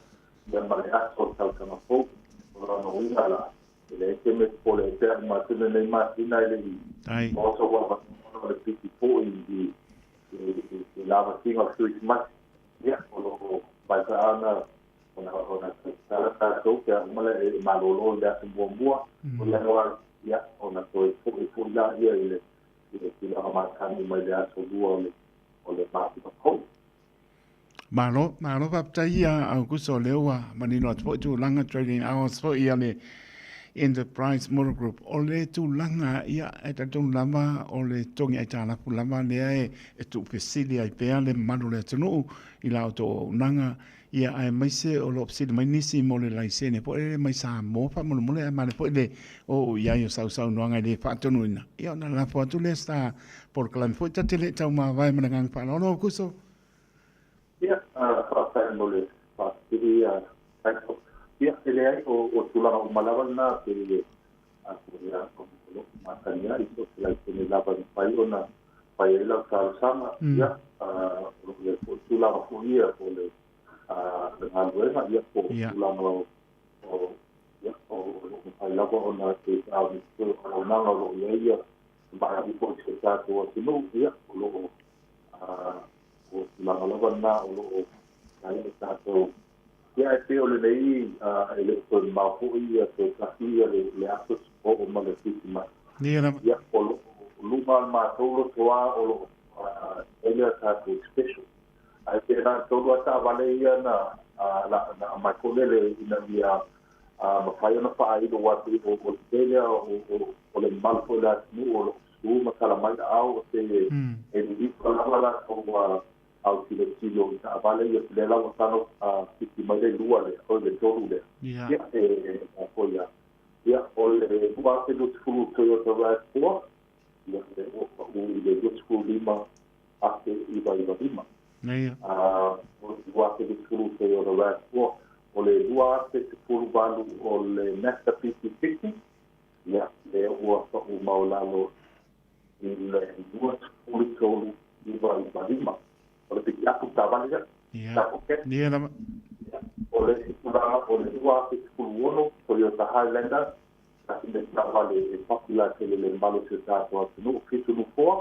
ia ma le aso o le tausaga fou. O lona uiga la, e leai se mea popole ai pea uma atu lenei masina e le i maua sou avanoa ona o le pisi foi i, i, i, i lavasiga o le Kerisimasi. Ia, o lo o vaevaeana Ona ona tatala tatou pe a uma le e malolo i le aso muamua o Ianuari, ia, ona toe foi foi lea i le i le tulaga masani mai le aso 2 o le o le masina fou. Malo, malo faafetai ia Aukuso, o lea ua manino atu foi tulaga trading hours foi ia le Enterprise Motor Group. O le tulaga, ia, e talitonu lava o le totogi aitalafu lava lea e, e tuufesili ai pea le mamalu o le atunuu i la outou auaunaga Ia, aemaise o lo o fesili mai nisi mo le laisene foi lele mai Samoa faamolemole, ae manaia foi le oo i ai o sau saunoaga e le faatonuina. Ia, ona lafo atu lea sa polokalame foi ta te le i taumavae ma le agaga faaaloalo, Aukuso. Ia, faafetai mo le faafesili ia Taito. Ia, e leai, o tulaga uma lava lena pe a o lo o masani ai, so o se laisene lava e mafai ona fai ai lau talosaga. Ia, o lo o i ai foi tulaga foi ia o le le galuega, ia, po o tulaga o ia, o lo o mafai lava ona e o auaunaga o lo o i ai ia vaai foi i si o tatou atunuu, ia, o lo o o tulaga lava lena o lo o i ai tatou. Ia, e pei o lenei e le o toe mamao foi ia toe tasi ia le aso. Oo ma le Kirisimasi. Ia lava. Ia, o loo luma o le matou lotoa o loo tele a tatou special. Ae pe na o le tolu lava taavale ia na na aumai foi lele ina ia mafai ona faailo aua pei o le tele o le mamalu foi o le atunuu o loo susu ma tala mai aao o se e lilifa lava latou autilotilo i taavale ia, lea la ua tago piki mai le lua lea, oi le tolu lea. Ia e foi a ia o le 2020 Toyota RAV4, ia le ua pau i le 25,995. Ia. O le 2020 Toyota RAV4, o le 2018 o le Mazda BT-50, ia lea ua pau maualalo i le 23,995. O le pikiapu taavale ia. Ia. Ia lava. O le isi tulaga o le 2016 Toyota Highlander, tasi lenei taavale e popular tele i le mamalu o si o tatou atunuu, fitu nofoa,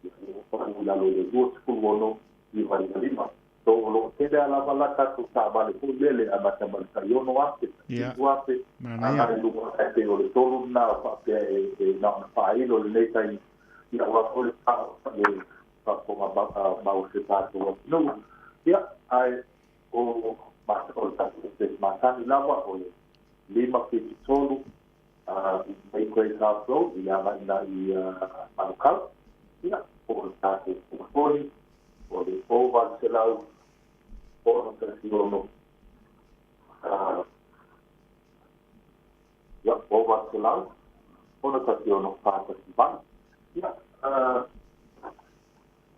ia ua pau i lalo i le 26,995. So o lo o tele a lava la tatou taavale foi lele amata mai le tai 6,000, 7,000, agai i luga, ae pei o le tolu lena o faapea e na ona faailo i lenei taimi, ia aua foi le le faafofoga mau a si o tatou atunuu. Ia, ae o o le tatou pese masani lava o le 573 i mai Grey South Road i le agai ina i Manukau, ia, po o le tatou telefoni o le 0800 616, ia, 0800 616 418. Ia,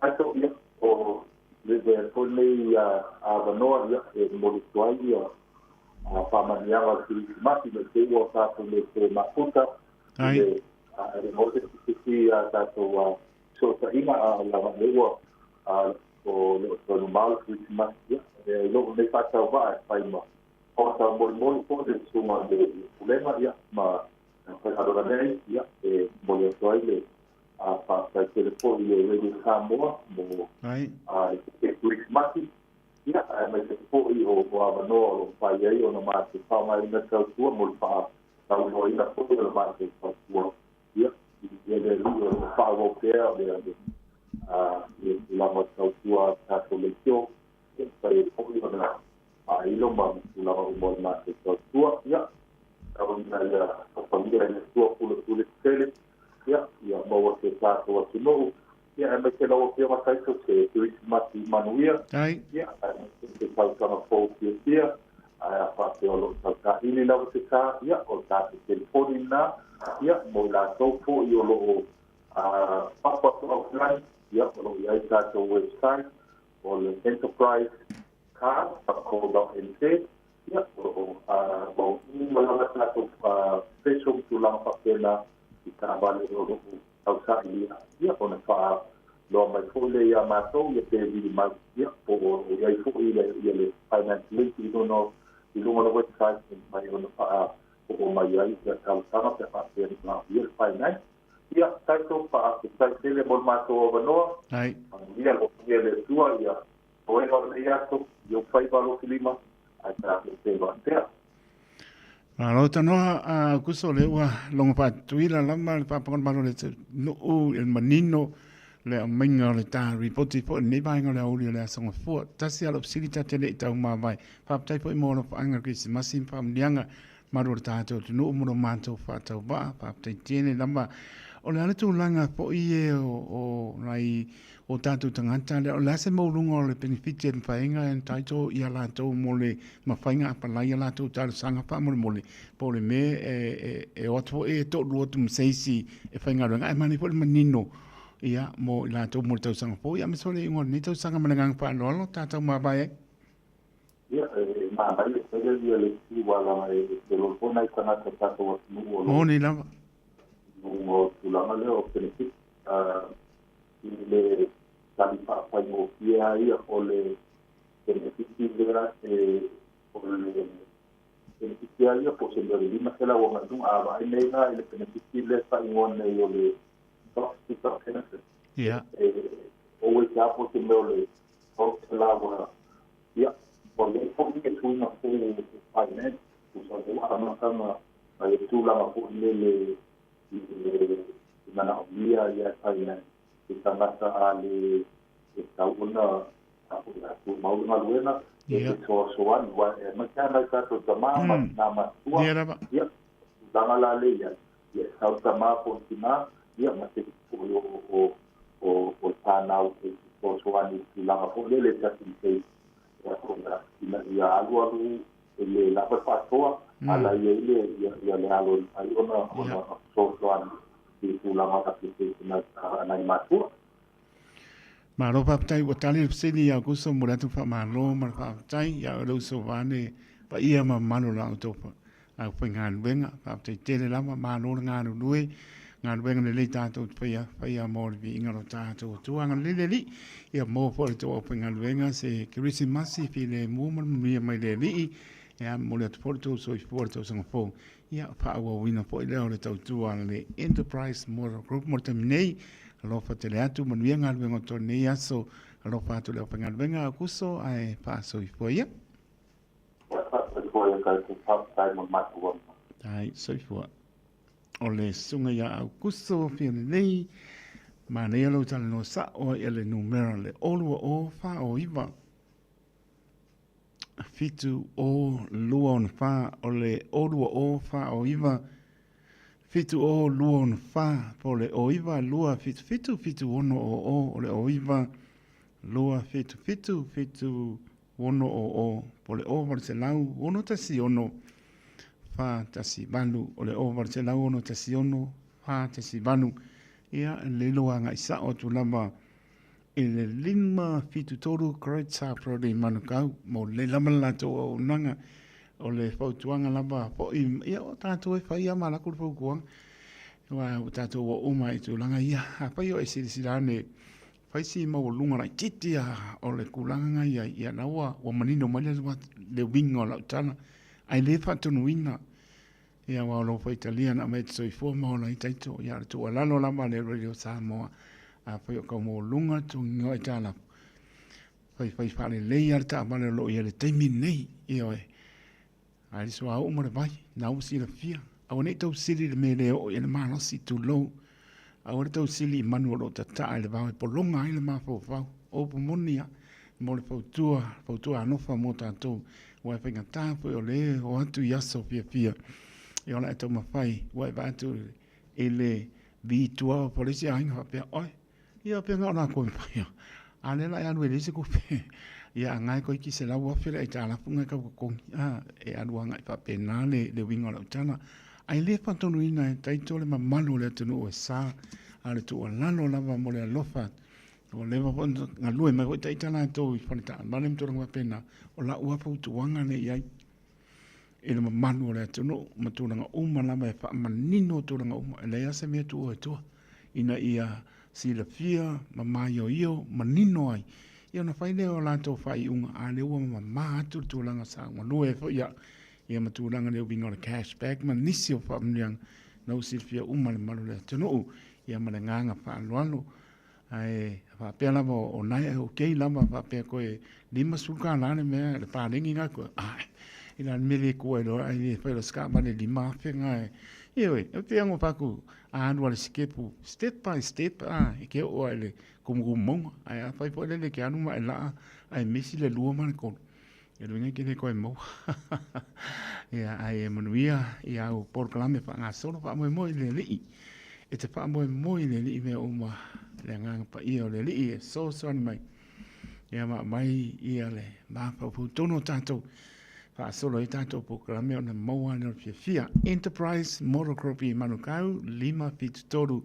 ai to ia o le le foi nei avanoa ia e momoli atu ai ia faamanuiaga o le Kerisimasi mai te i ua tatou le toe mafuta i le le maua se isi tatou fesootaiga, a o lava lea ua o le o toe mamao le Kerisimasi. Ia e i lou nei faatauvaa e fai ma taumolimoli foi le susuga i le Pulega ia ma faigaluega nei, ia e momoli atu ai le faafetai tele foi i le Radio Samoa mo le Kerisimasi, ia aemaise foi o avanoa o lo o fai ai ona matou faaaogaina tautua mo le faalauiloaina foi o le matou tautua, ia i le alii o lo o faaauau pea o le le tulaga o tautua a tatou leitio, ia fai ai foi ona faailo ma tulaga uma o le matou tautua. Ia tauina ia alofagia e le Atua pulepule tetele, ia ia maua se tatou atunuu, ia aemaise lau Afioga Taito se Kerisimasi manuia, ia aemaise se tausaga fou fiafia. Ae a faapea o lo o tautaili lava se sa, ia o le tatou telefoni lena, ia mo i latou foi o lo o fafo atu offline, ia o lo o i ai tatou website o le enterprisecard.co.nz, ia o lo o maua uma lava tatou special ma tulaga faapena i taavale o lo o tausailia, ia ona faailoa mai foi lea ia matou, ia pe vili mai, ia po o i ai foi le ia le finance link i luga o le website e mafai ona faaoo mai ai ia talosaga pe a faapea e manaomia le finance. Ia, tatou faafetai tele mo le matou avanoa. Manuia alofagia e le Atua ia toega o lenei aso i ou faiva alofilima, ae tatou feiloai pea. Malo tanoa a kuso le ua logo faatuila lava le faafofoga malo le nuu i le manino le aumaiga o le ta ripoti foi lenei vaega o le aoauli o le Aso Gafua. Tasi lava lou fesili ta te le i taumavae. Faafetai foi mo alofaanga Kerisimasi ma faamanuiaga malu o le tatou atunuu mo lo matou faatauvaa. Faafetai tele lava. O le a le tulaga foi e o nai o tatou tagata lea, o le a se maualuga o le penefiti e mafai ona entitle ia latou mo le mafai ona apalai a latou talosaga faamolemole, po o le mea e o atu foi e toalua atu ma se isi e faigaluega, ae manaia foi le manino ia mo i latou mo le tausaga fou, ia aemaise foi le iuga o lenei tausaga. Ma le agaga faaaloalo tatou mavae ai. Ia, e manaia tele ia le itu aua leaga e tele foi nai tagata o tatou atunuu o lo o Moni lava. i luga o tulaga lea o benefit i le tali faafaigofie lava ia o le penefiti lea e o le penefiti lava ia po o se mea o le 500 agai i luga. A vaai nei la i le penefiti lea e faaigoa nei o le JobSeeker Benefit, e always lava po o se mea o le 300, ia, ua i ai foi le suiga fou o finance, tusa o le ua amata ona Ma le tulaga foi lele i le manaomia ia e fai e tagata a le e tatau ona tumau le galuega e fesoasoani aua aemaise lava nai tatou tama ma tina matutua. Ia, tulaga la lea i ai, ia e sau le tama po o le tina, ia ma se isi foi o o o le fanau e fesoasoani i le tulaga foi lele just in case ina ia alualu e le lava le faasoa, a la e i ai le ia le alo e mafai ona ona fesoasoani i le tulaga o application a nai matua. Malo faafetai ua tali le fesili ia Aukuso mo le atu faamalo ma le faafetai ia oe le uso vaeane paia ma mamalu o la outou aufaigaluega. Faafetai tele lava, malo le galulue, galuega lelei tatou te faia, faia mo le viiga o lo tatou Atua. Agalelei le Alii, ia maua foi e le tou aufaigaluega se Kerisimasi filemu ma le manuia mai le Alii. Ia momoli atu foi le tou soifua i le tausaga fou. Ia faaauauina foi lea o le tautua a le Enterprise Motor Group mo le taimi nei. Alofa tele atu, manuia galuega o tolu nei aso. Alofa atu le aufaigaluega a Aukuso ae faasoifua ia. Faasoifua ia tatou, faafetai mo le matou avanoa. Tai soifua. O le susuga ia Aukuso Fialelei, manaia lou talanoa sa'o ai le numera le 020 409 7 0 2 6 4 o le 020 409 7 0 2 6 4 po o le 09 2 7 7 7 6 0 0 o le 09 2 7 7 7 6 0 0 po o le 0800 6 16 418 o le 0800 6 16 418. Ia, lelei lou agai sao atu lava i le 573 Great South Road i Manukau mo lelei lava le latou auaunaga. O le fautuaga lava foi, ia o tatou e fai lava ma latou le fautuaga. Aua ua tatou oo uma i tulaga ia. Afai o e silasila ane fai si maualuga laitiiti lava o le tulaga na i ai, ia la ua manino mai le uiga o lau tala, ae le faatonuina. Ia aua o lo o faitalia na aumai e te soifua ma ola ai taito. Ia o le tuualalo lava a le Radio Samoa, afai o kau maualuga le totogiina o aitalafu, faifai faalelei lava le taavale o lo o i ai i le taimi lenei. Ioe. Ae le suauu ma le vai, na ua silafia. Aua ne i tau sili i le mea e le oo i ai le malosi, tulou. Aua le tau sili i manu o lo o tataa i le vao e pologa ai le mafaufau. O upu moni lava, mo le fautua, fautua alofa mo tatou, aua e faigata foi o le o atu i aso fiafia. E ola e taumafai, ua e vaai atu i le vi tua o le isi aiga faapea, oi, Ia pea na o lakou e faia. A lea la e alu e leai se tupe. Ia a ngae koe ki 100,000 le aitalafu ngae kau totogi. A, e alu agai faapena le, le uiga o lau tala. Ae le faatonuina e taito le mamalu o le atunuu e sa, a o le tuualalo lava mo le alofa. Ua leva foi ona galue mai foi taita latou i fale taavale ma tulaga faapena. O lau lava fautuaga lea i ai i le mamalu o le atunuu ma tulaga uma lava e faamanino tulaga uma. E leai lava se mea e tuua i tua. ina ia silafia ma maioio manino ai, ia ona fai lea o latou faaiuga, a lea ua mamā atu le tulaga sa galue ai foi au, ia ma tulaga le uiga o le cash back ma nisi o faamanuiaga na ua silafia uma e le mamalu o le atunuu, ia ma le agaga faaaloalo. Ae faapea lava o nae e okay lava faapea koe $50 le mea le paleni na koe ai i la mea le kua i loa ai le fai lo ska ma le 5,000 nga e ioe e pei ngo paku a alu a le sikepu step by step a e ke oo ai le kumukumu mauga ae afai foi lele ke alu ma e laa ae misi le lua ma le tolu e luiga ke le koe maua ia ae manuia ia au polokalame faagasolo faamoemoe i le Alii e te faamoemoe i le Alii mea uma le agaga paia o le Alii e fesoasoani mai ia ma aumai ia le mafaufau tonu o tatou faasolo ai tatou polokalame ona maua lea o le fiafia. Enterprise Motor Group i Manukau, 573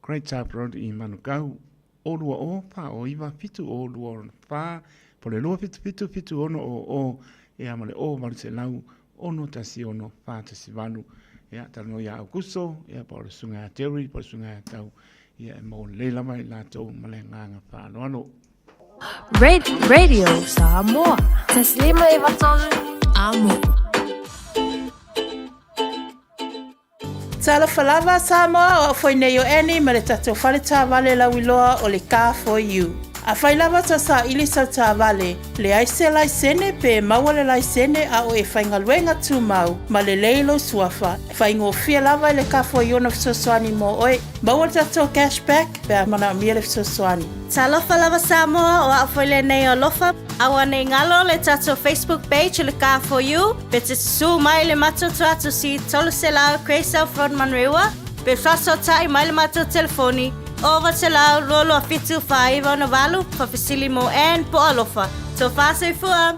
Great South Road i Manukau, 020 409 7024 po le 277 7600 ia ma le 0800 616 418. Ia, talanoa ia Aukuso, ia po o le susuga ia Terry, po o le susuga ia Tau, ia e maua lelei lava i latou ma le agaga faaaloalo. Radio Samoa. Taslima 93 Amo. Talofa lava Samoa, o au foi nei o Annie ma le tatou fale taavale lauiloa o le Car For You. Afai lava tou saili sau taavale, leai se laisene pe maua le laisene a o e faigaluega tumau ma lelei lou suafa, e faigofie lava i le kafo i ona fesoasoani mo oe. Maua le tatou cash back pe a manaomia le fesoasoani. Talofa lava Samoa, o au foi lenei o Alofa. Aua nei galo le tatou Facebook page o le Car For You, pe te susū mai le matou tuatusi 300 Grey South Road Manurewa, pe faasootai mai le matou telefoni 0900 227 4968, faafesili mo Ann po o Alofa. Tofa soifua!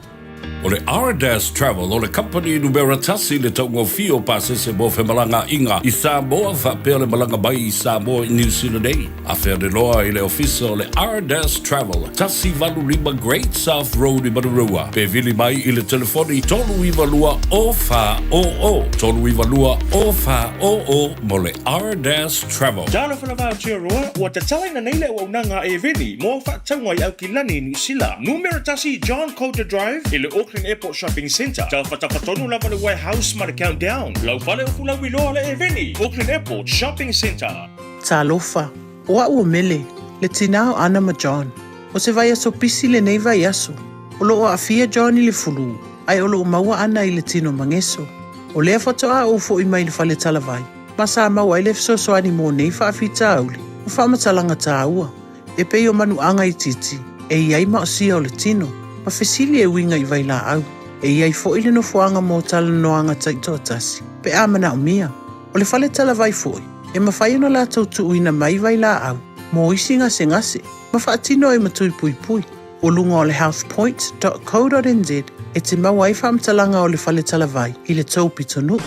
O le Ardas Travel o le kamupani numera tasi i le taugofie o pasese mo femalagaaiga i Samoa faapea le malaga mai i Samoa i Niu Sila nei. Afe ane loa i le ofisa o le Ardas Travel, 185 Great South Road i Manurewa, pe vili mai i le telefoni 392 0400, 392 0400 mo le Ardas Travel. Talofa lava Aotearoa, ua tatalaina nei le auaunaga a Eveni mo au faatauga i Aukilani i Niu Sila. Numera tasi John Coulter Drive i le Auckland Airport Shopping Centre. Tafatafa tonu lava le Warehouse ma le Countdown. Lau fale ufu lauiloa le Eveni, Auckland Airport Shopping Centre. Talofa, o au o Mele, le tinā o Ana ma John. O se vaiaso pisi lenei vaiaso. O loo aafia John i le fulū, ae o loo maua ana i le tino mageso. O lea faatoa ou fo'i mai le fale talavai, ma sa maua ai le fesoasoani mo nei faafitauli ma faamatalaga tāua, e pei o manuaga itiiti e i ai maosia o le tino, ma fesili e uiga i vailaau. E i ai foi le nofoaga mo talanoaga taitoatasi, pe a manaomia. O le fale talavai foi, e mafai ona latou tuuina mai vailaau mo isi gasegase ma faatino ai ma tui puipui. O luga o le healthpoint.co.nz e te maua ai faamatalaga o le fale talavai i le tou pitonuu.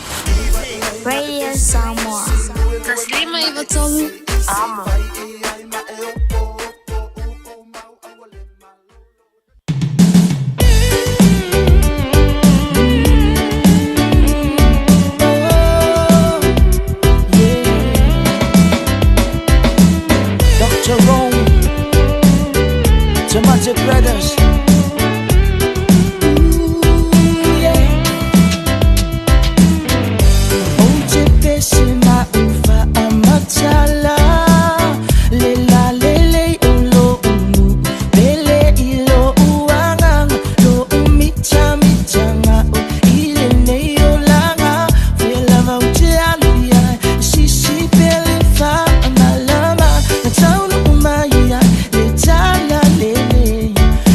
Radio Samoa. 153 Amo. Dr. Rome, Tomato Brothers. Ooh, yeah. Ou te pese ma ufa amatala. Le la le le o lo unu. Pele i lo uanganga. Lo umita mitanga o ile nei o langa. Fela vau te alu ia. Sisi pele fa malama. Na taunu umai ia. Le tala le le.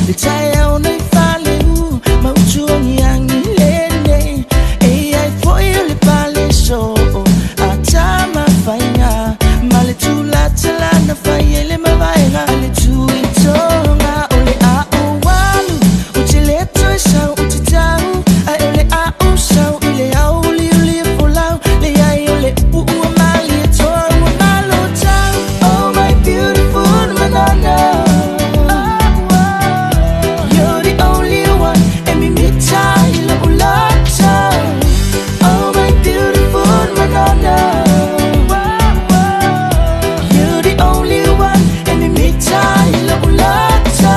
Le tae au nei fale u. Mautuangi angi le nei. E ai foi o le pale so. A tama whainga. Ma le tula tala na whai ele mawaenga. Ale tu i tonga o le a o walu. O te leto e sau o te tau. Ai o le a o sau i le au li o li e folau. Le ai o le upu ua mali e toa ua malo tau. Oh my beautiful manana. You're the only one. E mimita i lo ulata. Oh my beautiful manana. You're the only one. E mimita i lo ulata.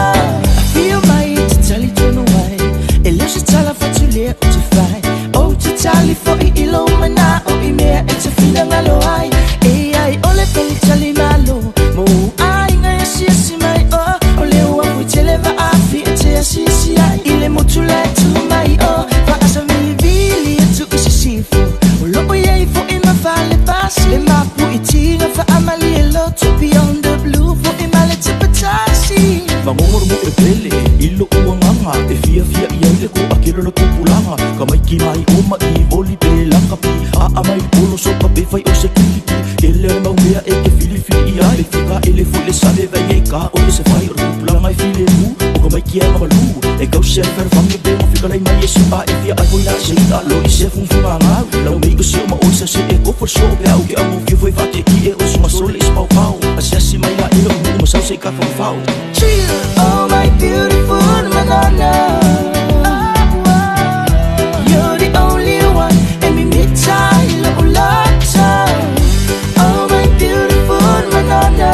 Afio mai te tali tonu ai. E leo se tala fatu lea o te whai. O te tali fo i ilo mana o i mea e te whina ngalo ai. E ai ole peli tali malo. Mo ai ngai asi asi mai o. O leo a fui tele va afi e te asi asi ai. I le motu le tu mai o. Fa asa vili vili e tu i sisifu. O loo iei fo i mafale pasi. Le mapu i tinga fa amali e lotu beyond the blue. Fo i male te patasi. Fagogoro mo e pele i lou agaga e fiafia i ai le toakele o le tupulaga ka maiki mai o ma i voli pe lakapi aa mai le polo soka pe fai o se kirikiti tele o le mau mea e te filifili i ai le fikaele foi le sale vai e ka o le se fai o le tupulaga e filemu o ka maiki e malu e kausi ai le fealofani pe ma fekalai mai e su'a e fia ai foi la se i'a lo i se fugafugagau lau mei o se o ma oi sa se e kofo le soo pe au ke augofie foi faakekie o sugasole i se paopao asiasi mai la e lou nuu ma sau se i kafafafao. Oh my beautiful manana. You're the only one. E mimita i lou lata. Oh my beautiful manana.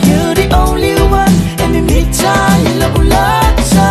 You're the only one. E mimita i lou lata.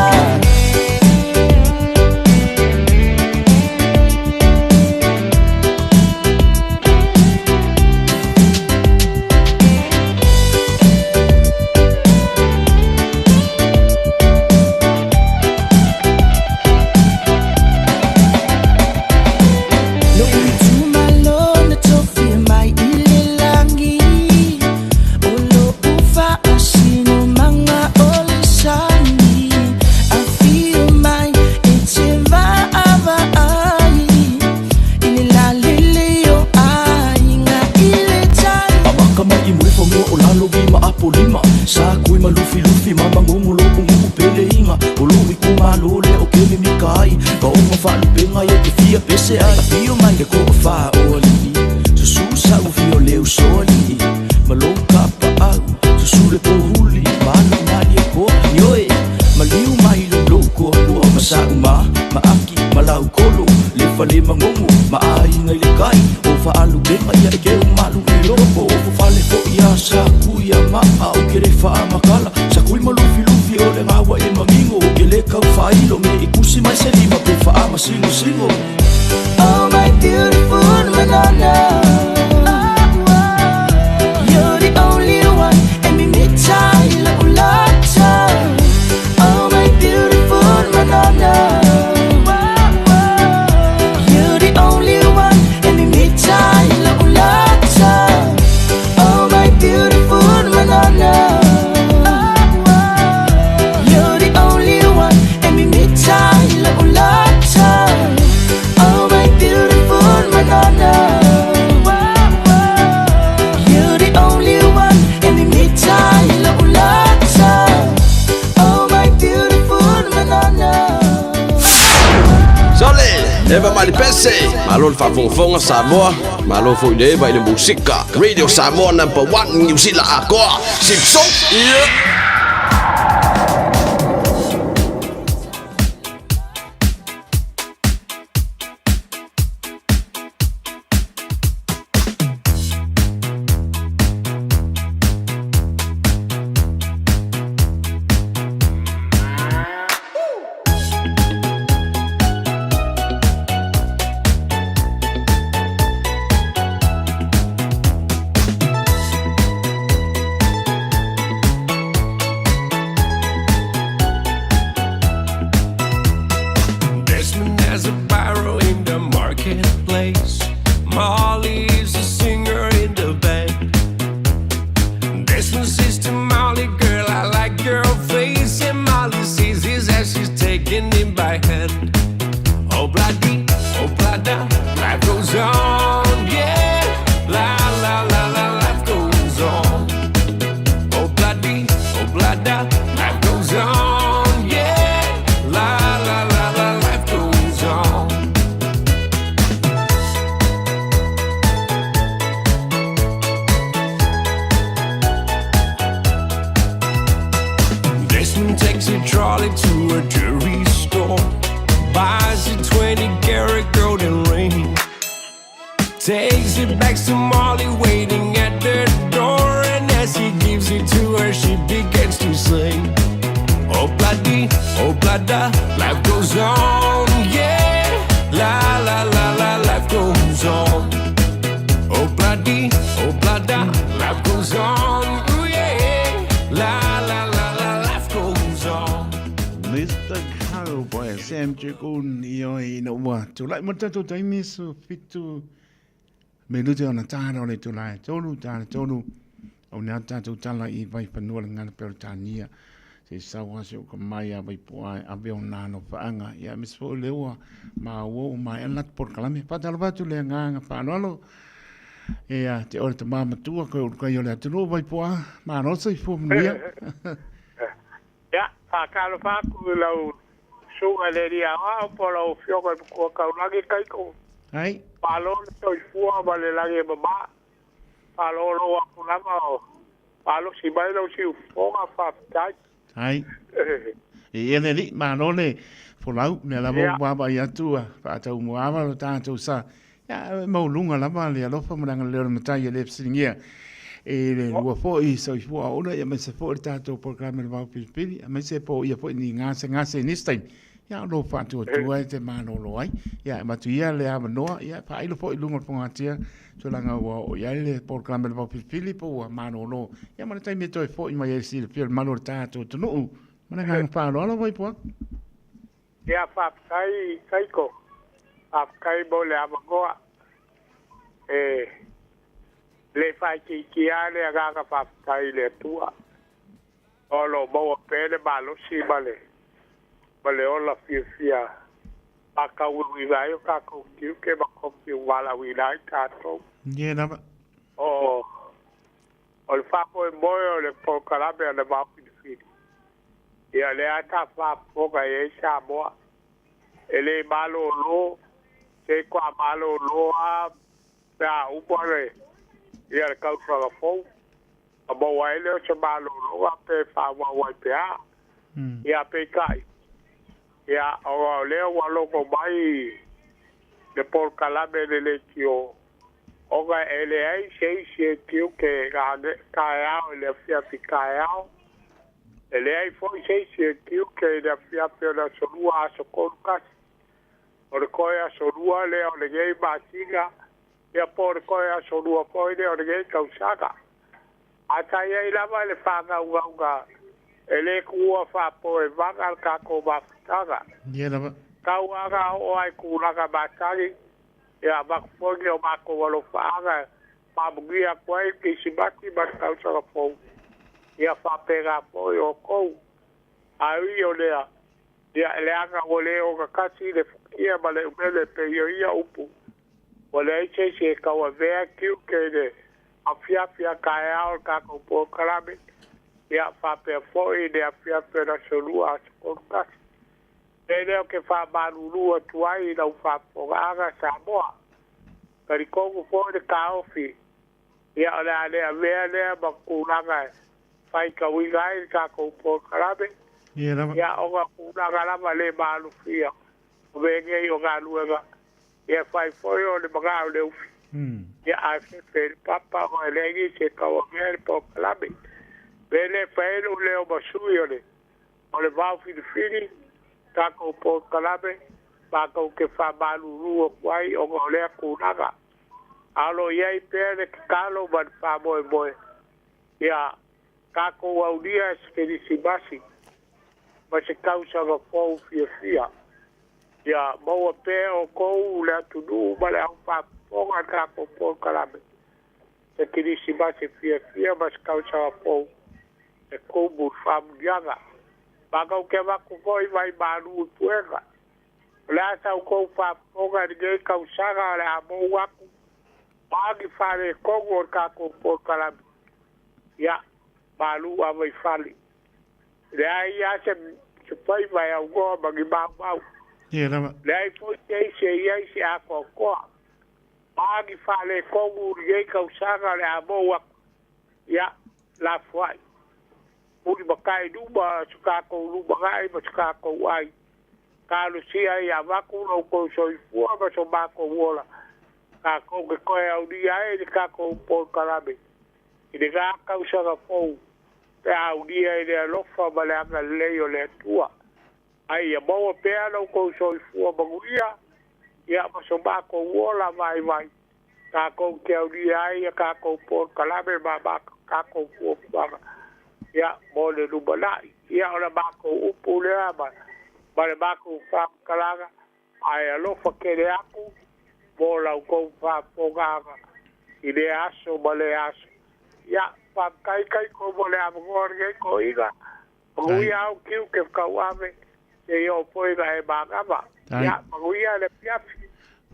Faalupega ia e keu malu i loko Ofo fale fo'i a sa kui a maa O ke le faamakala Sa kui ma lufilufi o le gaua e magigo O ke le kau faailo me i kusi mai se lima pe faamasingosingo Oh my beautiful Madonna You're the only one E mimita i la'u lata Oh my beautiful Madonna You're the only one E mimita i la'u lata Oh my beautiful Madonna You're the only one E mimita i la'u lata Oh my beautiful Madonna You're the only one E mimita i la'u lata Oh my beautiful Madonna Sole, Eva Malipese, malo le faafogafoga Samoa, malo foi le Eva i le musika. Radio Samoa number 1 New Zealand akoa. Simpson. Yeah. Desmond has a barrow in the marketplace. Molly is a singer in the band. Desmond says to Molly, girl, I like your face. And Molly sees his as she's taking him by hand. Oh, bloody, oh, blada, life goes on, yeah. La, la, la, la, life goes on. Oh, bloody, oh, blada, life goes on, yeah. La, la, la, la, life goes on. Desmond takes a trolley to a jewelry store, buys a 20 karat golden ring, takes it back to Molly waiting at the door, and as he gives it to her, she begins to sing. Oh bloody, oh blada, life goes on, yeah. La la la la, life goes on. Oh bloody, oh blada, life goes on, ooh yeah. La la la la, life goes on. Mr. Cowboy, Sam Jukun, i oi ina ua. Tūlai mo tātou taimi su fitu me lute ona tāra o le tūlai tolu, tāra tolu. O nea tātou tala i vai whanua le ngana peo tānia. Se sawa se o ka mai a vai poa e awe o nāno whaanga. Ia mis fo le ua ma ua o mai alat por kalame. Pātalo pātu le ngā whaanoalo. E a te ore te māmatua koe urukai o le atunu o vai poa. Mārosa i fua manuia. Ia, whakalo whaku lau sunga le ria wao po lau fioga i kua kaulagi kaiko. Ai. Palo le toi fua ma le lagi e mama. Palo lo akulama o. Palo si mai lau si ufonga whaapitai. Ai. E ele li, māro le folau, mea lava Ia. o wā i atua, whaatau muawa lo tātou sa. Ia, maulunga lava le alofa maranga leo le matai e le psilingia. E le lua foi so i fua ora, ia mai se foi le tātou programe le wau pilipili, a mai se po ia foi ni ngase ngase ni stain. Ia lo whātua tua e te mānolo ai. Ia, e matu ia le awanoa, ia, whailo foi lunga le pongatia, tūlanga ua o ia le programe le wau pilipili po ua mānolo. Ia, mana taimi e toi foi mai e si le pio le malo le tātou tunuu. Mana ngā whālo alo vai poa. Ia, whaapitai kaiko. Whaapitai mo le awangoa. E, le whaikiki a le aganga whaapitai le atua. O lo maua pele malosi ma le ma le ola fiafia. Whakauiwi ai o kākou tiuke ma kopi wala wila ai tātou. Ie, lava. O, o le whapo e moe o le polokalame a le Vaofilifili. Ia le ata whapoga e e Samoa. E le malo lo, te kwa malo lo a, pe a upa le, ia le kausaga fou. A maua ele o se malo lo a pe whawawa i pe a. Ia pe kai. Ia o lea ua logo mai le polokalame le leitio Ona e leai se isi e tiute taeao i le afiafi taeao, e leai foi se isi e tiute i le afiafi o le Aso Lua aso 31. O le toe Aso Lua lea o lenei masina, ia po o le toe Aso Lua foi lea o lenei tausaga. Ae sa i ai lava le faanaunauga e le tuua faapoevaga le tatou mafutaga. Ia lava. Tau lava na oo lava i tulaga masani, ia avatu foi ni o matou alofaaga e faamanuia atu ai le Kerisimasi ma le Tausaga Fou, ia faapena foi outou. Ae ui o lea, ia leaga ua le ogatasi le futia ma le umele e pei o ia upu, ua leai se isi e tauavea tiute i le afiafi a taeao o le tatou polokalame, ia faapea foi i le afiafi o le Aso Lua aso 31. Le lea ou te faamalulu atu ai i lau faafofogaaga Samoa. Talitonu foi le taofi, ia o le a le avea lea ma tulaga e faitauina ai le tatou polokalame, Ia lava. ia ona o tulaga lava le maalofia o mea nei o galuega, ia e fai foi o le manao o le ufi, ia ae fefe i le papa ona e leai nisi e tauavea le polokalame. O le mea lea e fai ai lou leo ma sui o le O le vao filifili, tatou polokalame, matou te faamalulu atu ai ona o lea tulaga. A o lo o i ai pea le tatalo ma le faamoemoe ia tatou aulia se Kerisimasi ma se tausaga fou fiafia. Ia maua pea e outou le atunuu ma le aufaafofoga i le tatou polokalame se Kerisimasi fiafia ma se tausaga fou e tumu i faamanuiaga. Matou te avatu foi vai malu i puega. O le a sa outou faafofoga i lenei tausaga o le a mou atu ma ni faaletonu o le tatou polokalame, ia, malu ava i fale. E leai lava se, se faiva e aunoa ma ni maumau. Ia lava. Leai foi se isi e i ai se atoatoa. Ma ni faaletonu i lenei tausaga o le a mou atu, ia, lafoai. Muli matai luma so tatou lumanai ma so tatou ai. Talosia ia avatu lo outou soifua ma so matou ola, tatou te toe aulia ai le tatou polokalame i lena tausaga fou pe a aulia i le alofa ma le agalelei o le Atua. Ae ia maua pea lo outou soifua manuia, ia ma so matou ola vaivai, tatou te aulia ai a tatou polokalame ma tatou fuafuaga ia mo le lumanai. Ia o le matou upu lea ma ma le matou faamatalaga, ae alofa tele atu mo la outou faafofogaaga i lea aso ma lea aso. Ia, faafetai Kaiko mo le avanoa o lenei toeaina. Manuia au tiute tauave seia oo foi ina e manava. Ia, manuia le afiafi.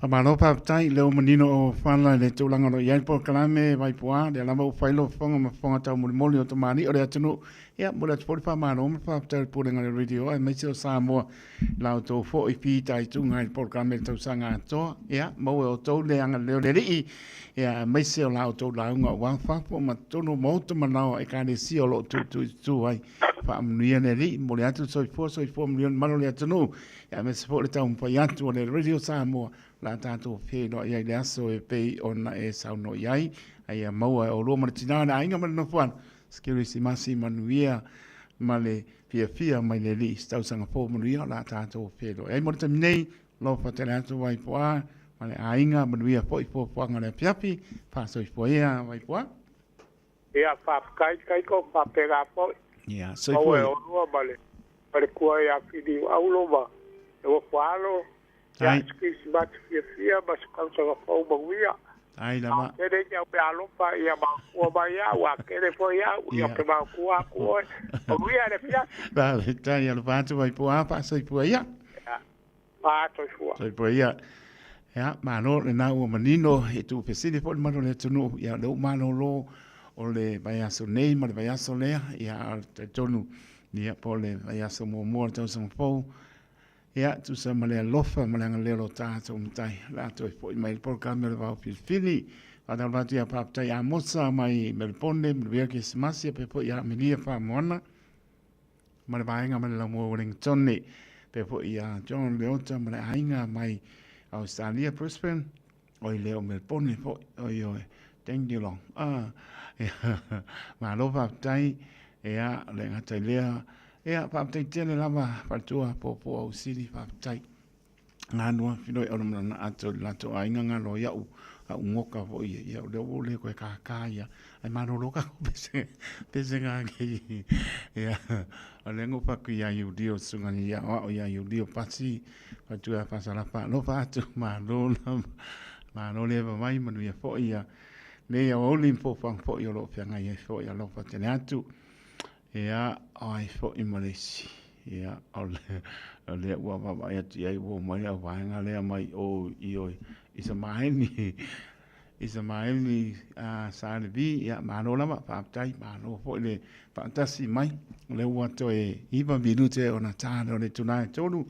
Faamalo faafetai i lea ua manino o fala i le tulaga o lo o i ai le polokalame Vaipuā, lea lava ua fai lou fofoga ma fofoga taumolimoli o tamalii o le atunuu. Ia, momoli atu foi le faamalo ma le faafetai i le Pulega o le Radio aemaise o Samoa i la outou foi fitaituga i le polokalame i le tausaga atoa. Ia, maua e outou le agalelei o le Alii, ia, aemaise o la outou lauga aua fafo ma totonu o maota ma laoa Ekalesia o lo o tuutuututu ai. Faamanuia le Alii, momoli atu le soifua, soifua manuia le mamalu o le atunuu. Aemaise foi le taumafai atu o le Radio Samoa la tatou feiloai ai le aso e pei ona e saunoa i ai. A ia maua e oulua ma le tina, le aiga ma le nofoaga, se Kerisimasi manuia ma le fiafia mai le Alii. Se tausaga fou manuia o la tatou feiloai ai mo le taimi nei. Alofa tele atu Vaipuā ma le aiga, manuia foi fuafuaga o le afiafi. Faasoifua ia Vaipuā. Ia, faafetai Taito, faapena foi. Ia, soifua. Maua e oulua ma le faletua ia Filiu Aulo ma le uafu alo. Ia, se Kerisimasi fiafia ma se tausaga fou manuia. Ai lava. A tele ni au meaalofa ia maotua mai au, a tele foi au, ia ou te maotua atu oe. Manuia le afiafi. Faafetai, alofa atu Vaipuā, faasoifua ia. Ia, faasoifua. Soifua ia. Ia, malo lena ua manino e tuufesili foi le mamalu o le atunuu. Ia, o lea ua malolo o le vaiaso nei ma le vaiaso lea. Ia, a o le talitonu, ia, po o le vaiaso muamua o le tausaga fou. Ia, tusa ma le alofa ma le agalelei o lo tatou Matai, o le a toe foi mai le polokalame o le Vao Filifili. Faatalofa atu ia Faafetai Amosa mai Melebone, manuia Kerisimasi, faapea foi ia Amelia Faamoana ma le vaega mai le Laumua Wellington, faapea foi ia John Leota ma le aiga mai Australia, Brisbane. Oi le o Melbourne fo'i, oi oi, thank you long. Ah, ia, malo faafetai, ia, le gata i lea, ia, faafetai tele lava, faletua, puapua ausili, faafetai. Galua filoi ona ma lana ato i le latou aiga galo ai a'u a'u goka foi ia ia o lea ua ou le toe kākā ia ae malolo ka pese pesega nei ia o lea na ou fai atu ia Iulio susuga i le aoao ia Iulio Pasi faletua ia Fasalafa alofa atu malo lava malo le eva mai manuia foi ia nei aoauli ma foafoaga foi o lo o feagai ai foi alofa tele atu. Ia, o ai foi ma le isi? Ia, o le, o lea ua vaavaai atu i ai ua omai le auvaega lea mai o i o Isamaeli, Isamaeli a Sa Levi, ia, malo lava, faafetai, malo foi le faatasi mai. O lea ua toe 9 minute ona ta lea o le itula e 3.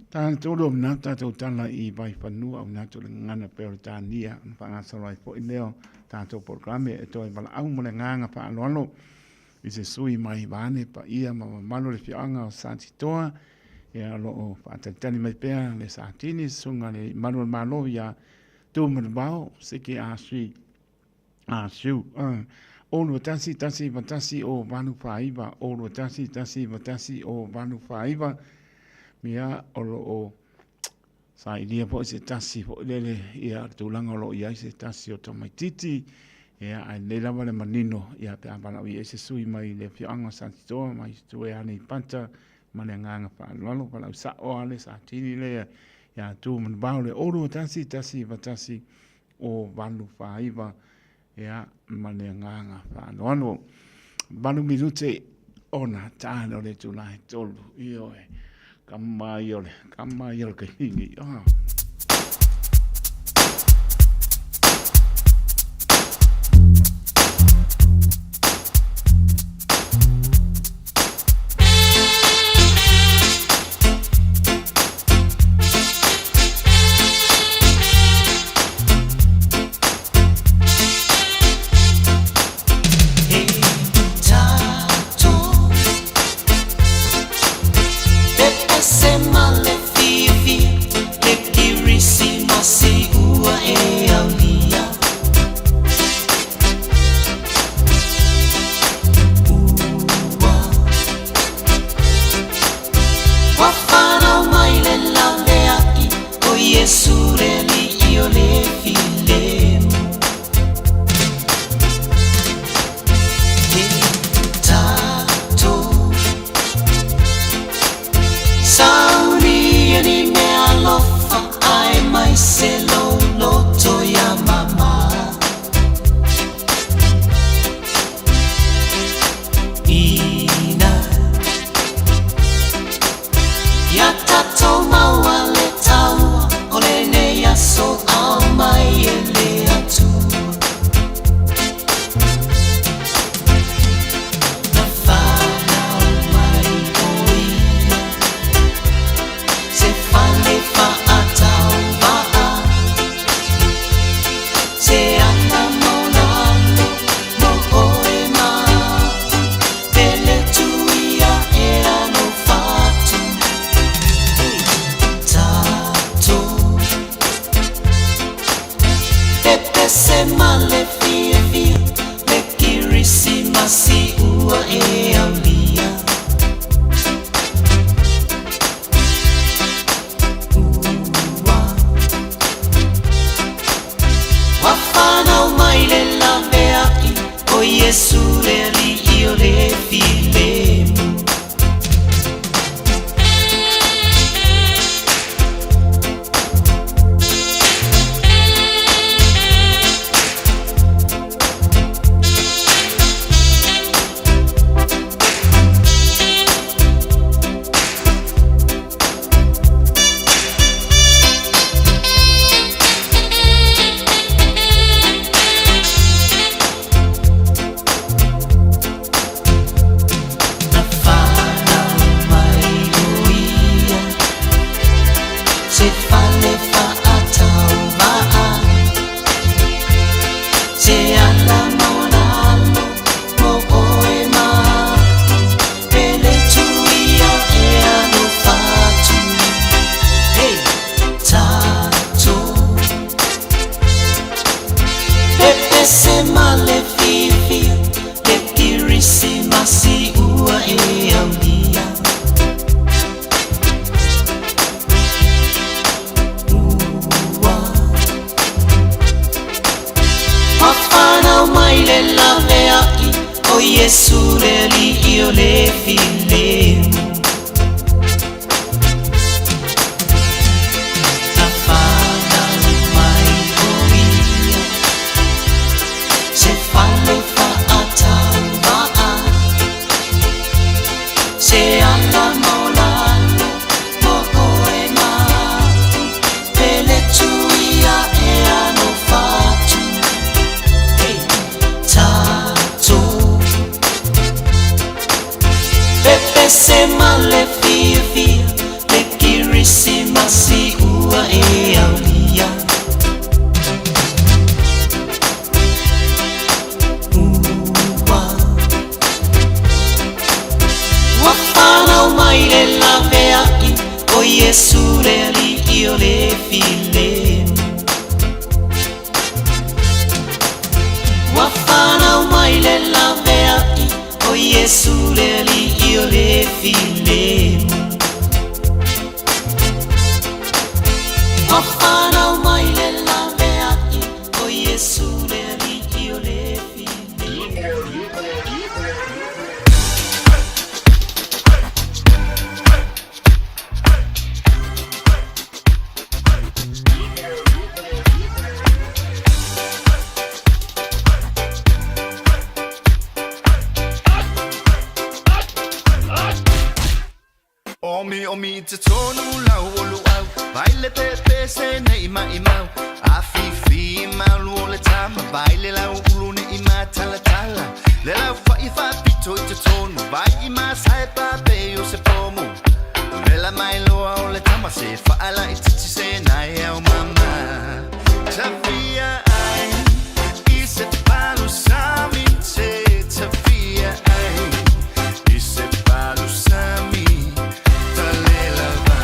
Ta le 3 o mena tatou tala i Vaifanua, o mena le gagana pea o le Tania, ona faagasolo ai foi lea o tatou polokalame e toe valaau ma le agaga faaaloalo i se sui mai vaeane paia ma mamalu o le afioaga o Satitoa, ia o lo o faatalitali mai pea le Satini, susuga i le Malu o le Malo ia Tumanuvao Siki Asi Asiu. 0 21 1 0 8 4 9 0 21 1 0 8 4 9 ia o lo o sailia foi se tasi foi lele ia le tulaga o lo o i ai se tasi o tamaititi ia ae lelei lava le manino ia pe a valaau i ai se sui mai le afioaga o Satitoa mai Tue Aleipata ma le agaga faaaloalo valaau sa'o a le Satini lea ia Tu Manuvao le 0 1 1 9 1 0 8 4 9 ia ma le agaga faaaloalo. 8 minute ona ta lea o le itula e 3. Ioe, kama ia o le, kama ia o le taimi lenei. Ah. Pepese ma le fiafia le Kerisimasi ua e aulia. Ua whafanau mai le laveai o Iesu le alii o le filemu. Na whanau mai o ia se fale whaataumaa, se ala maolalo mo oe maku, pele tuia e alofa atu. Hey, tātou. Pepese ma le fiafia le Kerisimasi ua e aulia. Ua ua whanau mai le laveai o Iesu le alii o le filemu. Ua whanau mai le laveai o Iesu le alii o le filemu. Ua whanau mai le laveai o Iesu le alii o le filemu. Omi omi te tonu lau o luau Vai le pepe se nei mai mau A fifi malu o le tama Vai le lau ulu ne i ma tala tala Le lau fai fa pito i te tonu Vai i ma sai pa pe o se pomu Vela mai loa o le tama Se whaala i titi se nai au mama Tawhia ai I se palu sami te Tawhia ai I se palu sami Talelava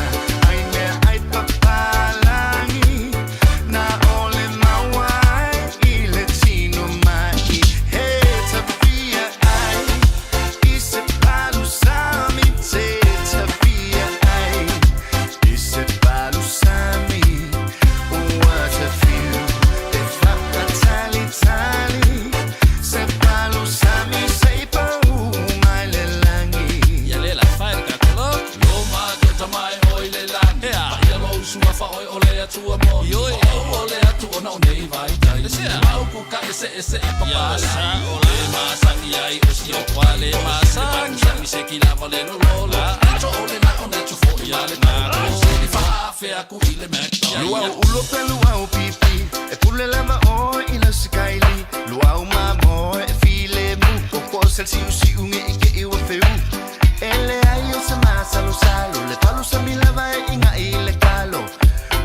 ai mea ai papalangi Na ole mauai i le tino mai He tawhia ai I se palu sami te tawhia ai I se palu sami Ua te whiu E whakatalitali Se palu sami se pau mai le langi Ia le la fai le kakolo Lo ma te tamai oi le langi Ea Ia lo usua fa oi o le atua mo Ioi O o le atu ona o nei vai tai Le sea Mau ku ka ese ese e papa la O le masangi ai o si o kwa le masangi Sangi se ki lava le lo lo la Ato o le na o na tu fo ia le na Se li fa fea ku i le McDonald's Luau ulo pe luau pipi E pule lava o i lau sikaili Luau mamo e file mu Koko sel siu siu nge i ke iwa feu Ele ai o se masalo salo Le palu sa mila vai inga i le kalo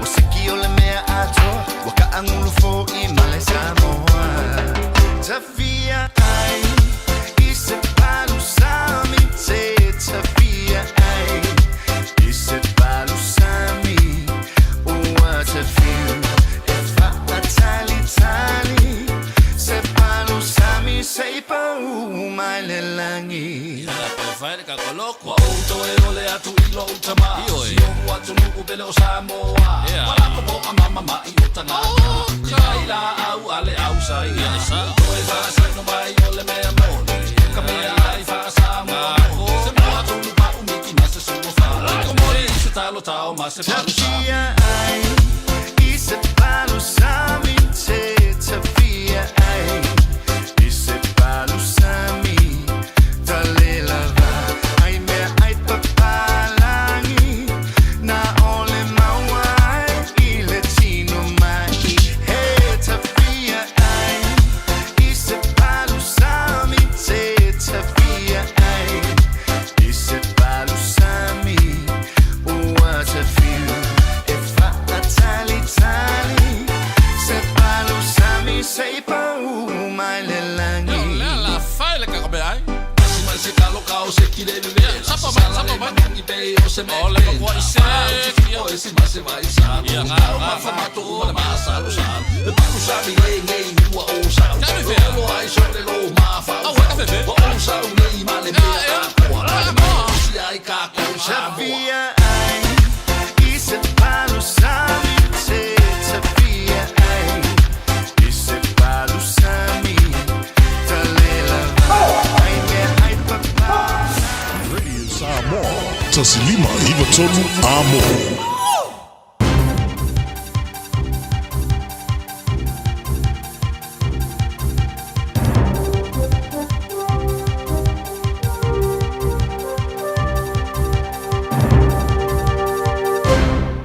O siki o le mea atoa Wa ka angulu fo i male Samoa Tawhia ai I se palu sami te Tawhia ai I se palu sami Ua te whiu E whaatalitali Se palu sami se pau mai le langi Ia pe fai le kakolo Kua outo e ole atu i lo utama Si o atu nuku pele o Samoa Walako po a mama mai o tangata Te ai la au ale au sa ia Toe whaasino mai o le mea mole Ka mea ai whaasamoa mo Se moa tonu pa umiki ma se sua wha Ko mori i se talo tao ma se palu sami Tawhia ai I se palu sami te Tawhia ai I se palu sami Talelava ai mea ai papalangi Na ole mauai i le tino mai He tawhia ai I se palu sami te Tawhia ai I se palu sami Ua te whiu E whaatalitali Se palu sami se pau mai le langi Le la fai le kakome ai Asi mai se kalo kao se ki le veve Sapa mai, sapa mai Nangi pe o se me O le pakua i se O e si ma se vai sa Ia ngā ma fa mato o le ma sa lo sa Le palu sa mi le ngei nua o sa 1593 Amo.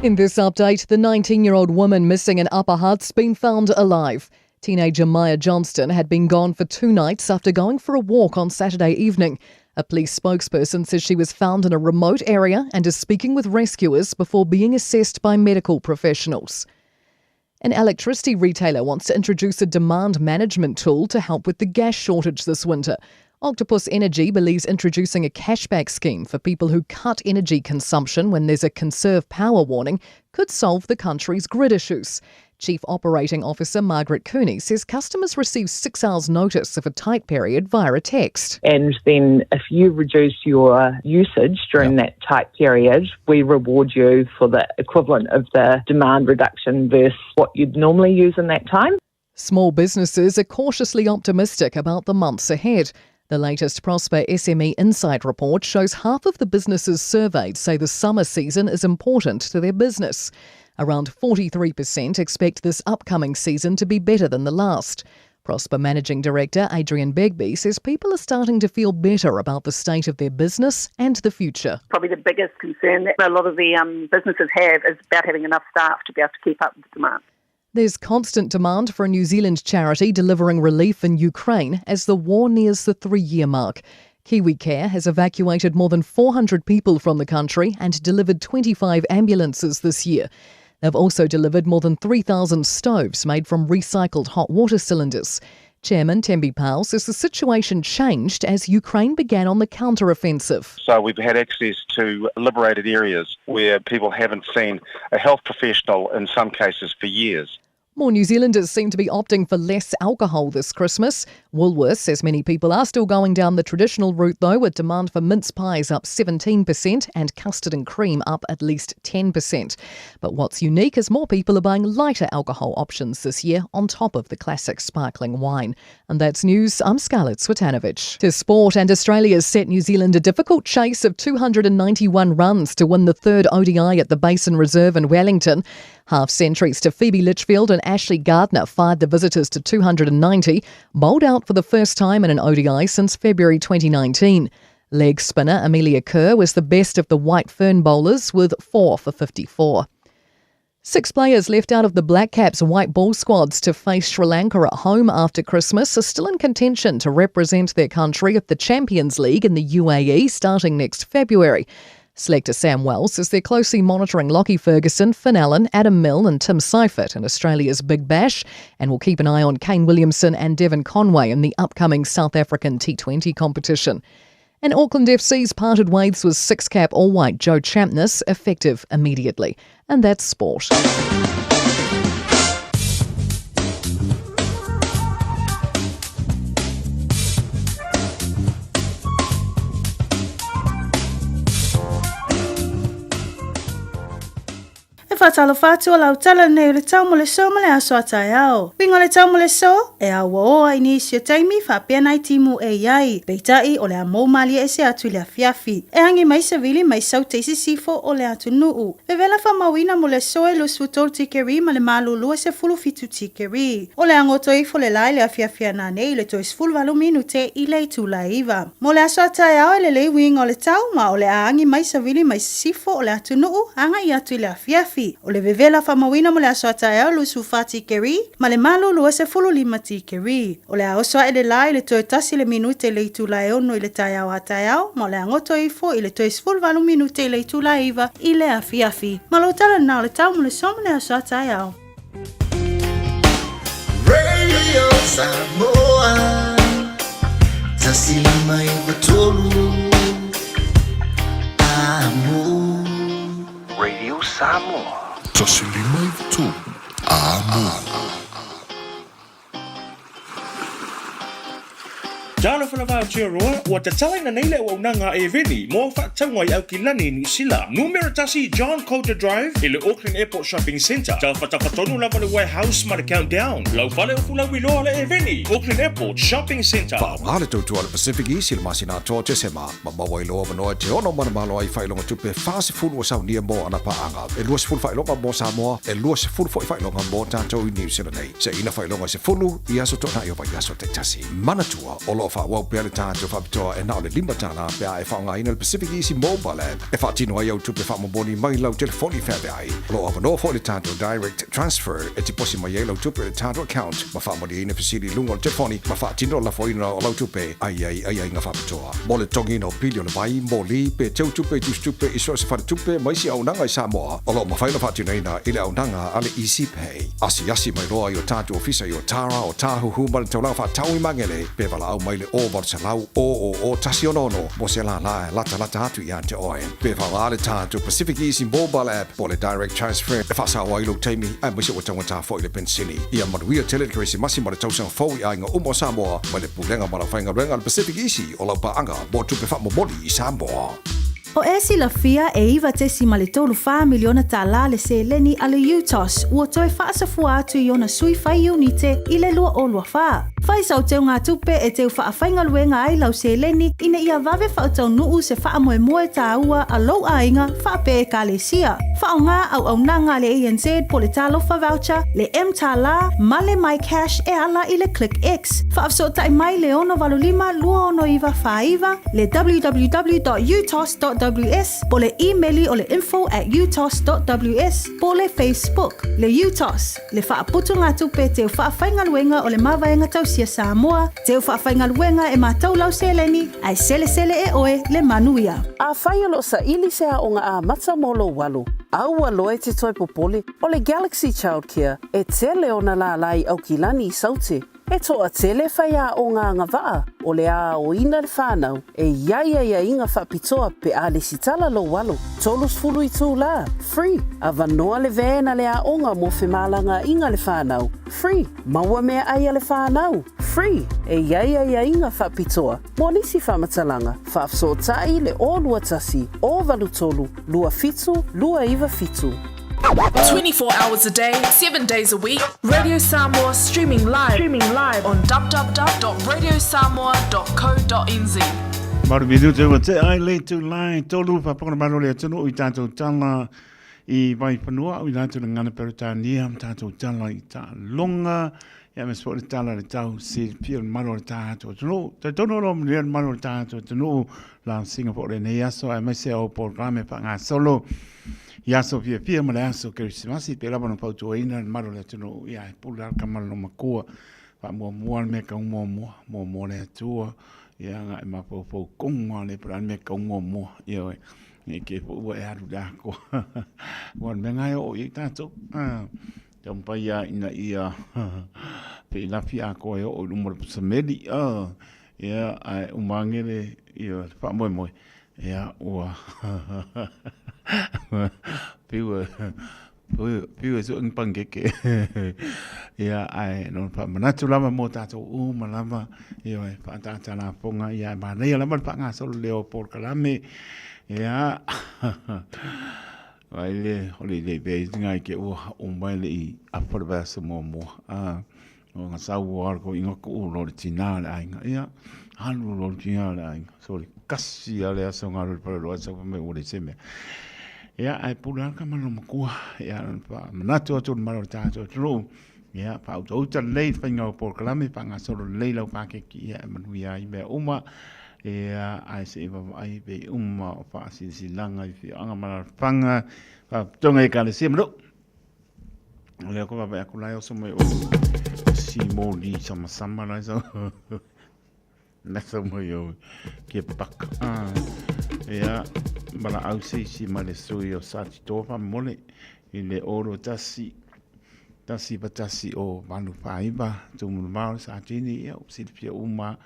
In this update, the 19 year old woman missing in Upper Hutt's been found alive. Teenager Maya Johnston had been gone for two nights after going for a walk on Saturday evening. A police spokesperson says she was found in a remote area and is speaking with rescuers before being assessed by medical professionals. An electricity retailer wants to introduce a demand management tool to help with the gas shortage this winter. Octopus Energy believes introducing a cashback scheme for people who cut energy consumption when there's a conserve power warning could solve the country's grid issues. Chief Operating Officer Margaret Cooney says customers receive six hours' notice of a tight period via a text. And then if you reduce your usage during that tight period, we reward you for the equivalent of the demand reduction versus what you'd normally use in that time. Small businesses are cautiously optimistic about the months ahead. The latest Prosper SME Insight report shows half of the businesses surveyed say the summer season is important to their business. Around 43% expect this upcoming season to be better than the last. Prosper Managing Director Adrian Begbie says people are starting to feel better about the state of their business and the future. Probably the biggest concern that a lot of the um, businesses have is about having enough staff to be able to keep up with the demand. There's constant demand for a New Zealand charity delivering relief in Ukraine as the war nears the three year mark. KiwiCare has evacuated more than 400 people from the country and delivered 25 ambulances this year. They've also delivered more than 3,000 stoves made from recycled hot water cylinders. Chairman Tembi Powell says the situation changed as Ukraine began on the counter-offensive. So we've had access to liberated areas where people haven't seen a health professional in some cases for years. More New Zealanders seem to be opting for less alcohol this Christmas. Woolworths says many people are still going down the traditional route, though, with demand for mince pies up 17% and custard and cream up at least 10%. But what's unique is more people are buying lighter alcohol options this year on top of the classic sparkling wine. And that's news. I'm Scarlett Swatanovich. To sport, and Australia's set New Zealand a difficult chase of 291 runs to win the third ODI at the Basin Reserve in Wellington. Half centuries to Phoebe Litchfield and Ashley Gardner fired the visitors to 290, bowled out for the first time in an ODI since February 2019. Leg spinner Amelia Kerr was the best of the White Fern bowlers with 4 for 54. Six players left out of the Black Caps white ball squads to face Sri Lanka at home after Christmas are still in contention to represent their country at the Champions League in the UAE starting next February. Selector Sam Wells says they're closely monitoring Lockie Ferguson, Finn Allen, Adam Milne, and Tim Seifert in Australia's Big Bash and will keep an eye on Kane Williamson and Devon Conway in the upcoming South African T20 competition. And Auckland FC's parted ways with six cap all white Joe Champness, effective immediately. And that's sport. E faatalofa atu o lau tala lenei o le tau mo le so ma le aso a taeao. Uiga o le tau mo le so, e auaoa i nisi o taimi faapea nai timu e i ai, peitai o le a mou malie ese atu i le afiafi. E agi mai savili mai saute i sisifo o le atunuu. Vevela faamauina mo le aso e 23 tikeri ma le malulu e 17 tikeri. O le a goto ifo le la i le afiafi a nanei i le toe 18 minute i le itula e iva. Mo le aso a taeao e lelei uiga o le tau ma o le a agi mai savili mai sisifo o le atunuu agai atu i le afiafi. O le vevela faamauina mo le aso a taeao e 24 tikeri ma le malulu e 15 tikeri. O le a oso ae le la i le toe tasi le minute i le itula e ono i le taeao a taeao ma o le a goto ifo i le toe 18 minute i le itula e iva i le afiafi. Ma lou tala lena o le tau mo le so ma le aso a taeao. Radio Samoa Tasi lima iwa tolu Amo Radio Samoa Tasi lima iwa tolu Amo. Talofa lava Aotearoa, ua tatalaina nei le auaunaga a Eveni mo au faatauga i Aukilani i Niu Sila. Numera 1 John Coulter Drive i le Auckland Airport Shopping Centre. Tafatafa tonu lava le Warehouse ma le Countdown. Lau fale ufu lauiloa le Eveni, Auckland Airport Shopping Centre. Faaaoga le tautua a le Pacific East i le masina atoa o Tesema, ma maua ai lou avanoa e te ono manamalo ai i faailoga tupe 40 ua saunia mo ana paaga. E 20 faailoga mo Samoa, e 20 foi faailoga mo tatou i Niu Sila nei. Seiina faailoga e 10 i aso toonai o vaiaso taitasi. Manatua, o lo o faaauau pea le tatou faapitoa e na o le $5 pe a e faaaogaina le Pacific Easy Mobile App e faatino ai au tupe faamomoli mai lau telefoni feaveai. O lo o avanoa foi le tatou Direct Transfer e tiposi mai ai lau tupe i le tatou account ma faamalieina fesili i luga o le telefoni ma faatino le lafoina o lau tupe ai ai aiaiga faapitoa. Mo le totogiina o pili o le vai, moli, pe teu tupe i tusitupe i so o se faletupe ma isi auaunaga i Samoa, o lo o mafai ona faatinoina i le auaunaga a le Easy Pay. Asiasi mai loa i o tatou ofisa i Otara, Otāhuhu ma le taulaga faatau i Magele, pe valaau mai i le 0800 000 166 mo se lālā e latalata atu ia te oe. Pe faaaoga le tatou Pacific Easy Mobile App po o le Direct Transfer e faasao ai lou taimi aemaise ua taugata foi le penisini. Ia manuia tele le Kerisimasi ma le tausaga fou i aiga uma o Samoa mai le Pulega ma le Aufaigaluega a le Pacific Easy o lau paaga mo tupe faamomoli i Samoa. O e silafia e $9.34 miliona tālā le seleni a le UTOS ua toe faasafua atu i ona sui fai iunite i le 2024. Fai sau teugatupe e teu faafaigaluega ai lau seleni ina ia vave faataunuu se faamoemoe tāua a lou aiga faapea Ekalesia. Faaaoga auaunaga a le ANZ po le Talofa Voucher, le mTālā ma le MyCash e ala i le ClickX. Faafesootai mai le 685 269 49, le www.utos.ws po le imeli o le info at utos.ws po le Facebook. Le UTOS, le faaputugatupe teu faafaigaluega o le Mavaega Tausia Samoa, teu faafaigaluega e matou lau seleni, ae selesele e oe le manuia. Afai o lo o saili se aoga amata mo lou alo, aua loa e te toe popole, o le Galaxy Childcare e tele ona lālā i Aukilani i Saute. E toatele faiaoga agavaa o le aoina le whanau e i ai aiaiga faapitoa pe a lesitala lou alo, 30 itulā, free, avanoa le van a le aoga mo femalagaaiga le whanau, free, maua meaai a le whanau, free, e i ai aiaiga faapitoa mo nisi faamatalaga, faafesootai le 021 083 27 297. 24 hours a day, 7 days a week. Radio Samoa streaming live, streaming live on www.radiosamoa.co.nz. Maru miru te ua te ai le tu lai tolu whapakona malo le atunu i tātou tala i Vaifanua o i lātou le ngana Peretania tātou tala i tā longa ia me spo le tala le tau si pia le malo le tātou atunu te tono lo le malo le tātou atunu la Singapore le nei aso ai mai se o programe pa ngā solo I aso fiafia ma le aso Kerisimasi, pēlā lava ona fautuaina le mamalu o le atunuu, ia e pule lava le tama lona makua, faamuamua le mea tau muamua, muamua le Atua, ia agai mafaufau tonu lava le po o le a le mea tau muamua, ioe, ne i te i foi ua e alu i le atoa. Aua o le mea lena e oo i ai tatou, taumafai lava ina ia feilafi atoa e oo i luma o le pusameli, ia, ae uma ane le faamoemoe, Ia, ua piu piu e sue ni panikeke. Ia, ae no faamanatu lava mo tatou uma lava, ioe, faaataata lafoga, ia, e manaia lava le faagasolo lea o polokalame. Ia, ai le, o le lei pea i ngai ke ua uma e le i afa le vaiaso muamua. Ah. O nga sau o alu ko inga ku lo le tina le aiga. Ia, alu lo le tina le aiga. So le kasi a le aso nga lo le pale lo asa me ua le se mea. Ia, ai pule ala ka malo makua. Ia, pa manatu atu le malo le tātou atunuu. Ia, pa uta uta lelei le faiga o polokalame, pa ngasolo lelei lau pakeki, ia, e manuia ai mea uma. Ia, ae se i vaavaai pe i uma o faasilasilaga i afioaga ma alaalafaga, faapitoga i ekalesia ma nuu. O lea ko vaavaai atu la e oso mai o Simoni Samasama la e sau. La sau mai o ke paka. Ah, ia, valaau se isi ma le sui o Satitoa faamolemole i le 0 21 91 o 849 Tumulumao le Satini, ia ua silafia uma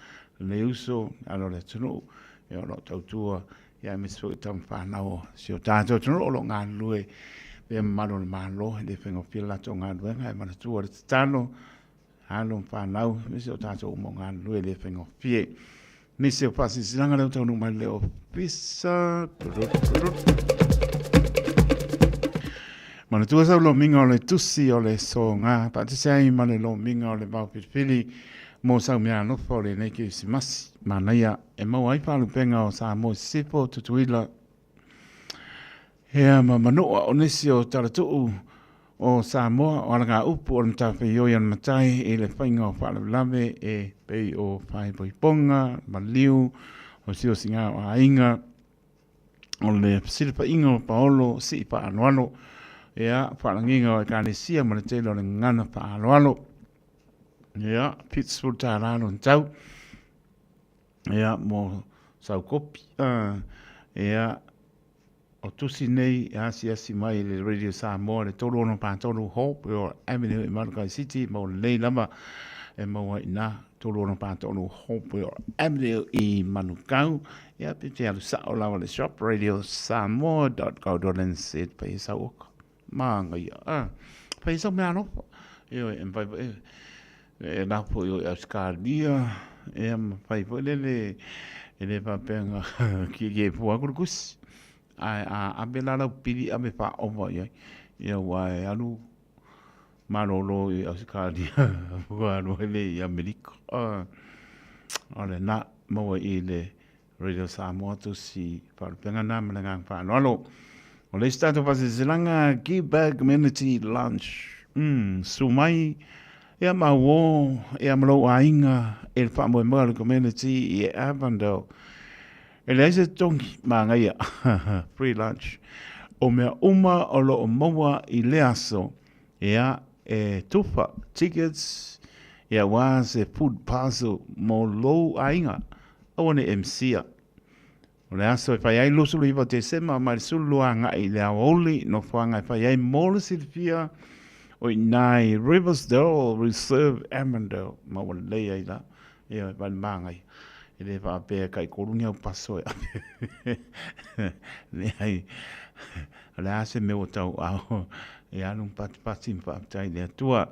le uso alo le atunuu, ia o lo o tautua Ia aemaise foi o tama fanau o si o tatou atunuu o lo o galulue pea mamalu o le Malo, e le faigofie le latou galuega, e manatua le tatalo. Alo ma fanau, aemaise o tatou uma o galulue e le faigofie. Nisi o faasilasilaga lea ua taunuu mai le ofisa. Manatua sau lomiga o le tusi o le soga faatasi ai ma le lomiga o le vaofilifili mo sau meaalofa o lenei Kerisimasi. Manaia e maua ai faalupega o Samoa i Sisifo, Tutuila, Ea ma Manua, o nisi o talatuu o Samoa o alagaupu o le matafaioi a le matai i le faiga o faalavelave e pei o faaipoipoga, maliu, o siosiga o aiga, o le fesilafaiga o paolo sii faaaloalo, ea, faalagiga o ekalesia ma le tele o le gagana faaaloalo. Ea, $70 lona tau. Ia, mo sau kopi. Ia, o tusi nei e asiasi mai i le Radio Samoa i le 3643 Hopewell Avenue i Manukai City, maua lelei lava e maua ai i ina, 3643 Hopewell Avenue i Manukau. Ia, pe te alu sao lava i le shop radiosamoa.co.nz fai e sau oka. Manaia, a, fai e sau meaalofa. Ioe, e mafai foi e lafo foi i Ausetalia, ia ma fai foi lele, e le faapea na kiekie fua atu le tusi, ae a ave la lau pili ave faaova i ai, ia aua e alu malolo i Ausetalia faatoa alu ai lea i Amerika. O lena, maua i le Radio Samoa tusi faalupega na ma le agaga faaaloalo. O le isi tatou faasilasilaga, Give Back Community Lunch. Susu mai, ia ma uō, ia ma lou aiga i le faamoemoe o le community i Avondale. E leai se totogi, manaia, free lunch. O mea uma o lo o maua i lea aso, ia, e tufa tickets, ia aua se food parcel mo lou aiga. Aua ne i MC-a. O le aso e fai ai 29 Tesema mai le 12 agai i le aoauli, nofoaga e fai ai mo le silafia o i ina i Riversdale Reserve, Avondale, ma ua lelei ai la. Ioe, vai le māngaia. E le faapea e taitolu ni au paso e ave. Leai, o le a se mea ua tauaao e alu ma patipati ma faafetai i le Atua.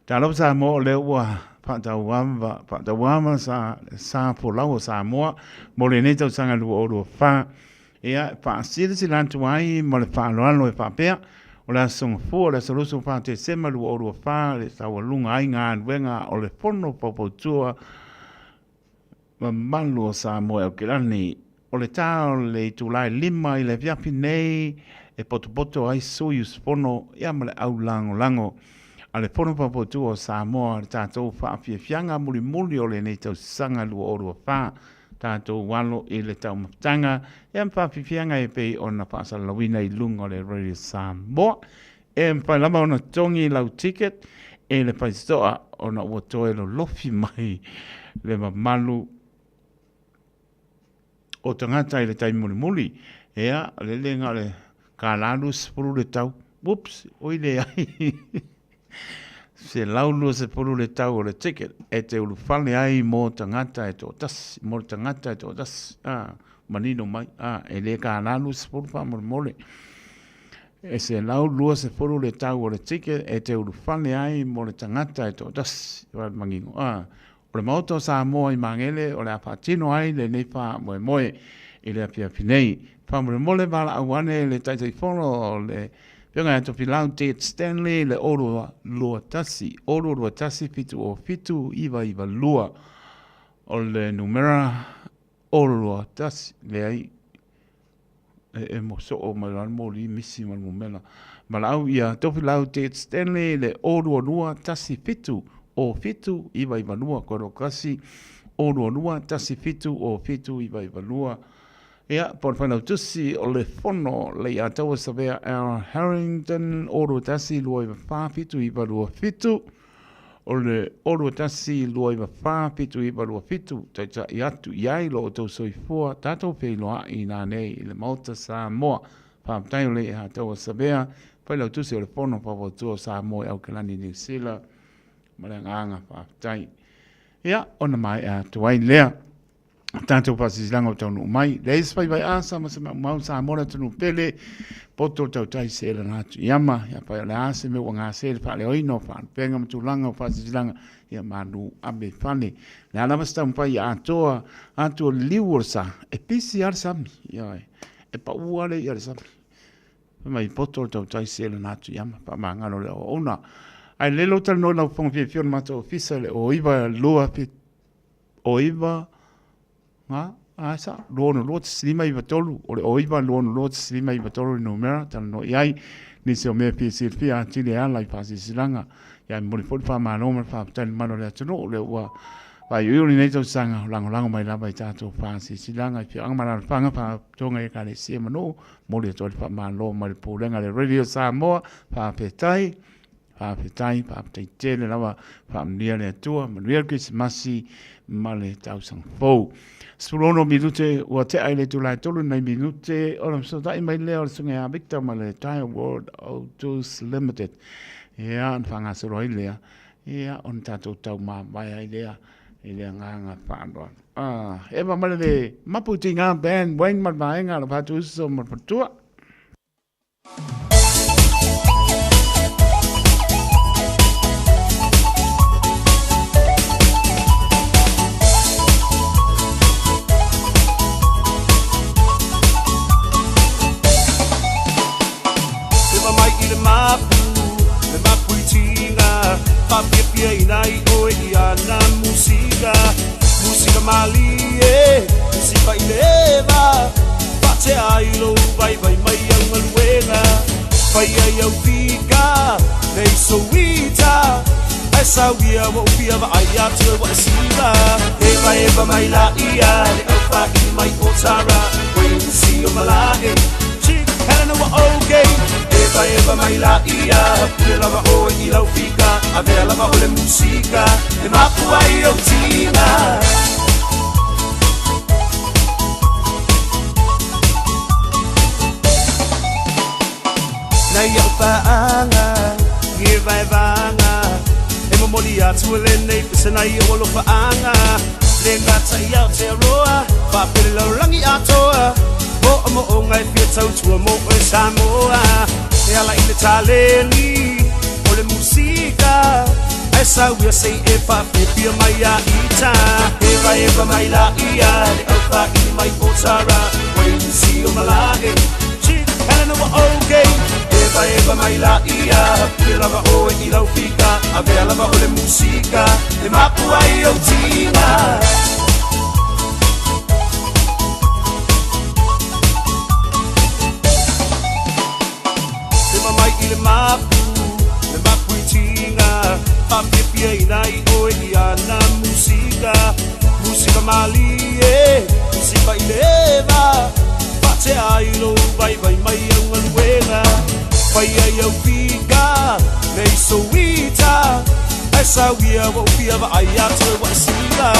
Talofa Samoa, o lea ua faatauava, faatauava sa, sa folau o Samoa mo lenei tausaga 2024. Ia, e faasilasila atu ai ma le faaaloalo e faapea, o le Aso Gafua, o le aso 24 Tesema 2024, le taualuga ai galuega o le Fono Faufautua mamalu o Samoa e Aukilani. O le ta o le itula e 5 i le afiafi nei e potopoto ai sui usufono ia ma le au lagolago a le Fono Faufautua o Samoa i le tatou faafiafiaga mulimuli o lenei tausaga 2024. Tatou alo i le taumafataga ia ma faafiafiaga e pei ona faasalalauina i luga o le Radio Samoa. E mafai lava ona totogi lau ticket e le faitotoa ona ua toe lolofi mai le mamalu o tagata i le taimi mulimuli. Ea, o le le na o le $1 20 le tau. Whoops, oi leai. 120 le tau o le ticket e te ulufale ai mō tagata e toatasi, mō le tagata e toatasi. Ah, manino mai. Ah, e le $1 20 faamolemole. E 120 le tau o le ticket e te ulufale ai mo le tagata e toatasi. Wai mangingo. Ah, o le Maota o Samoa i Magele o le a faatino ai lenei faamoemoe i le afiafi nei. Faamolemole valaau ane le Taitaifono o le Afioga ia Tofilau Ted Stanley le 021 021 707 992 o le numera 021 leai e mosoo mai loa le moli misi ma le numera. Valaau ia Tofilau Ted Stanley le 022 17 07 992 koro 1 022 17 07 992. Ia, po o le Failautusi o le Fono Leiataua Savea L. Harrington 021 294 7927 o le 021 294 7927 taitai atu i ai lo outou soifua tatou feiloai nanei i le Maota Samoa. Faafetai o Leiataua Savea, Failautusi o le Fono Faufautua o Samoa i Aokelani Niu Sila ma le agaga faafetai. Ia, ona maea atu ai lea. Tatou faasilasilaga o taunuu mai. Leai se vaivai asa ma se maumau Samoa le atunuu pele, poto le tautai se lana atu i ama, ia pai o le a se mea ua gase le faaleoina o faalupega ma tulaga o faasilasilaga, ia malu ave fale. Le a lava se taumafai ia atoa atu o le liu o le sa, e pisi lava le sami, ioe, e pau lava le ia le sami. Fai mai poto le tautai se lana atu i ama, faamagalo le auauna. Ae lelei lou talanoa i lau fofoga fiafia o le matou ofisa i le 09 2 7 o 9 ga a sa 262.593 o le o 9 262.593 le numera talanoa i ai nisi o mea fia silafia atili e ala i faasilasilaga ia e momoli foi le faamalo ma le faafetai i le mamalu o le atunuu lea ua faaiuiu lenei tausaga o lagolago mai lava i tatou faasilasilaga i afioaga ma alaalafaga faalapotopotoga i ekalesia ma nuu momoli atu ai le faamalo mai le Pulega a le Radio Samoa faafetai. Faafetai, faafetai tele lava, faamanuia le Atua, manuia le Kerisimasi ma le tausaga fou. 16 minute ua tea i le itula e 3 nai minute ona fesootai mai lea o le susuga ia Victor ma le Tire World Autos Limited. Ia, ona faagasolo ai lea, ia, ona tatou taumavae ai lea i le agaga faaaloalo. Ah, Eva ma le Mapu Tiga Band, Wayne ma le vaega, le Fatuuso ma le Fatua. Ewa mai i le mapu, le mapu i tiga Whaapiapia ina i oe i ana musika Musika malie, musika i le eva Whaatea ai lou vaivai mai au galuega Fai ai au fika, nei souita Ae sauia ua ou fia vaai atu e ua e siva Eva eva mai la ia le au whaini mai o Tara Wayne si o malae Chick Helena ua okay Eva eva mai la ia Pule lava oe i lau fika Avea lava o le musika E mapu ai ou tiga Nai au paaga Ngi vaevaga E momoli atu e lenei pese nai o alofaaga Le gata i Aotearoa Faapele lalolagi atoa Moomooga e fia tautua mo oe Samoa E ala i le taleni O le musika Ae sauia sei e faafiafia mai a ita Eva eva mai la ia Le au whaini mai o Tara Wayne si o malae Chick Helena ua okay Eva eva mai la ia Pule lava oe i lau fika Avea lava o le musika E mapu ai ou tiga Ema mai i le mapu, le mapu i tiga Whaapiapia ina i oe i ana musika Musika malie, musika i le eva Whaatea ai lou vaivai mai au galuega Fai ai au fika, nei souita Ae sauia ua ou fia vaai atu e ua e siva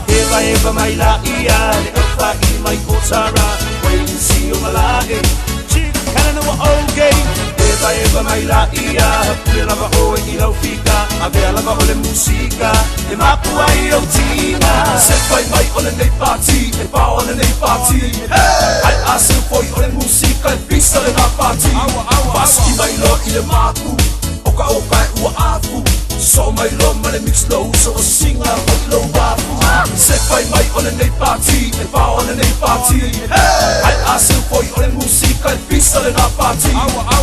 Eva eva mai la ia le au whaini mai o Tara Wayne si o malae Chick Helena ua okay Eva eva mai la ia Pule lava oe i lau fika Avea lava o le musika E mapu ai ou tiga Se fai mai o lenei pati E pao lenei pati Ai a se foi o le musika E pisa lena pati Paski mai loa i le mapu O ka o ka e ua afu So mai loa ma le mix low So o singa foi low afu Se fai mai o lenei pati E pao lenei pati Ai a se foi o le musika E pisa lena pati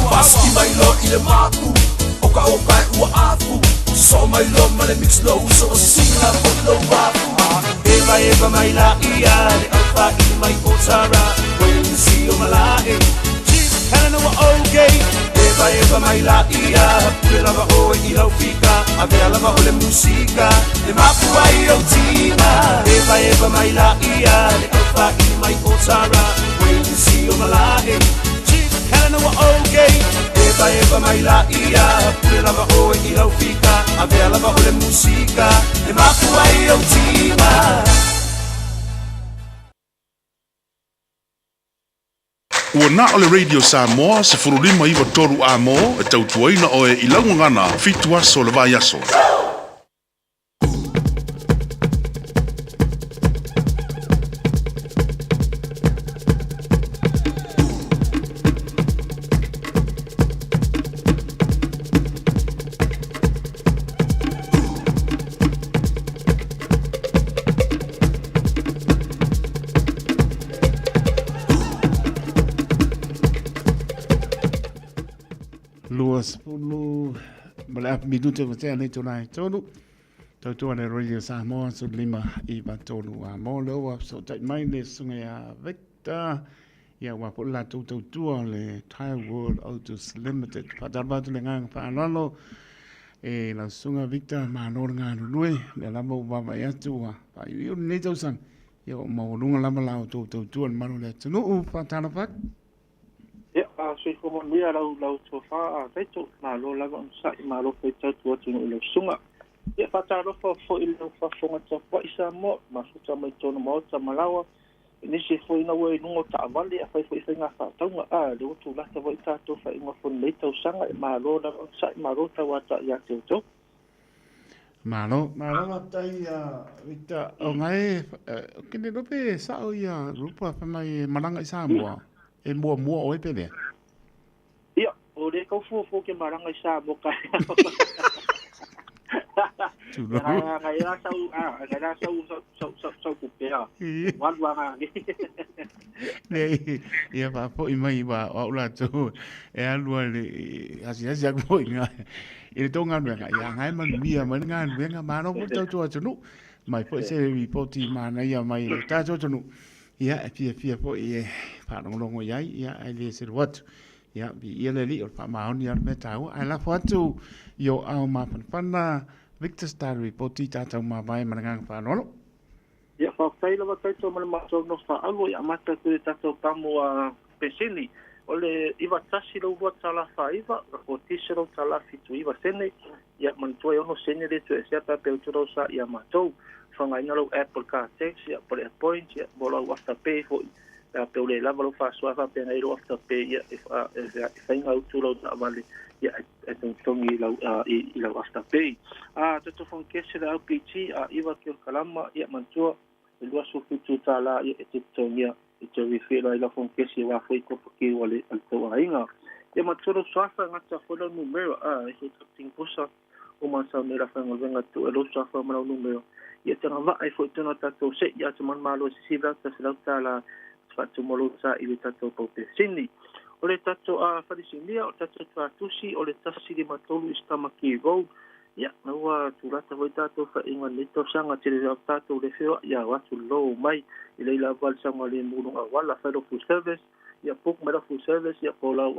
Paski mai loa i le mapu O ka o ka e ua afu So mai loa ma le mix low So o singa foi low afu Eva eva mai la ia Le au whaini mai o Tara Wayne si o malae Chick Helena ua okay Eva eva mai la ia Pule lava oe i lau fika Avea lava o le musika E mapu ai ou tiga Eva eva mai la ia Le au whaini mai o Tara Wayne si o malae Chick Helena ua okay Eva eva mai la ia Pule lava oe i lau fika Avea lava o le musika E mapu ai ou tiga Ua na o le Radio Samoa 1593 A mo e tautuaina oe i lau gagana 7 aso o le 20 ma le afu minute ua tea nei itula e tolu. Tautua le Radio Samoa 15 i tolu a mo le ua fesootai mai le susuga ia Victor ia ua foi le latou tautua o le Tire World Autos Limited. Faatalofa atu le agaga faaaloalo e lau susuga Victor, malo le galulue, lea lava ua vaavaai atu ua faaiuiu lenei tausaga, ia ua maualuga lava la outou tautua i le malu o le atunuu. Faatalofa atu. Ia, soifua manuia lau lau tofa a Taito, malo lava onosai, malo foi tautua atunuu i lau susuga. Ia, faatalofa foi i lau faafofoga tapuai Samoa, mafuta mai totonu maota ma laoa, i nisi foi ina ua i luga o taavale, afai foi i faiga faatauga, a lea ua tulata foi tatou faaiuga fono i lenei tausaga, e malo lava onosai, malo tauata ia te outou. Malo, malo faafetai ia Victor. O ngai, ke le lope sao ia rupa fa mai e malaga i Samoa. E muamua oe pe lea? Ia, o le kau fuafua ke malaga i Samoa ka. Tulou. Ngai la sau, ngai la sau sau sau sau sau kupea. Walu anga. Nei, ia faafoi mai wa o au latou e alu ai le asiasi atu foi i i le tou galuega, ia ngai manuia mai le galuega, malo foi le tautua atunuu, mai foi se ripoti manaia mai le tatou atunuu, ia e fiafia foi e faalogologo i ai, ia ae le selu atu. Ia, viia le Alii o le faamaoni lava le mea taua, ae lafo atu i o ao mafanafana Victor Star Ripoti tātou mavae ma le agaga faaaloalo. Ia, faafetai lava tatou ma le matou nofo faaalu ia amata atu i le tatou pamu a peseni. O le $91.29, $40.79 sene, ia manatua e 6 sene le toesea pe a pe utu sa ia matou. Faaaogaina lou app o le car tax, ia po o le Airpoint, ia mo lau afterpay foi. Pe a pe ua le lava lou faasoa faapena i lou afterpay, ia e fai gautu lau taavale, ia e togitogi i lau i lau afterpay. A tatou fono kesi le LPG a 9 kilokalama, ia manatua e $27 ia e te totogia e te refill ai lau fono kesi aua foi kopa kiu a le tauaiga. Ia manatua lou suafa e gata foi lau numera a e foi tating pusa o masau nei la whangaluenga tu e lau suafa ma lau numera. Ia te ngawaa e foi tona tatou se ia te manu malo se si lau ta se lau ta la whaatumolo sa i le tatou pau pesini. O le tatou a wharisinia, o tatou tuatusi, o le 153 i Tamaki Road. Ia, na ua tulata foi tatou whainga nei tausaga tele au tatou le whioa, ia watu low mai i leila wale saunga le mulunga wala whailo full service, ia book mai full service, ia po lau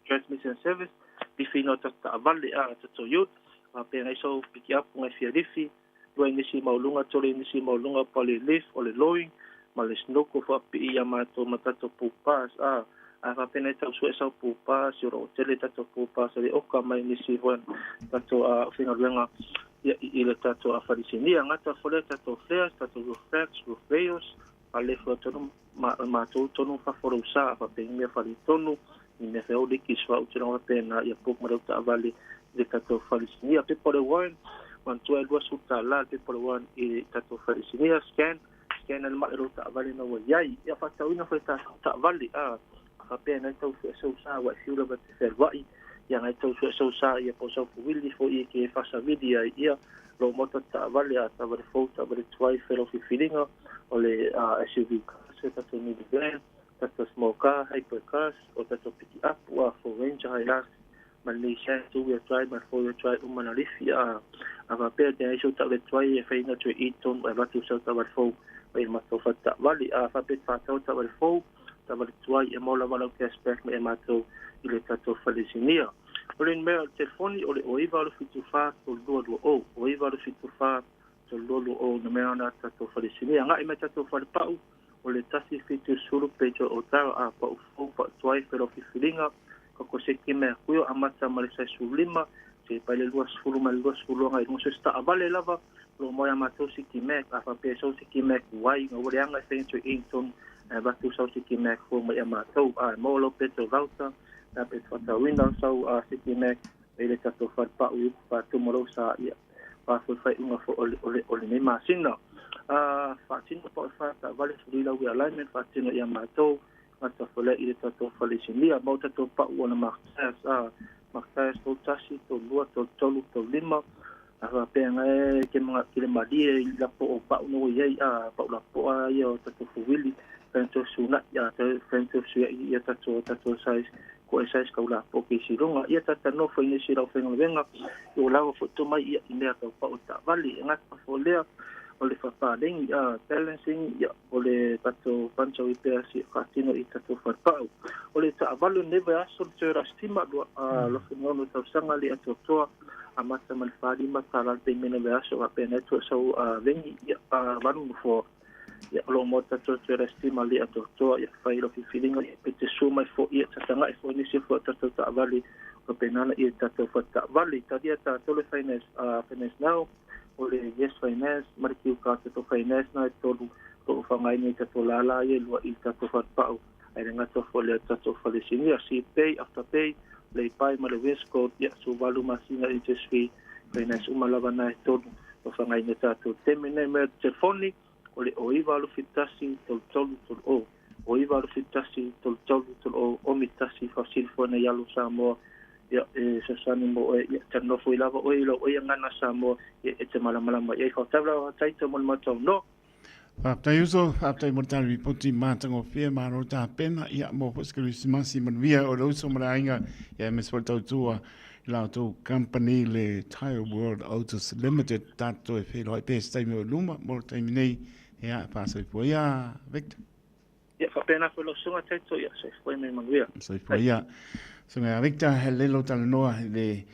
transmission service, bifi no tata avale a tatou youth, a pe ngai so piki up ngai fia lifi, lua nisi maulunga, tole nisi maulunga pa le lift o le lowing, ma le snoko fa pi ia matou ma tatou pupas a a fa pena tau sue sau pupas i ro tele tatou pupas le oka mai nisi hoan tatou a fingaluenga ia i le tatou a farisinia ngata fole tatou flares tatou roof racks roof rails a le fo tonu ma matou tonu fa foro sa fa pe mea fali tonu i mea feo liki swa u tino pena ia puk ma ta vale le tatou farisinia pe pole one man tua lua suta la pe pole one i tatou farisinia scan scan le ma ro ta vale na wa yai ia fa tau ina fa ta ta vale a fa pe na tau fu so sa wa fiu la te fer wa ia ngai tau fu so sa ia po so fu willi fo i ke fa sa vidi ia ia lo moto ta vale a ta vale fo ta vale tuai felo fi filinga o le SUV se ta to ni van ta to small car hyper cars o ta to pick up wa fo Ranger Hilux ma Nissan two wheel drive ma four wheel drive uma na lifi a a fa pe te ai so ta le tuai e whainga tu i ton e vatu sau ta vale fo e matou fa ta vale a fa pe fa tau ta vale fo ta vale tuai e mola wala cashback me e matou i le tatou falesinia. O le mea o le telefoni o le 0 874 322 o 0 874 322 o na mea na tatou falesinia. Ngai me tatou fale pau o le 170 Pedro o tau a pau fou pa tuai felo fifilinga ka ko se ki mea kuio amata ma le 15 se pa le 20 ma le 20 ngai mo se sta avale lava lo moya matou si ki mek a fa pe so si ki mek wai nga wale anga fe to in ton vatu sau si ki mek fo mai matou a mo lo pe to vauta na pe to window sau a si ki mek e le tatou fale pau i pa tu mo sa ia pa fo fai unga fo ole ole ole nei masina a faatino pa fa ta vale suli la wi alignment faatino ia matou ngata fole i le tatou falesinia mau tatou pau ona martas a martas tau tasi tau lua tau tolu tau lima a faapea e ke mga ki le malie i lapo o pau no iai a pau lapo a ia o tatou fuwili fento suna ia te fento suia ia tatou tatou size Ko e size kau lapoki i siluga. Ia tatanoa foi nisi lau faigaluega ua lava fo'i tomai ia i mea taupa'u ta'avali e gata fo lea o le fa'apalegi a balancing ia o le tatou pansaui pea si fa'atino i tatou falepa'u. O le ta'avali o lenei vaiaso le Toyota Estima lua 2006 tausaga le atoatoa amata ma le 45 tālā le peimene vaiaso fa'apena ai to'asau legi ia 8 nofoa. Ia o lo'o mo tatou Toyota Estima le atoatoa ia fai lo filifiliga ia pe te su mai fo'i ia tataga'i fo'i nisi fo'i tatou ta'avali faapena ia tatou fata'avali talia tatou le finance finance now o le Yes Finance ma le Kiuka tatou finance na e tolu lo'o fa'againa i tatou lālā ia lua i tatou falepa'u ae le gata foi lea tatou falesinia Pay Afterpay Laybuy ma le Westgold ia 18 masina interest free finance uma lava na e tolu o fa'againa tatou teme nei me telefoni o le o 9 8 71 33 30 o 9 8 71 33 30 o mi tasi fa'asilifoina i alo Samoa ia e sasani mo oe ia talonofo i lava oe i lau oe agana Samoa ia e te malamalama i ai fa'atau taito mo le matau no. Faafetai uso, faafetai mo le tali ripoti matagofie, malo tapena, ia mo foi se Kerisimasi manuia o le uso ma le aiga, ia aemaise foi le tautua i la outou company le Tire World Autos Limited, tatou e feiloai pea i se taimi o i luma mo le taimi nei, ia faasoifua ia Victor. Ia faapena foi lau susuga taito ia soifua ma ia manuia. Soifua ia. Susuga ia Victor, he lelo talanoa i le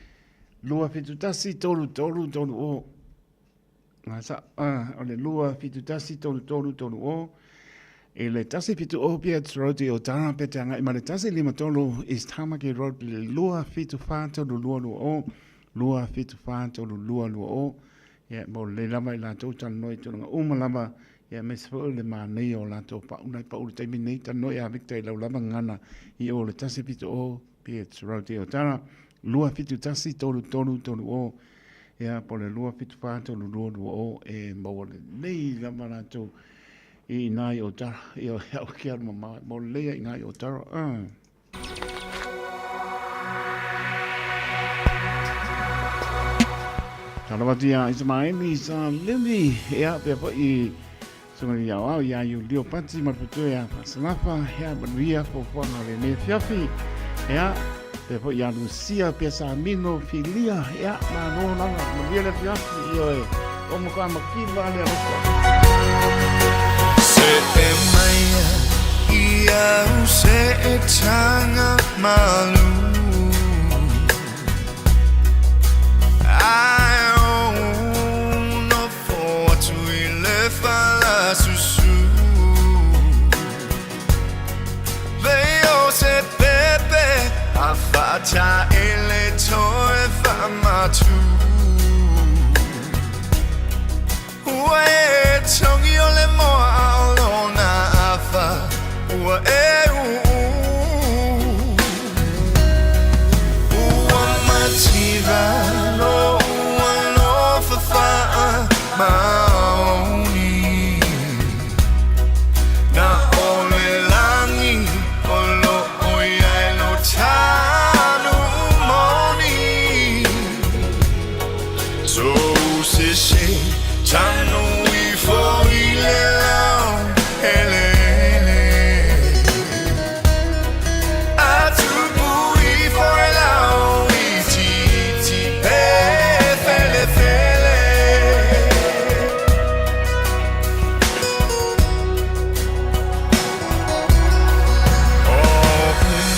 271 33 30 Ngā sa, o le 2 7 1 3 3 3 o, i le 1 7 o Piatt Road i Otara pe te agai ma le 1 5 3 East Tamaki Road le 2 7 4 3 2 2 o, 2 7 4 3 2 2 o. Ia, mo lelei lava i latou talanoa i tulaga uma lava, ia aemaise foi o le manaia o latou pa'u nai pa'u i le taimi nei, talanoa ia Victor i lau lava gagana i o le 1 7 o Piatt Road i Otara, 2 7 1 3 3 3 o, ia po o le 2 7 4 3 2 2 o, e maua lelei lava latou i ina i Otara, ia au ke alu mamao, e maua lelei ai i ina i Otara. Talofa atu iā Isamaeli sa Lily, ia pea foi Susuga i au au iā Iulio Pati ma le faletua ia Faasalafa, ia manuia fuafuaga o lenei afiafi, ia pea foi iā Lucia pea Samino Filia, ia malo lava, manuia le afiafi, ioe, o matua makiva le alofa. Se e maia i au se e tanga malu Ai o nofo atu i le falasusu Lei o se pepe a whataele toe whamatu Ua e tongi o le moa a o lona afa ua e uu Ua mativa lo ua lofa faa maoni Na o le lagi o lo o iai lo tanu moni So se se tanu ifo i le lao ele ele A tupu ifo e lao i titi pe fele fele. O mo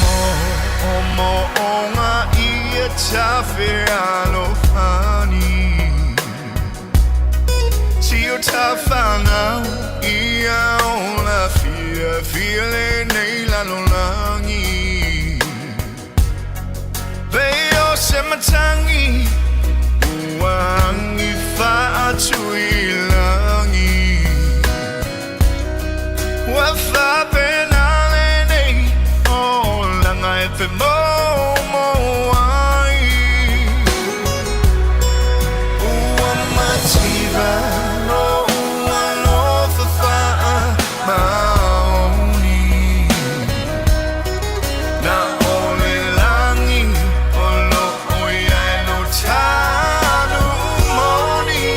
o mo o ngā ia tawhe alofani Tio tawhanau ia o la fia fia le nei lalolangi Lei o se matangi ua angi whaatu i langi Ua whapena le nei o langa e te mo mo ai Ua mativa lo ua lofa faa maoni Na o le lagi o lo o iai lo tanu moni.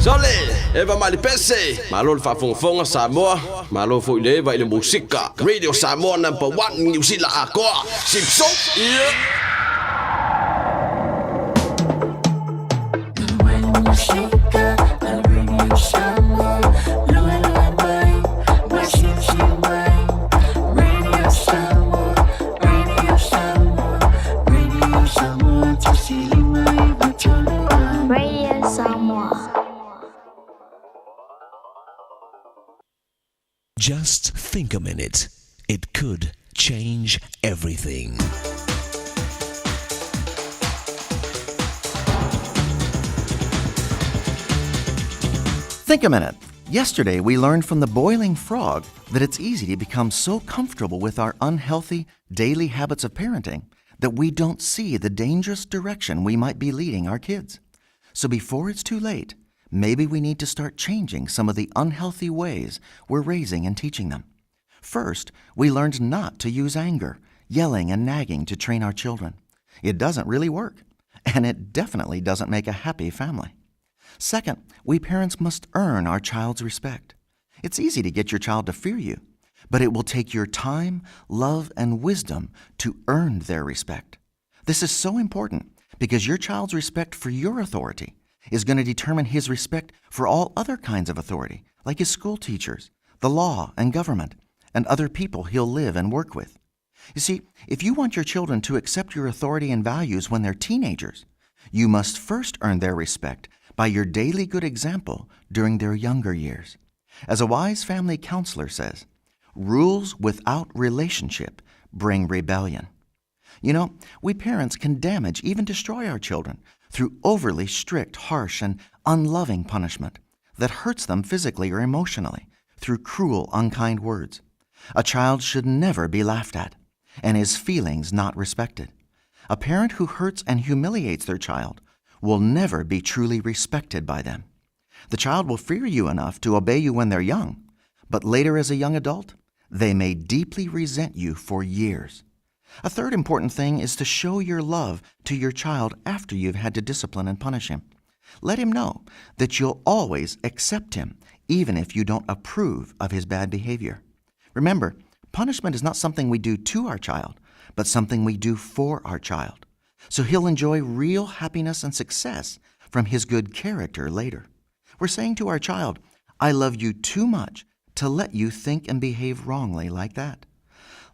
Sole, Eva Malipese, malo le faafogafoga Samoa, malo foi le Eva i le musika. Radio Samoa number 1 Niu Sila akoa. Sipso. Yeah. Radio Samoa. Just think a minute. It could change everything. Think a minute. Yesterday, we learned from the boiling frog that it's easy to become so comfortable with our unhealthy daily habits of parenting that we don't see the dangerous direction we might be leading our kids. So before it's too late, maybe we need to start changing some of the unhealthy ways we're raising and teaching them. First, we learned not to use anger, yelling, and nagging to train our children. It doesn't really work, and it definitely doesn't make a happy family. Second, we parents must earn our child's respect. It's easy to get your child to fear you, but it will take your time, love, and wisdom to earn their respect. This is so important because your child's respect for your authority is going to determine his respect for all other kinds of authority, like his school teachers, the law and government, and other people he'll live and work with. You see, if you want your children to accept your authority and values when they're teenagers, you must first earn their respect by your daily good example during their younger years. As a wise family counselor says, rules without relationship bring rebellion. You know, we parents can damage, even destroy our children through overly strict, harsh, and unloving punishment that hurts them physically or emotionally through cruel, unkind words. A child should never be laughed at and his feelings not respected. A parent who hurts and humiliates their child will never be truly respected by them. The child will fear you enough to obey you when they're young, but later as a young adult, they may deeply resent you for years. A third important thing is to show your love to your child after you've had to discipline and punish him. Let him know that you'll always accept him, even if you don't approve of his bad behavior. Remember, punishment is not something we do to our child, but something we do for our child. So he'll enjoy real happiness and success from his good character later. We're saying to our child, I love you too much to let you think and behave wrongly like that.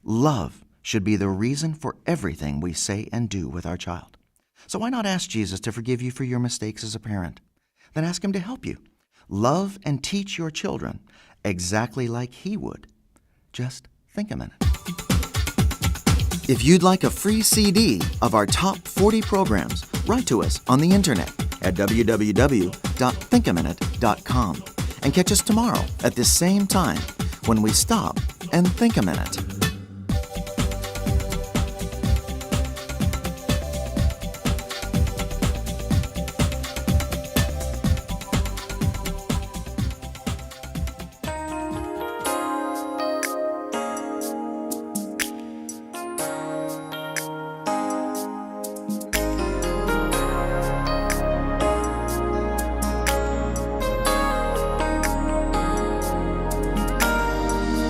Love should be the reason for everything we say and do with our child. So why not ask Jesus to forgive you for your mistakes as a parent? Then ask him to help you. Love and teach your children exactly like he would. Just think a minute. If you'd like a free CD of our top 40 programs, write to us on the internet at www.thinkaminute.com and catch us tomorrow at this same time when we stop and think a minute.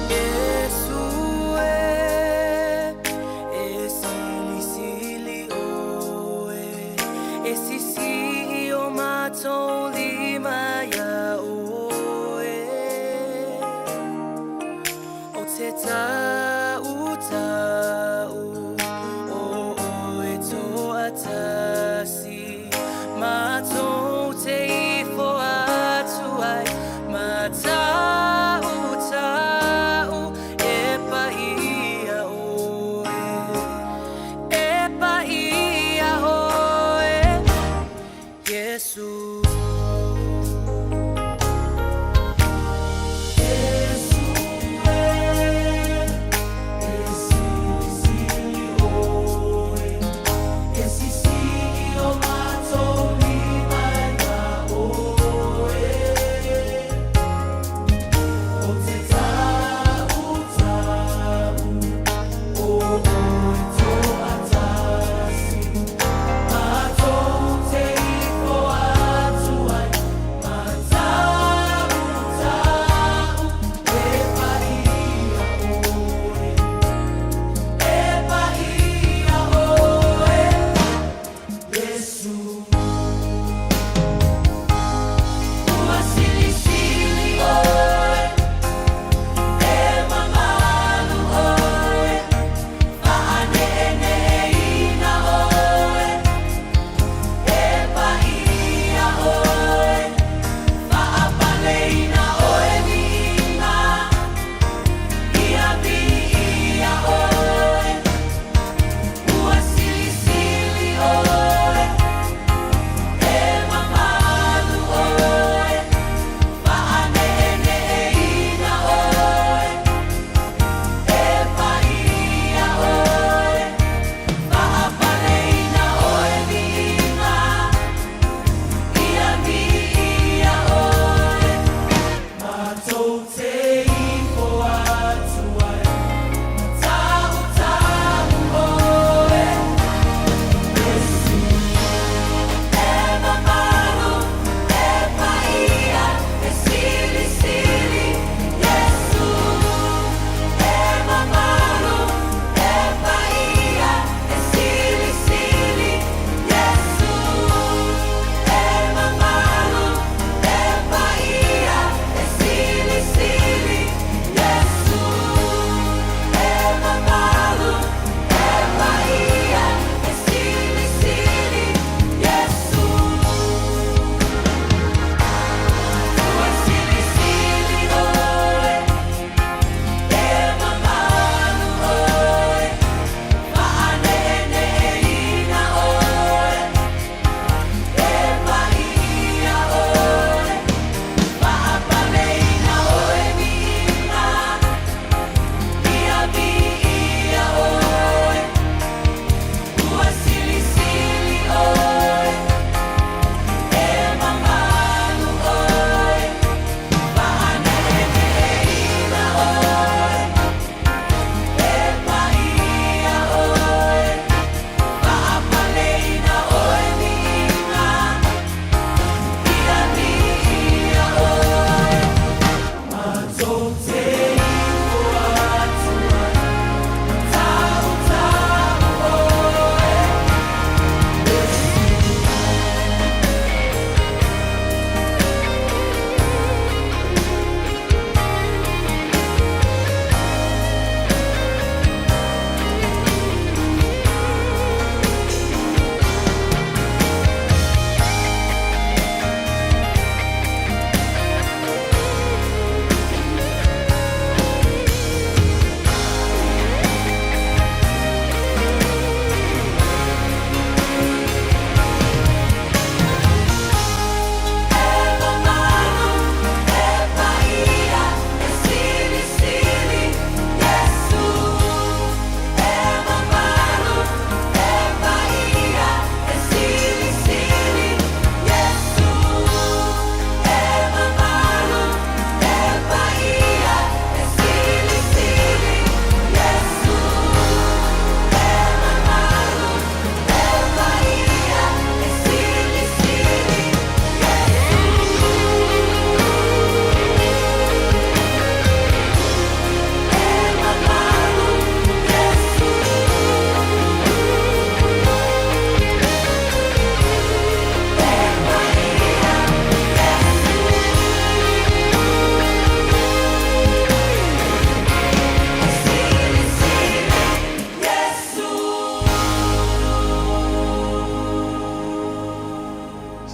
Yesu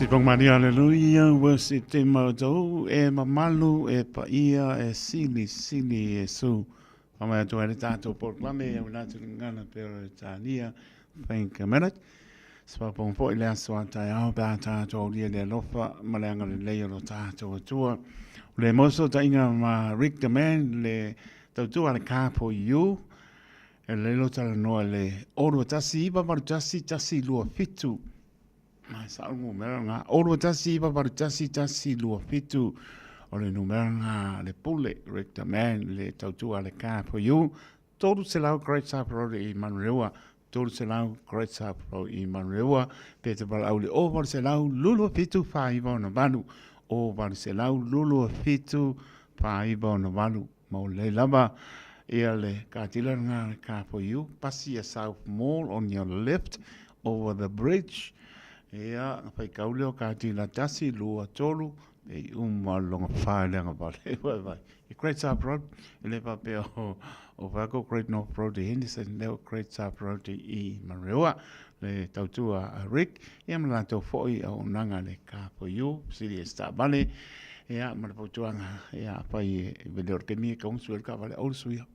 Sipongmani, aleluia, ua se te matou, e mamalu, e paia, e sili, sili, Iesu. Whamai atu ai le tātou porokalame, au nā te ngana pera Tania. Think a minute. Se paupauga foi i le aso a taeao pe a tatou aulia i le alofa ma le agalelei o lo tatou Atua. O le mo fesootaiga ma Rick the Man, le tautua a le Car for You, e lelei lou talanoa i le 021 981 127. Mai sao le numera lena, 021 981 127. O le numera lena a le pule, Rick the Man, le tautua a le Car for You, 300 Great South Road i Manurewa, 300 Great South Road i Manurewa, pe te valaau i le 0800 27 498, 0800 27 498. Ma o lelei lava ia le katila lena le Car for You, pasi ia South Mall on your left over the bridge. Ia, faitau lea o katila 1, 2, 3, e i uma le longa wha i le agavale. Vai vai. I Great South Road, e le faapea o, o whako Great North Road i Henderson, leo Great South Road i Marewa, le tautua a Rick, ia ma latou foi au auaunaga le Car for You, sili e Starvale, ia ma le fautuaga, ia afai e vele o le taimi e kaunga sui le taavale, aua le suia,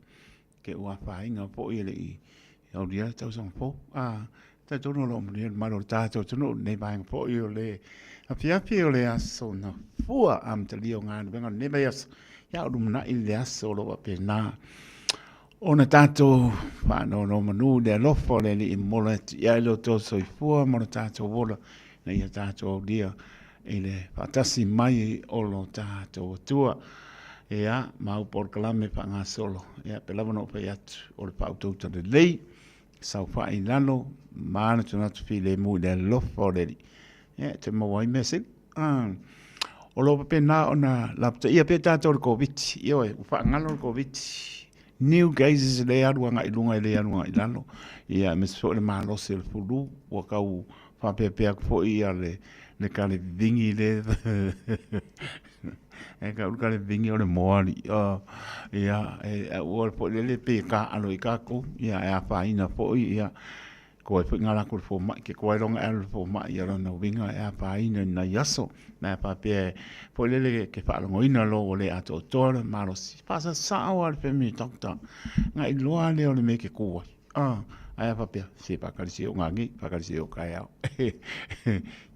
ke ua afaina foi e le i aulia le tausaga fou. A, talitonu o lo o manuia le mamalu o le tatou atunuu i lenei vaega foi o le afiafi o le aso Gafua amatalia o galuega o lenei vaiaso, ia o lumanai le aso o lo o faapena ona tatou faanonomanu i le alofa o le Alii e momolo atu i ai lo outou soifua ma lo tatou ola ina ia tatou aulia i le faatasi mai o lo tatou Atua. Ia, ma au polokalame faagasolo, ia, pe lava ona ou fai atu, o le faautauta lelei, saofai i lalo, manatunatu filemu i le alofa o le Alii, ia, e te maua ai mea sili. Ah, o lo o faapena ona lapataia pea tatou i le Koviti. Ioe, ua faagalo le Koviti. New cases lea e alu agai i luga e le alu agai i lalo. Ia, aemaise foi o le malosi o le flu, ua tau faapeapea atu foi ia le, le kalevivigi lea e tau le kalevivigi o le moa alii. Oh, ia, e, ua foi lele pei e taaalo i tatou, ia, e afaina foi, ia, Ko ai foi ngā rākau i le fomai, ke koa ai longa e alu i le fomai, ia lona uiga e afaina i nai aso. Mea faapea e foi lele ke faalogoina lo ua le atoatoa le malosi. Faasasao lava le family doctor, ngai loa lea o le mea e ke kū ai. Ah, ae a faapea, se faakalisia o ngā nei, faakalisia o kaeao.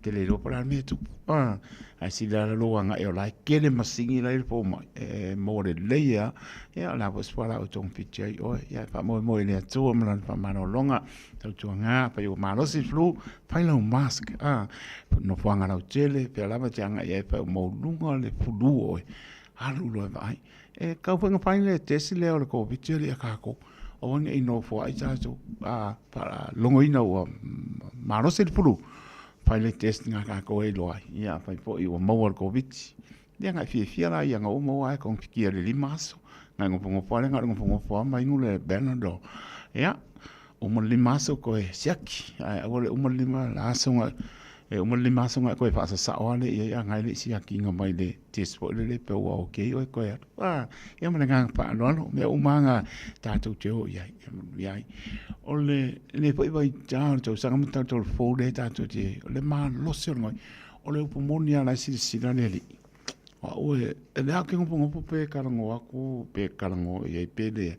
Te le iloa po o le a le mea e tupu. Ah, ae sili lava lou agai o la e kele masini la e i le fomai, e maua lelei lava. Ia, o le a foi se fualaau e togafiti ai oe. Ia, e faamoemoe i le Atua ma Lana faamalologa. Tautuaga, afai ua malosi le flu, fai lau mask. Ah, nofoaga lautele, pea lava e te agai ai, fai ua maualuga le flu oe, alu loa e vaai. E tatau foi ona fai le test lea o le Koviti alii a tatou, aua ne i nofoai tatou, a faalogoina ua malosi le flu, fai le test na tatou e iloa ai, ia afai foi ua maua le Koviti, ia na e fiafia la ia na ua maua ae togafiti i le 5 aso, na e nofonofo lava lea, na o le nofonofo lava ma inu le Panadol. Ia, uma le 5 aso toe siaki, ae aua le uma le 5 aso na e uma le 5 aso ona e toe faasasao lava lea i ai a na e le i siakiina mai le test foi lele pe ua okay oe toe alu. A, ia ma le agaga faaaloalo, o mea uma lava na tatou te o i ai, e manuia ai. O lenei foi vaitau o le tausaga ma tatou le fou lea tatou te, o le malosi o le gaoi. O le upu moni lava o la e silasila le Alii. O au e, e le au ke nofonofo pe talanoa atu, pe talanoa i ai pe leai.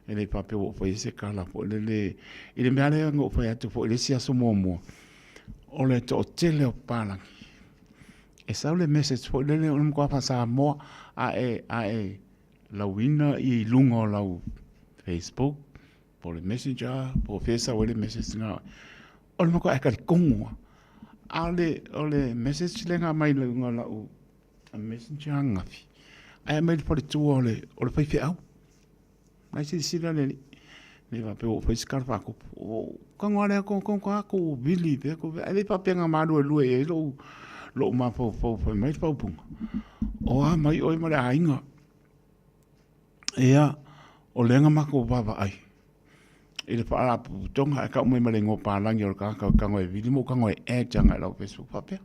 E le faapea ua ou faia se tala foi lele i le mea lea na ou fai atu foi i le isi aso muamua, o le toatele o papalagi. E sau le message foi lele o le matua faa-Samoa a e, a e lauina i luga o lau Facebook po o le Messenger po o fea e sau ai le message na, o le matua e talitonu lava. A o le, o le message lea na aumai i luga o lau Messenger ananafi, ae aumai le faletua o le, o le faifeau. La e silasila le alii, le faapea ua ou faia se tala faatupu. Ou tago lava lea, ko ko vili pea ko ae le faapea na maluelue i ai lou, lou mafaufau fai mai le faaupuga, o a mai oe ma le aiga. Ia, o lea na matou vaavaai i le faalapotopotoga ae tau mai ma le igoa palagi o le tagata ou te tago e vili ma ou tago e add agai i lau Facebook faapea.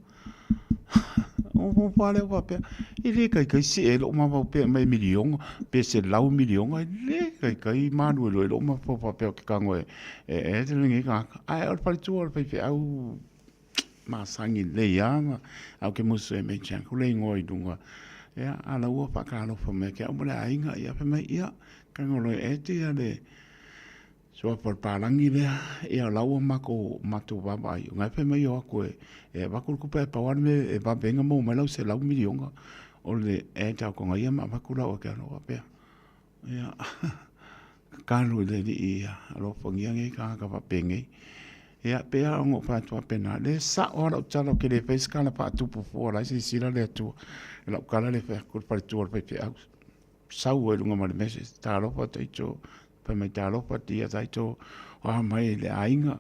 Ou maopoopo lava lea faapea, e le taitai see ai lou mafaufau pe aumai miliona pe 100 miliona, e le taitai maluelue ai lou mafaufau faapea ou te tago e add lenei tagata. Ae o le faletua o le faifeau masani lelei lava, ae ou te musu e mention atu le igoa i luga, ia, a o la ua faatalofa mai ia te au ma le aiga, ia fai mai, ia, tago loa e add le. Suafa o le palagi lea, ia o la ua makou, matou vaavaai, o na e fai mai o atu e, e avatu le tupe ae pau lava le mea e vave ai ona maua mai lau $100 miliona, o le add atu ia ma avatu lau account faapea. Ia, tatalo i le Alii ia alofagia nei tagata faapenei. Ia, pei lava ona ou fai atu faapena, o lea e sao lava lau tala ou te le faia se tala faatupu fua o la e silasila le Atua i lau tala lea e fai atu i le faletua o le faifeau. Sau ai i luga ma le message, talofa Taito, fai mai talofa dear Taito, o a mai le aiga,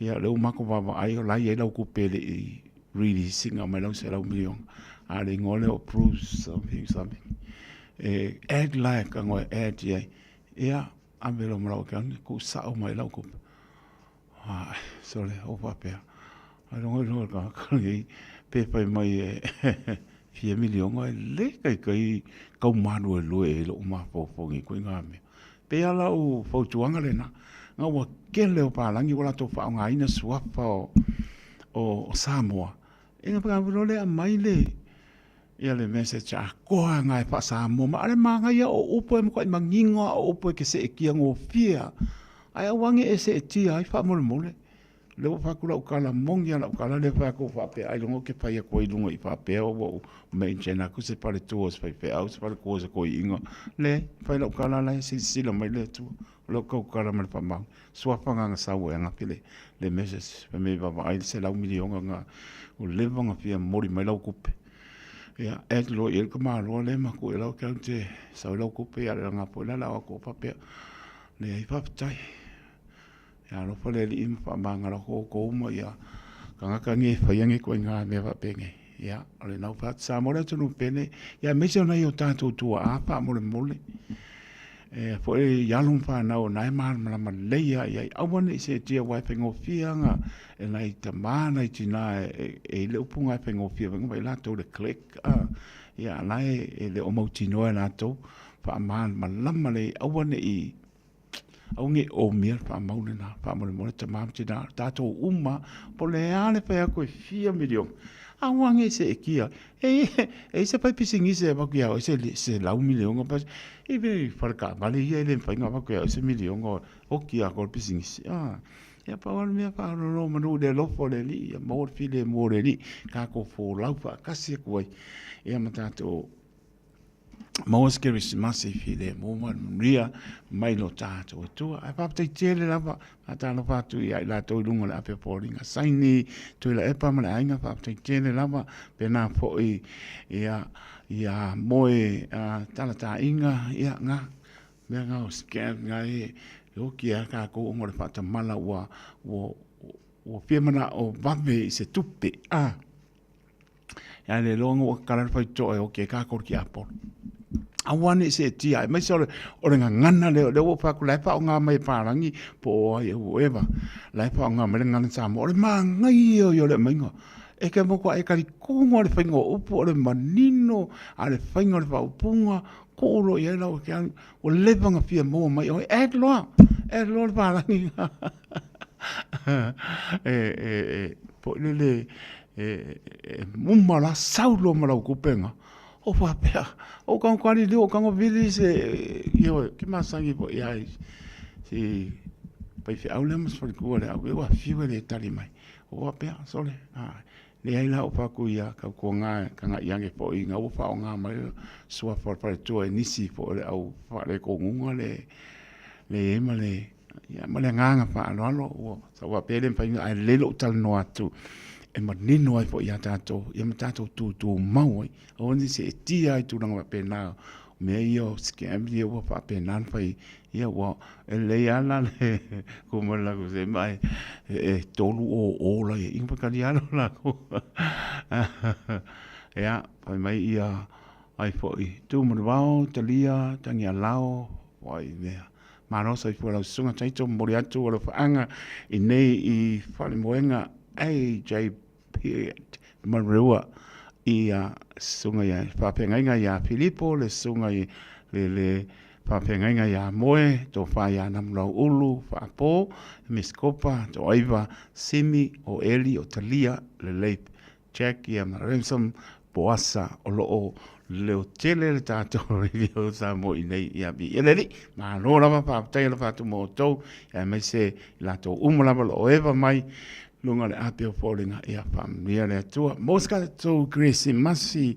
ia o lea ua matou vaavaai o la e i ai lau tupe e le i release ina mai lau $100 miliona. A o le igoa lea o Bruce something something. E add la e tago e add i ai, ia ave loa ma lau account, tuusao mai lau tupe. Ae, sole, ua faapea, ailoga iloa e le tagata lenei pe fai mai e fia miliona, e le taitai tau maluelue ai lou mafaufau i nei ituaiga mea. E pei lava lau fautuaga lena, ina ua tele o palagi ua latou faaaogaina suafa o Samoa, ia ona faapea loa lea e aumai le ia le message atoa lena e faa-Samoa mai. A o le manaia o upu e matuai manino lava o upu e te seetia gofie lava. Ae aua ne i e seetia ai faamolemole. O lea ua fai atu lau tala moni lava lau tala lea e fai atu faapea ailoga ou te fai atu ai i luga i faapea ua ou mention atu se faletua o se faifeau, se faletua o se toeaina. Leai, fai lau tala la e silasila mai le Atua. O lau tautala ma le faamaoni. Suafa na na sau ai ananafi le message fai mai vaavaai le $100 miliona na ua leva ona fia momoli mai lau tupe. Ia add loa i ai le tamaloa lea ma tuu i ai lau account e sau ai lau tupe ia o lena foi la o le a o atu faapea. Leai faafetai. Ia alofa le Alii ma faamagalo atu outou ma ia tagata nei e faia nei ituaiga mea faapenei. Ia o lena ua fai atu Samoa le atunuu pele, ia aemaise o nai o tatou tuaa faamolemole. E foi i alo ma fanau o na e malamalama lelei lava i ai. Aua ne i seetia aua e faigofie lava ona e nai tama nai tina e i ai le upu lena e faigofie foi ona fai latou le click a. Ia a o la e le o mautinoa e latou faamalamalama lelei aua ne i aua ne i omia le faamau lena faamolemole tama ma tina, tatou uma lava. Po o le a le fai atu e fia miliona, aua ne i seetia. E i ai se faipisinisi e avatu ia oe se $100 miliona, e i faletaavale ia e le mafai ona avatu ia oe se miliona oti atoa le pisinisi. Ia pau lava le mea faanonomanu i le alofa o le Alii, ia maua le filemu o le Alii, tatou folau faatasi atu ai ia ma tatou maua se Kerisimasi filemu ma le manuia mai lo tatou Atua. Ae faafetai tele lava, faatalofa atu ia i latou i luga o le ape o foliga saini, Tuilaepa ma le aiga, faafetai tele lava, pena foi ia, ia moe talataiga, ia nga, mea nga o scam nga e, e oki ai tatou ona o le faatamala ua, ua, ua fia manao vave i se tupe, a. Ae le iloa ua tatala le faitotoa e oki ai tatou i le tiapolo. Aua ne i seetia, aemaise o le, o le gagana lea, lea ua ou fai atu, la e faaaoga mai e palagi po o ai whoever, la e faaaoga mai le gagana Samoa. O le manaia ia o le aumaiga. E te matua e talitonu lava le faiga o upu, o le manino, a o le faiga o le faaupuga, tuu loa i ai lau account, ua leva ona fia maua mai oe, add loa, add loa le palagi. E, e, e, foi lele, e uma la sau loa ma lau tupe na o faapea o tago kaliliu o tago vili se ioe ke masani foi ia si faifeau lea ma si faletua lea au ua fiu e le tali mai o faapea sole a leai la o faaku ia tautuana tagai ane foi ina ua faaaoga mai suafa o le faletua e nisi foi o le au faaletonuga le le i ai ma le Ia, ma le agaga faaaloalo, ua sa ou faapea e le mafai ona, ae lelei lou talanoa atu e manino ai foi ia tatou, ia ma tatou tutumau ai. Aua ne i seetia ai i tulaga faapena, o mea ia o scam ia ua faapena ona fai, ia ua, e lelei lava la le tu mai le latou se ma e 300 la i ai, ia ona faitalia lava lea o latou. Ia, fai mai ia ai foi, tu manuvao, talia, tagialao, o ai mea. Malo soifua lau susuga Taito, momoli atu alofaaga i nei i Falemoega AJ Piet Mareua i a susuga ia faafeagaiga ia Filipo le susuga i le le faafeagaiga ia Moe tofa ia Namulauulu Faapo Miss Kopa Toaiva Simi o Eli o Talia le Leif Jack ia ma Ransom Poasa o lo o leo tele le tatou radio Samoa i nei ia viia le Alii. Malo lava faafetai alofa atu mo outou aemaise i latou uma lava o lo o eva mai luga o le ape o foliga ia faamanuia le Atua. Mo se tatou Kerisimasi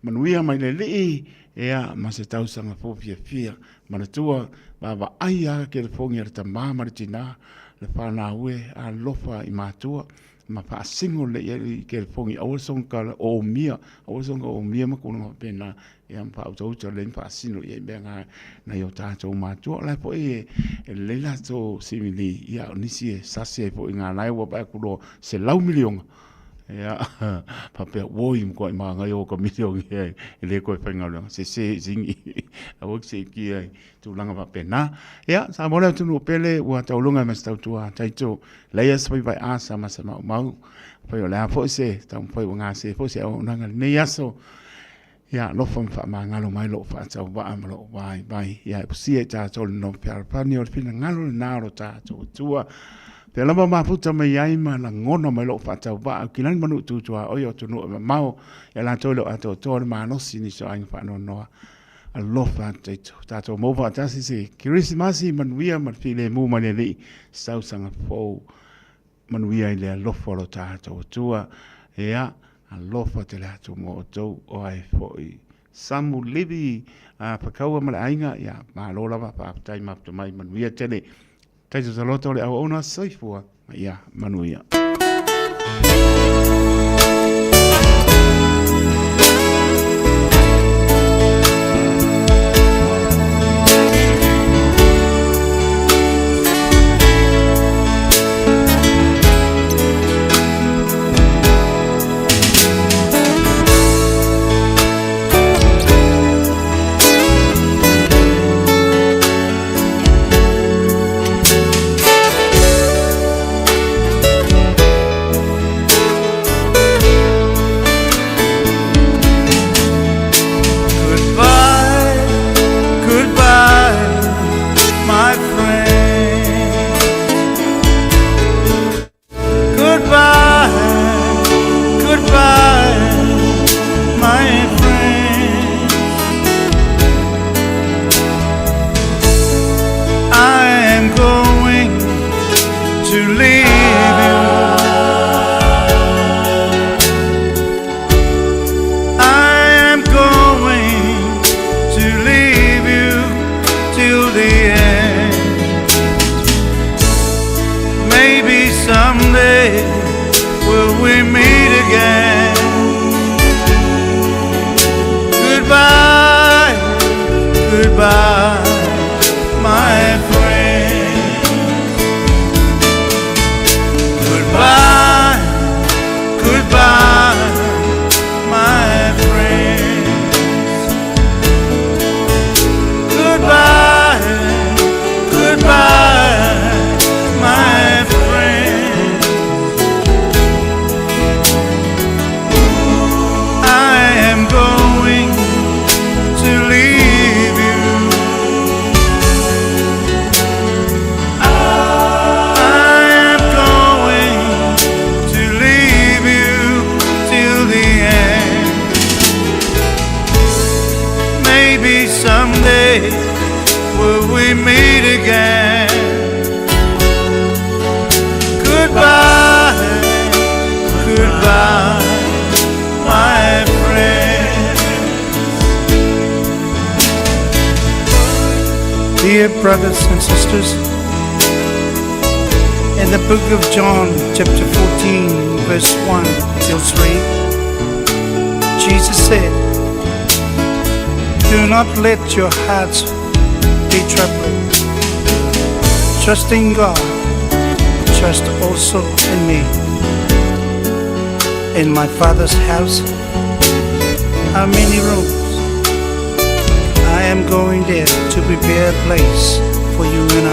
manuia mai le Alii ia ma se tausaga fou fiafia. Manatua vaavaai a kelefogi a le tama ma le tina le fanau e alofa i matua ma faasino lelei ai i kelefogi aua le soga kala omia aua le soga omia ma tulaga faapena ia ma faautauta lelei ma faasino i ai mea na nai o tatou matua. O la foi e lelei latou simili ia o nisi e sasi ai foi i galae ua vaai atu loa $100 miliona ia faapea oi matuai manaia o ta milioni e le toe faigaluega sese sini aua te seetia i tulaga faapena. Ia Samoa le atunuu pele ua tauluga ma se tautua taito leia se faiva asa ma se maumau fai o le a foi se taumafai ua gase foi se auaunaga i lenei aso. Ia alofa ma faamagalo mai lou faatauvaa ma lou vaivai. Ia e usia i tatou le nofo fealofani o le finagalo lena o lo tatou Atua. Pea lava mafuta mai ai ma lagona mai lou faatauvaa au kilani manu tutuaoi o atunuu e mamao ia latou e le o atoatoa le malosi nisi o aiga faanoanoa. Alofa atu taito. Tatou maua faatasi se Kerisimasi manuia ma le filemu mai le Alii se tausaga fou manuia i le alofa o lo tatou Atua. Ia, alofa tele atu mo outou o ai foi. Samu Livi, a Fakaua ma le aiga, ia, malo lava, faafetai mafuta mai, manuia tele. Taito Taloto o le auauna, soifua, ia, manuia. Goodbye, goodbye, my friend. Goodbye, goodbye, my friend. I am going to leave you. I am going to leave you till the end. Maybe someday will we meet again. Goodbye, goodbye, my friend. Goodbye, goodbye, my friend. Goodbye, goodbye, my friend. I am going to leave you. I am going to leave you till the end. Maybe someday will we meet again. Goodbye, goodbye, my friend. Dear brothers and sisters, in the book of John, chapter 14, verse 1 till 3, Jesus said, Do not let your hearts be troubled. Trust in God, trust also in me. In my Father's house are many rooms. I am going there to prepare a place for you and I.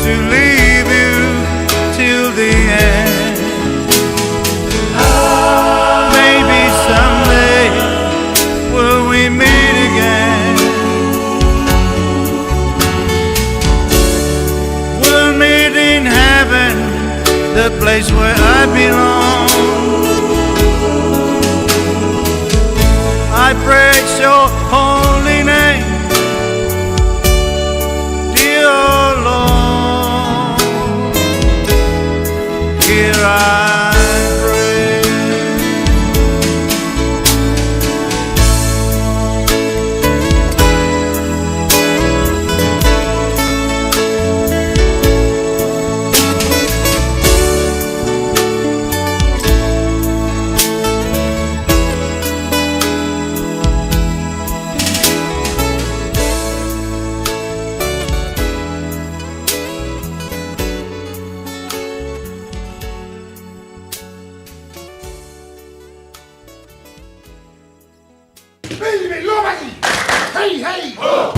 to leave you till the end. Maybe someday will we meet again. We'll meet in heaven, the place where I belong. I praise your holy name, dear Lord. Here I pray. Hey, hey! Ho!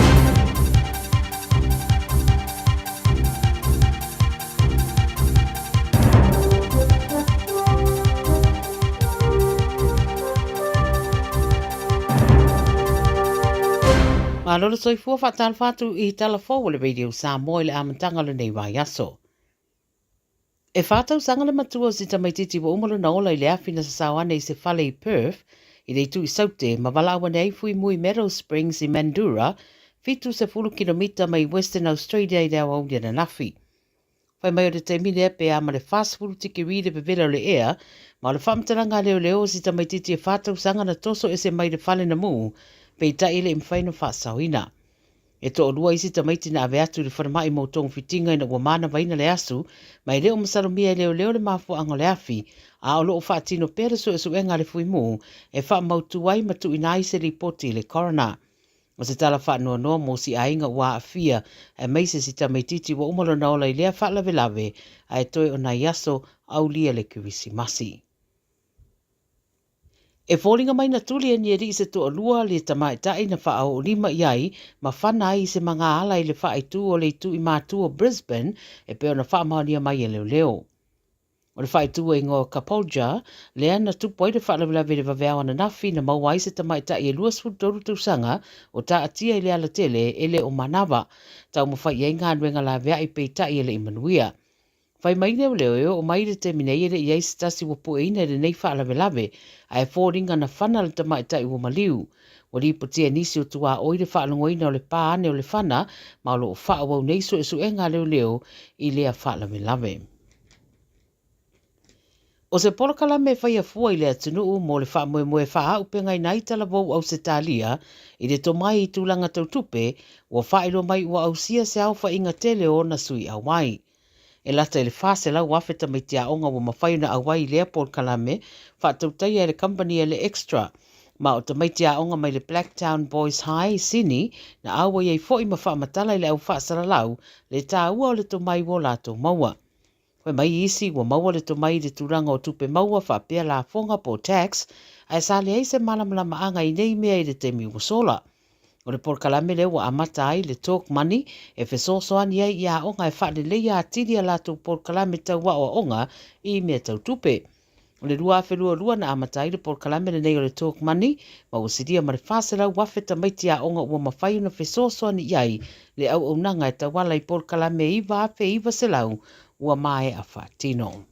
Malo le soifua faatalofa atu i tala fou o le Radio Samoa i le amataga o lenei vaiaso. E 4 tausaga le matua o si tamaitiiti ua uma lona ola i le afi na sasao ane i se fale i Perth i le itu i Saute ma valaau ane ai Fui Mu i Meadow Springs i Mandurah, 70 kilomita mai Western Australia i le aoauli ananafi. Fai mai o le taimi lea pe a ma le 40 tikirī le vevela o le ea, ma o le faamatalaga a leoleo o si tamaitiiti e 4 tausaga na toso ese mai le fale na mū, peitai e le i mafai ona faasaoina. E toalua isi tamaiti na ave atu i le falemai mo togafitiga ina ua manavaina le asu, ma e le o masalomia e leoleo le mafuaaga o le afi, a o lo o faatino pea le suesuega a le Fui Mu e faamautu ai ma tuuina ai se lipoti i le coroner. O se tala faanoanoa mo si aiga ua aafia, aemaise si tamaitiiti ua uma lona ola i lea faalavelave, ae toe o nai aso aulia le Kerisimasi. E foliga mai na tuli e ni alii se toalua le tamaitai na faaoolima i ai ma fana ai i se magaala i le faaitu o le itu i Matu o Brisbane e pei ona faamaonia mai e leoleo. O le faaitu e igoa o Kapolja, lea na tupu ai le faalavelave i le vaveao ananafi na maua ai se tamaitai e 23 tausaga o taatia i le alatele e le o manava. Taumafai i ai galuega laveai peitai e le i manuia. Fai mai leoleo e oo mai i le taimi nei e le i i ai se tasi ua pueina i lenei faalavelave, ae foliga na fana le tamaitai ua maliu. Ua lipotia e nisi o tuaoi le faalogoina o le pā ane o le fana, ma o lo o faaauau nei suesuega a leoleo i lea faalavelave. O se polokalame e faia fua i le atunuu mo le faamoemoe e faaaupegaina ai talavou Ausetalia i le tomai i tulaga tau tupe, ua faailoa mai ua ausia se aofaiga tele o ona sui auai. E lata i le 400,000 tamaiti aoga ua mafai ona auai i lea polokalame faatautaia e le kamupani a le Xtra. Ma o tamaiti aoga mai le Blacktown Boys High i Sini na auai ai foi ma faamatala i le au faasalalau le taua o le tomai ua o latou maua. Fai mai isi ua maua le tomai i le tulaga o tupe maua faapea lafoga po o tax, ae sa leai se malamalamaaga i nei mea i le taimi ua sola. O le polokalame lea ua amata ai le Talk Money e fesoasoani ai i aoga e faaleleia atili a latou polokalame tau aoaoga i mea tau tupe. O le 2022 na amata ai le polokalame lenei o le Talk Money ma ua silia ma le 400,000 tamaiti aoga ua mafai ona fesoasoani i ai le auaunaga e tauala i polokalame 9,900 ua maea faatino.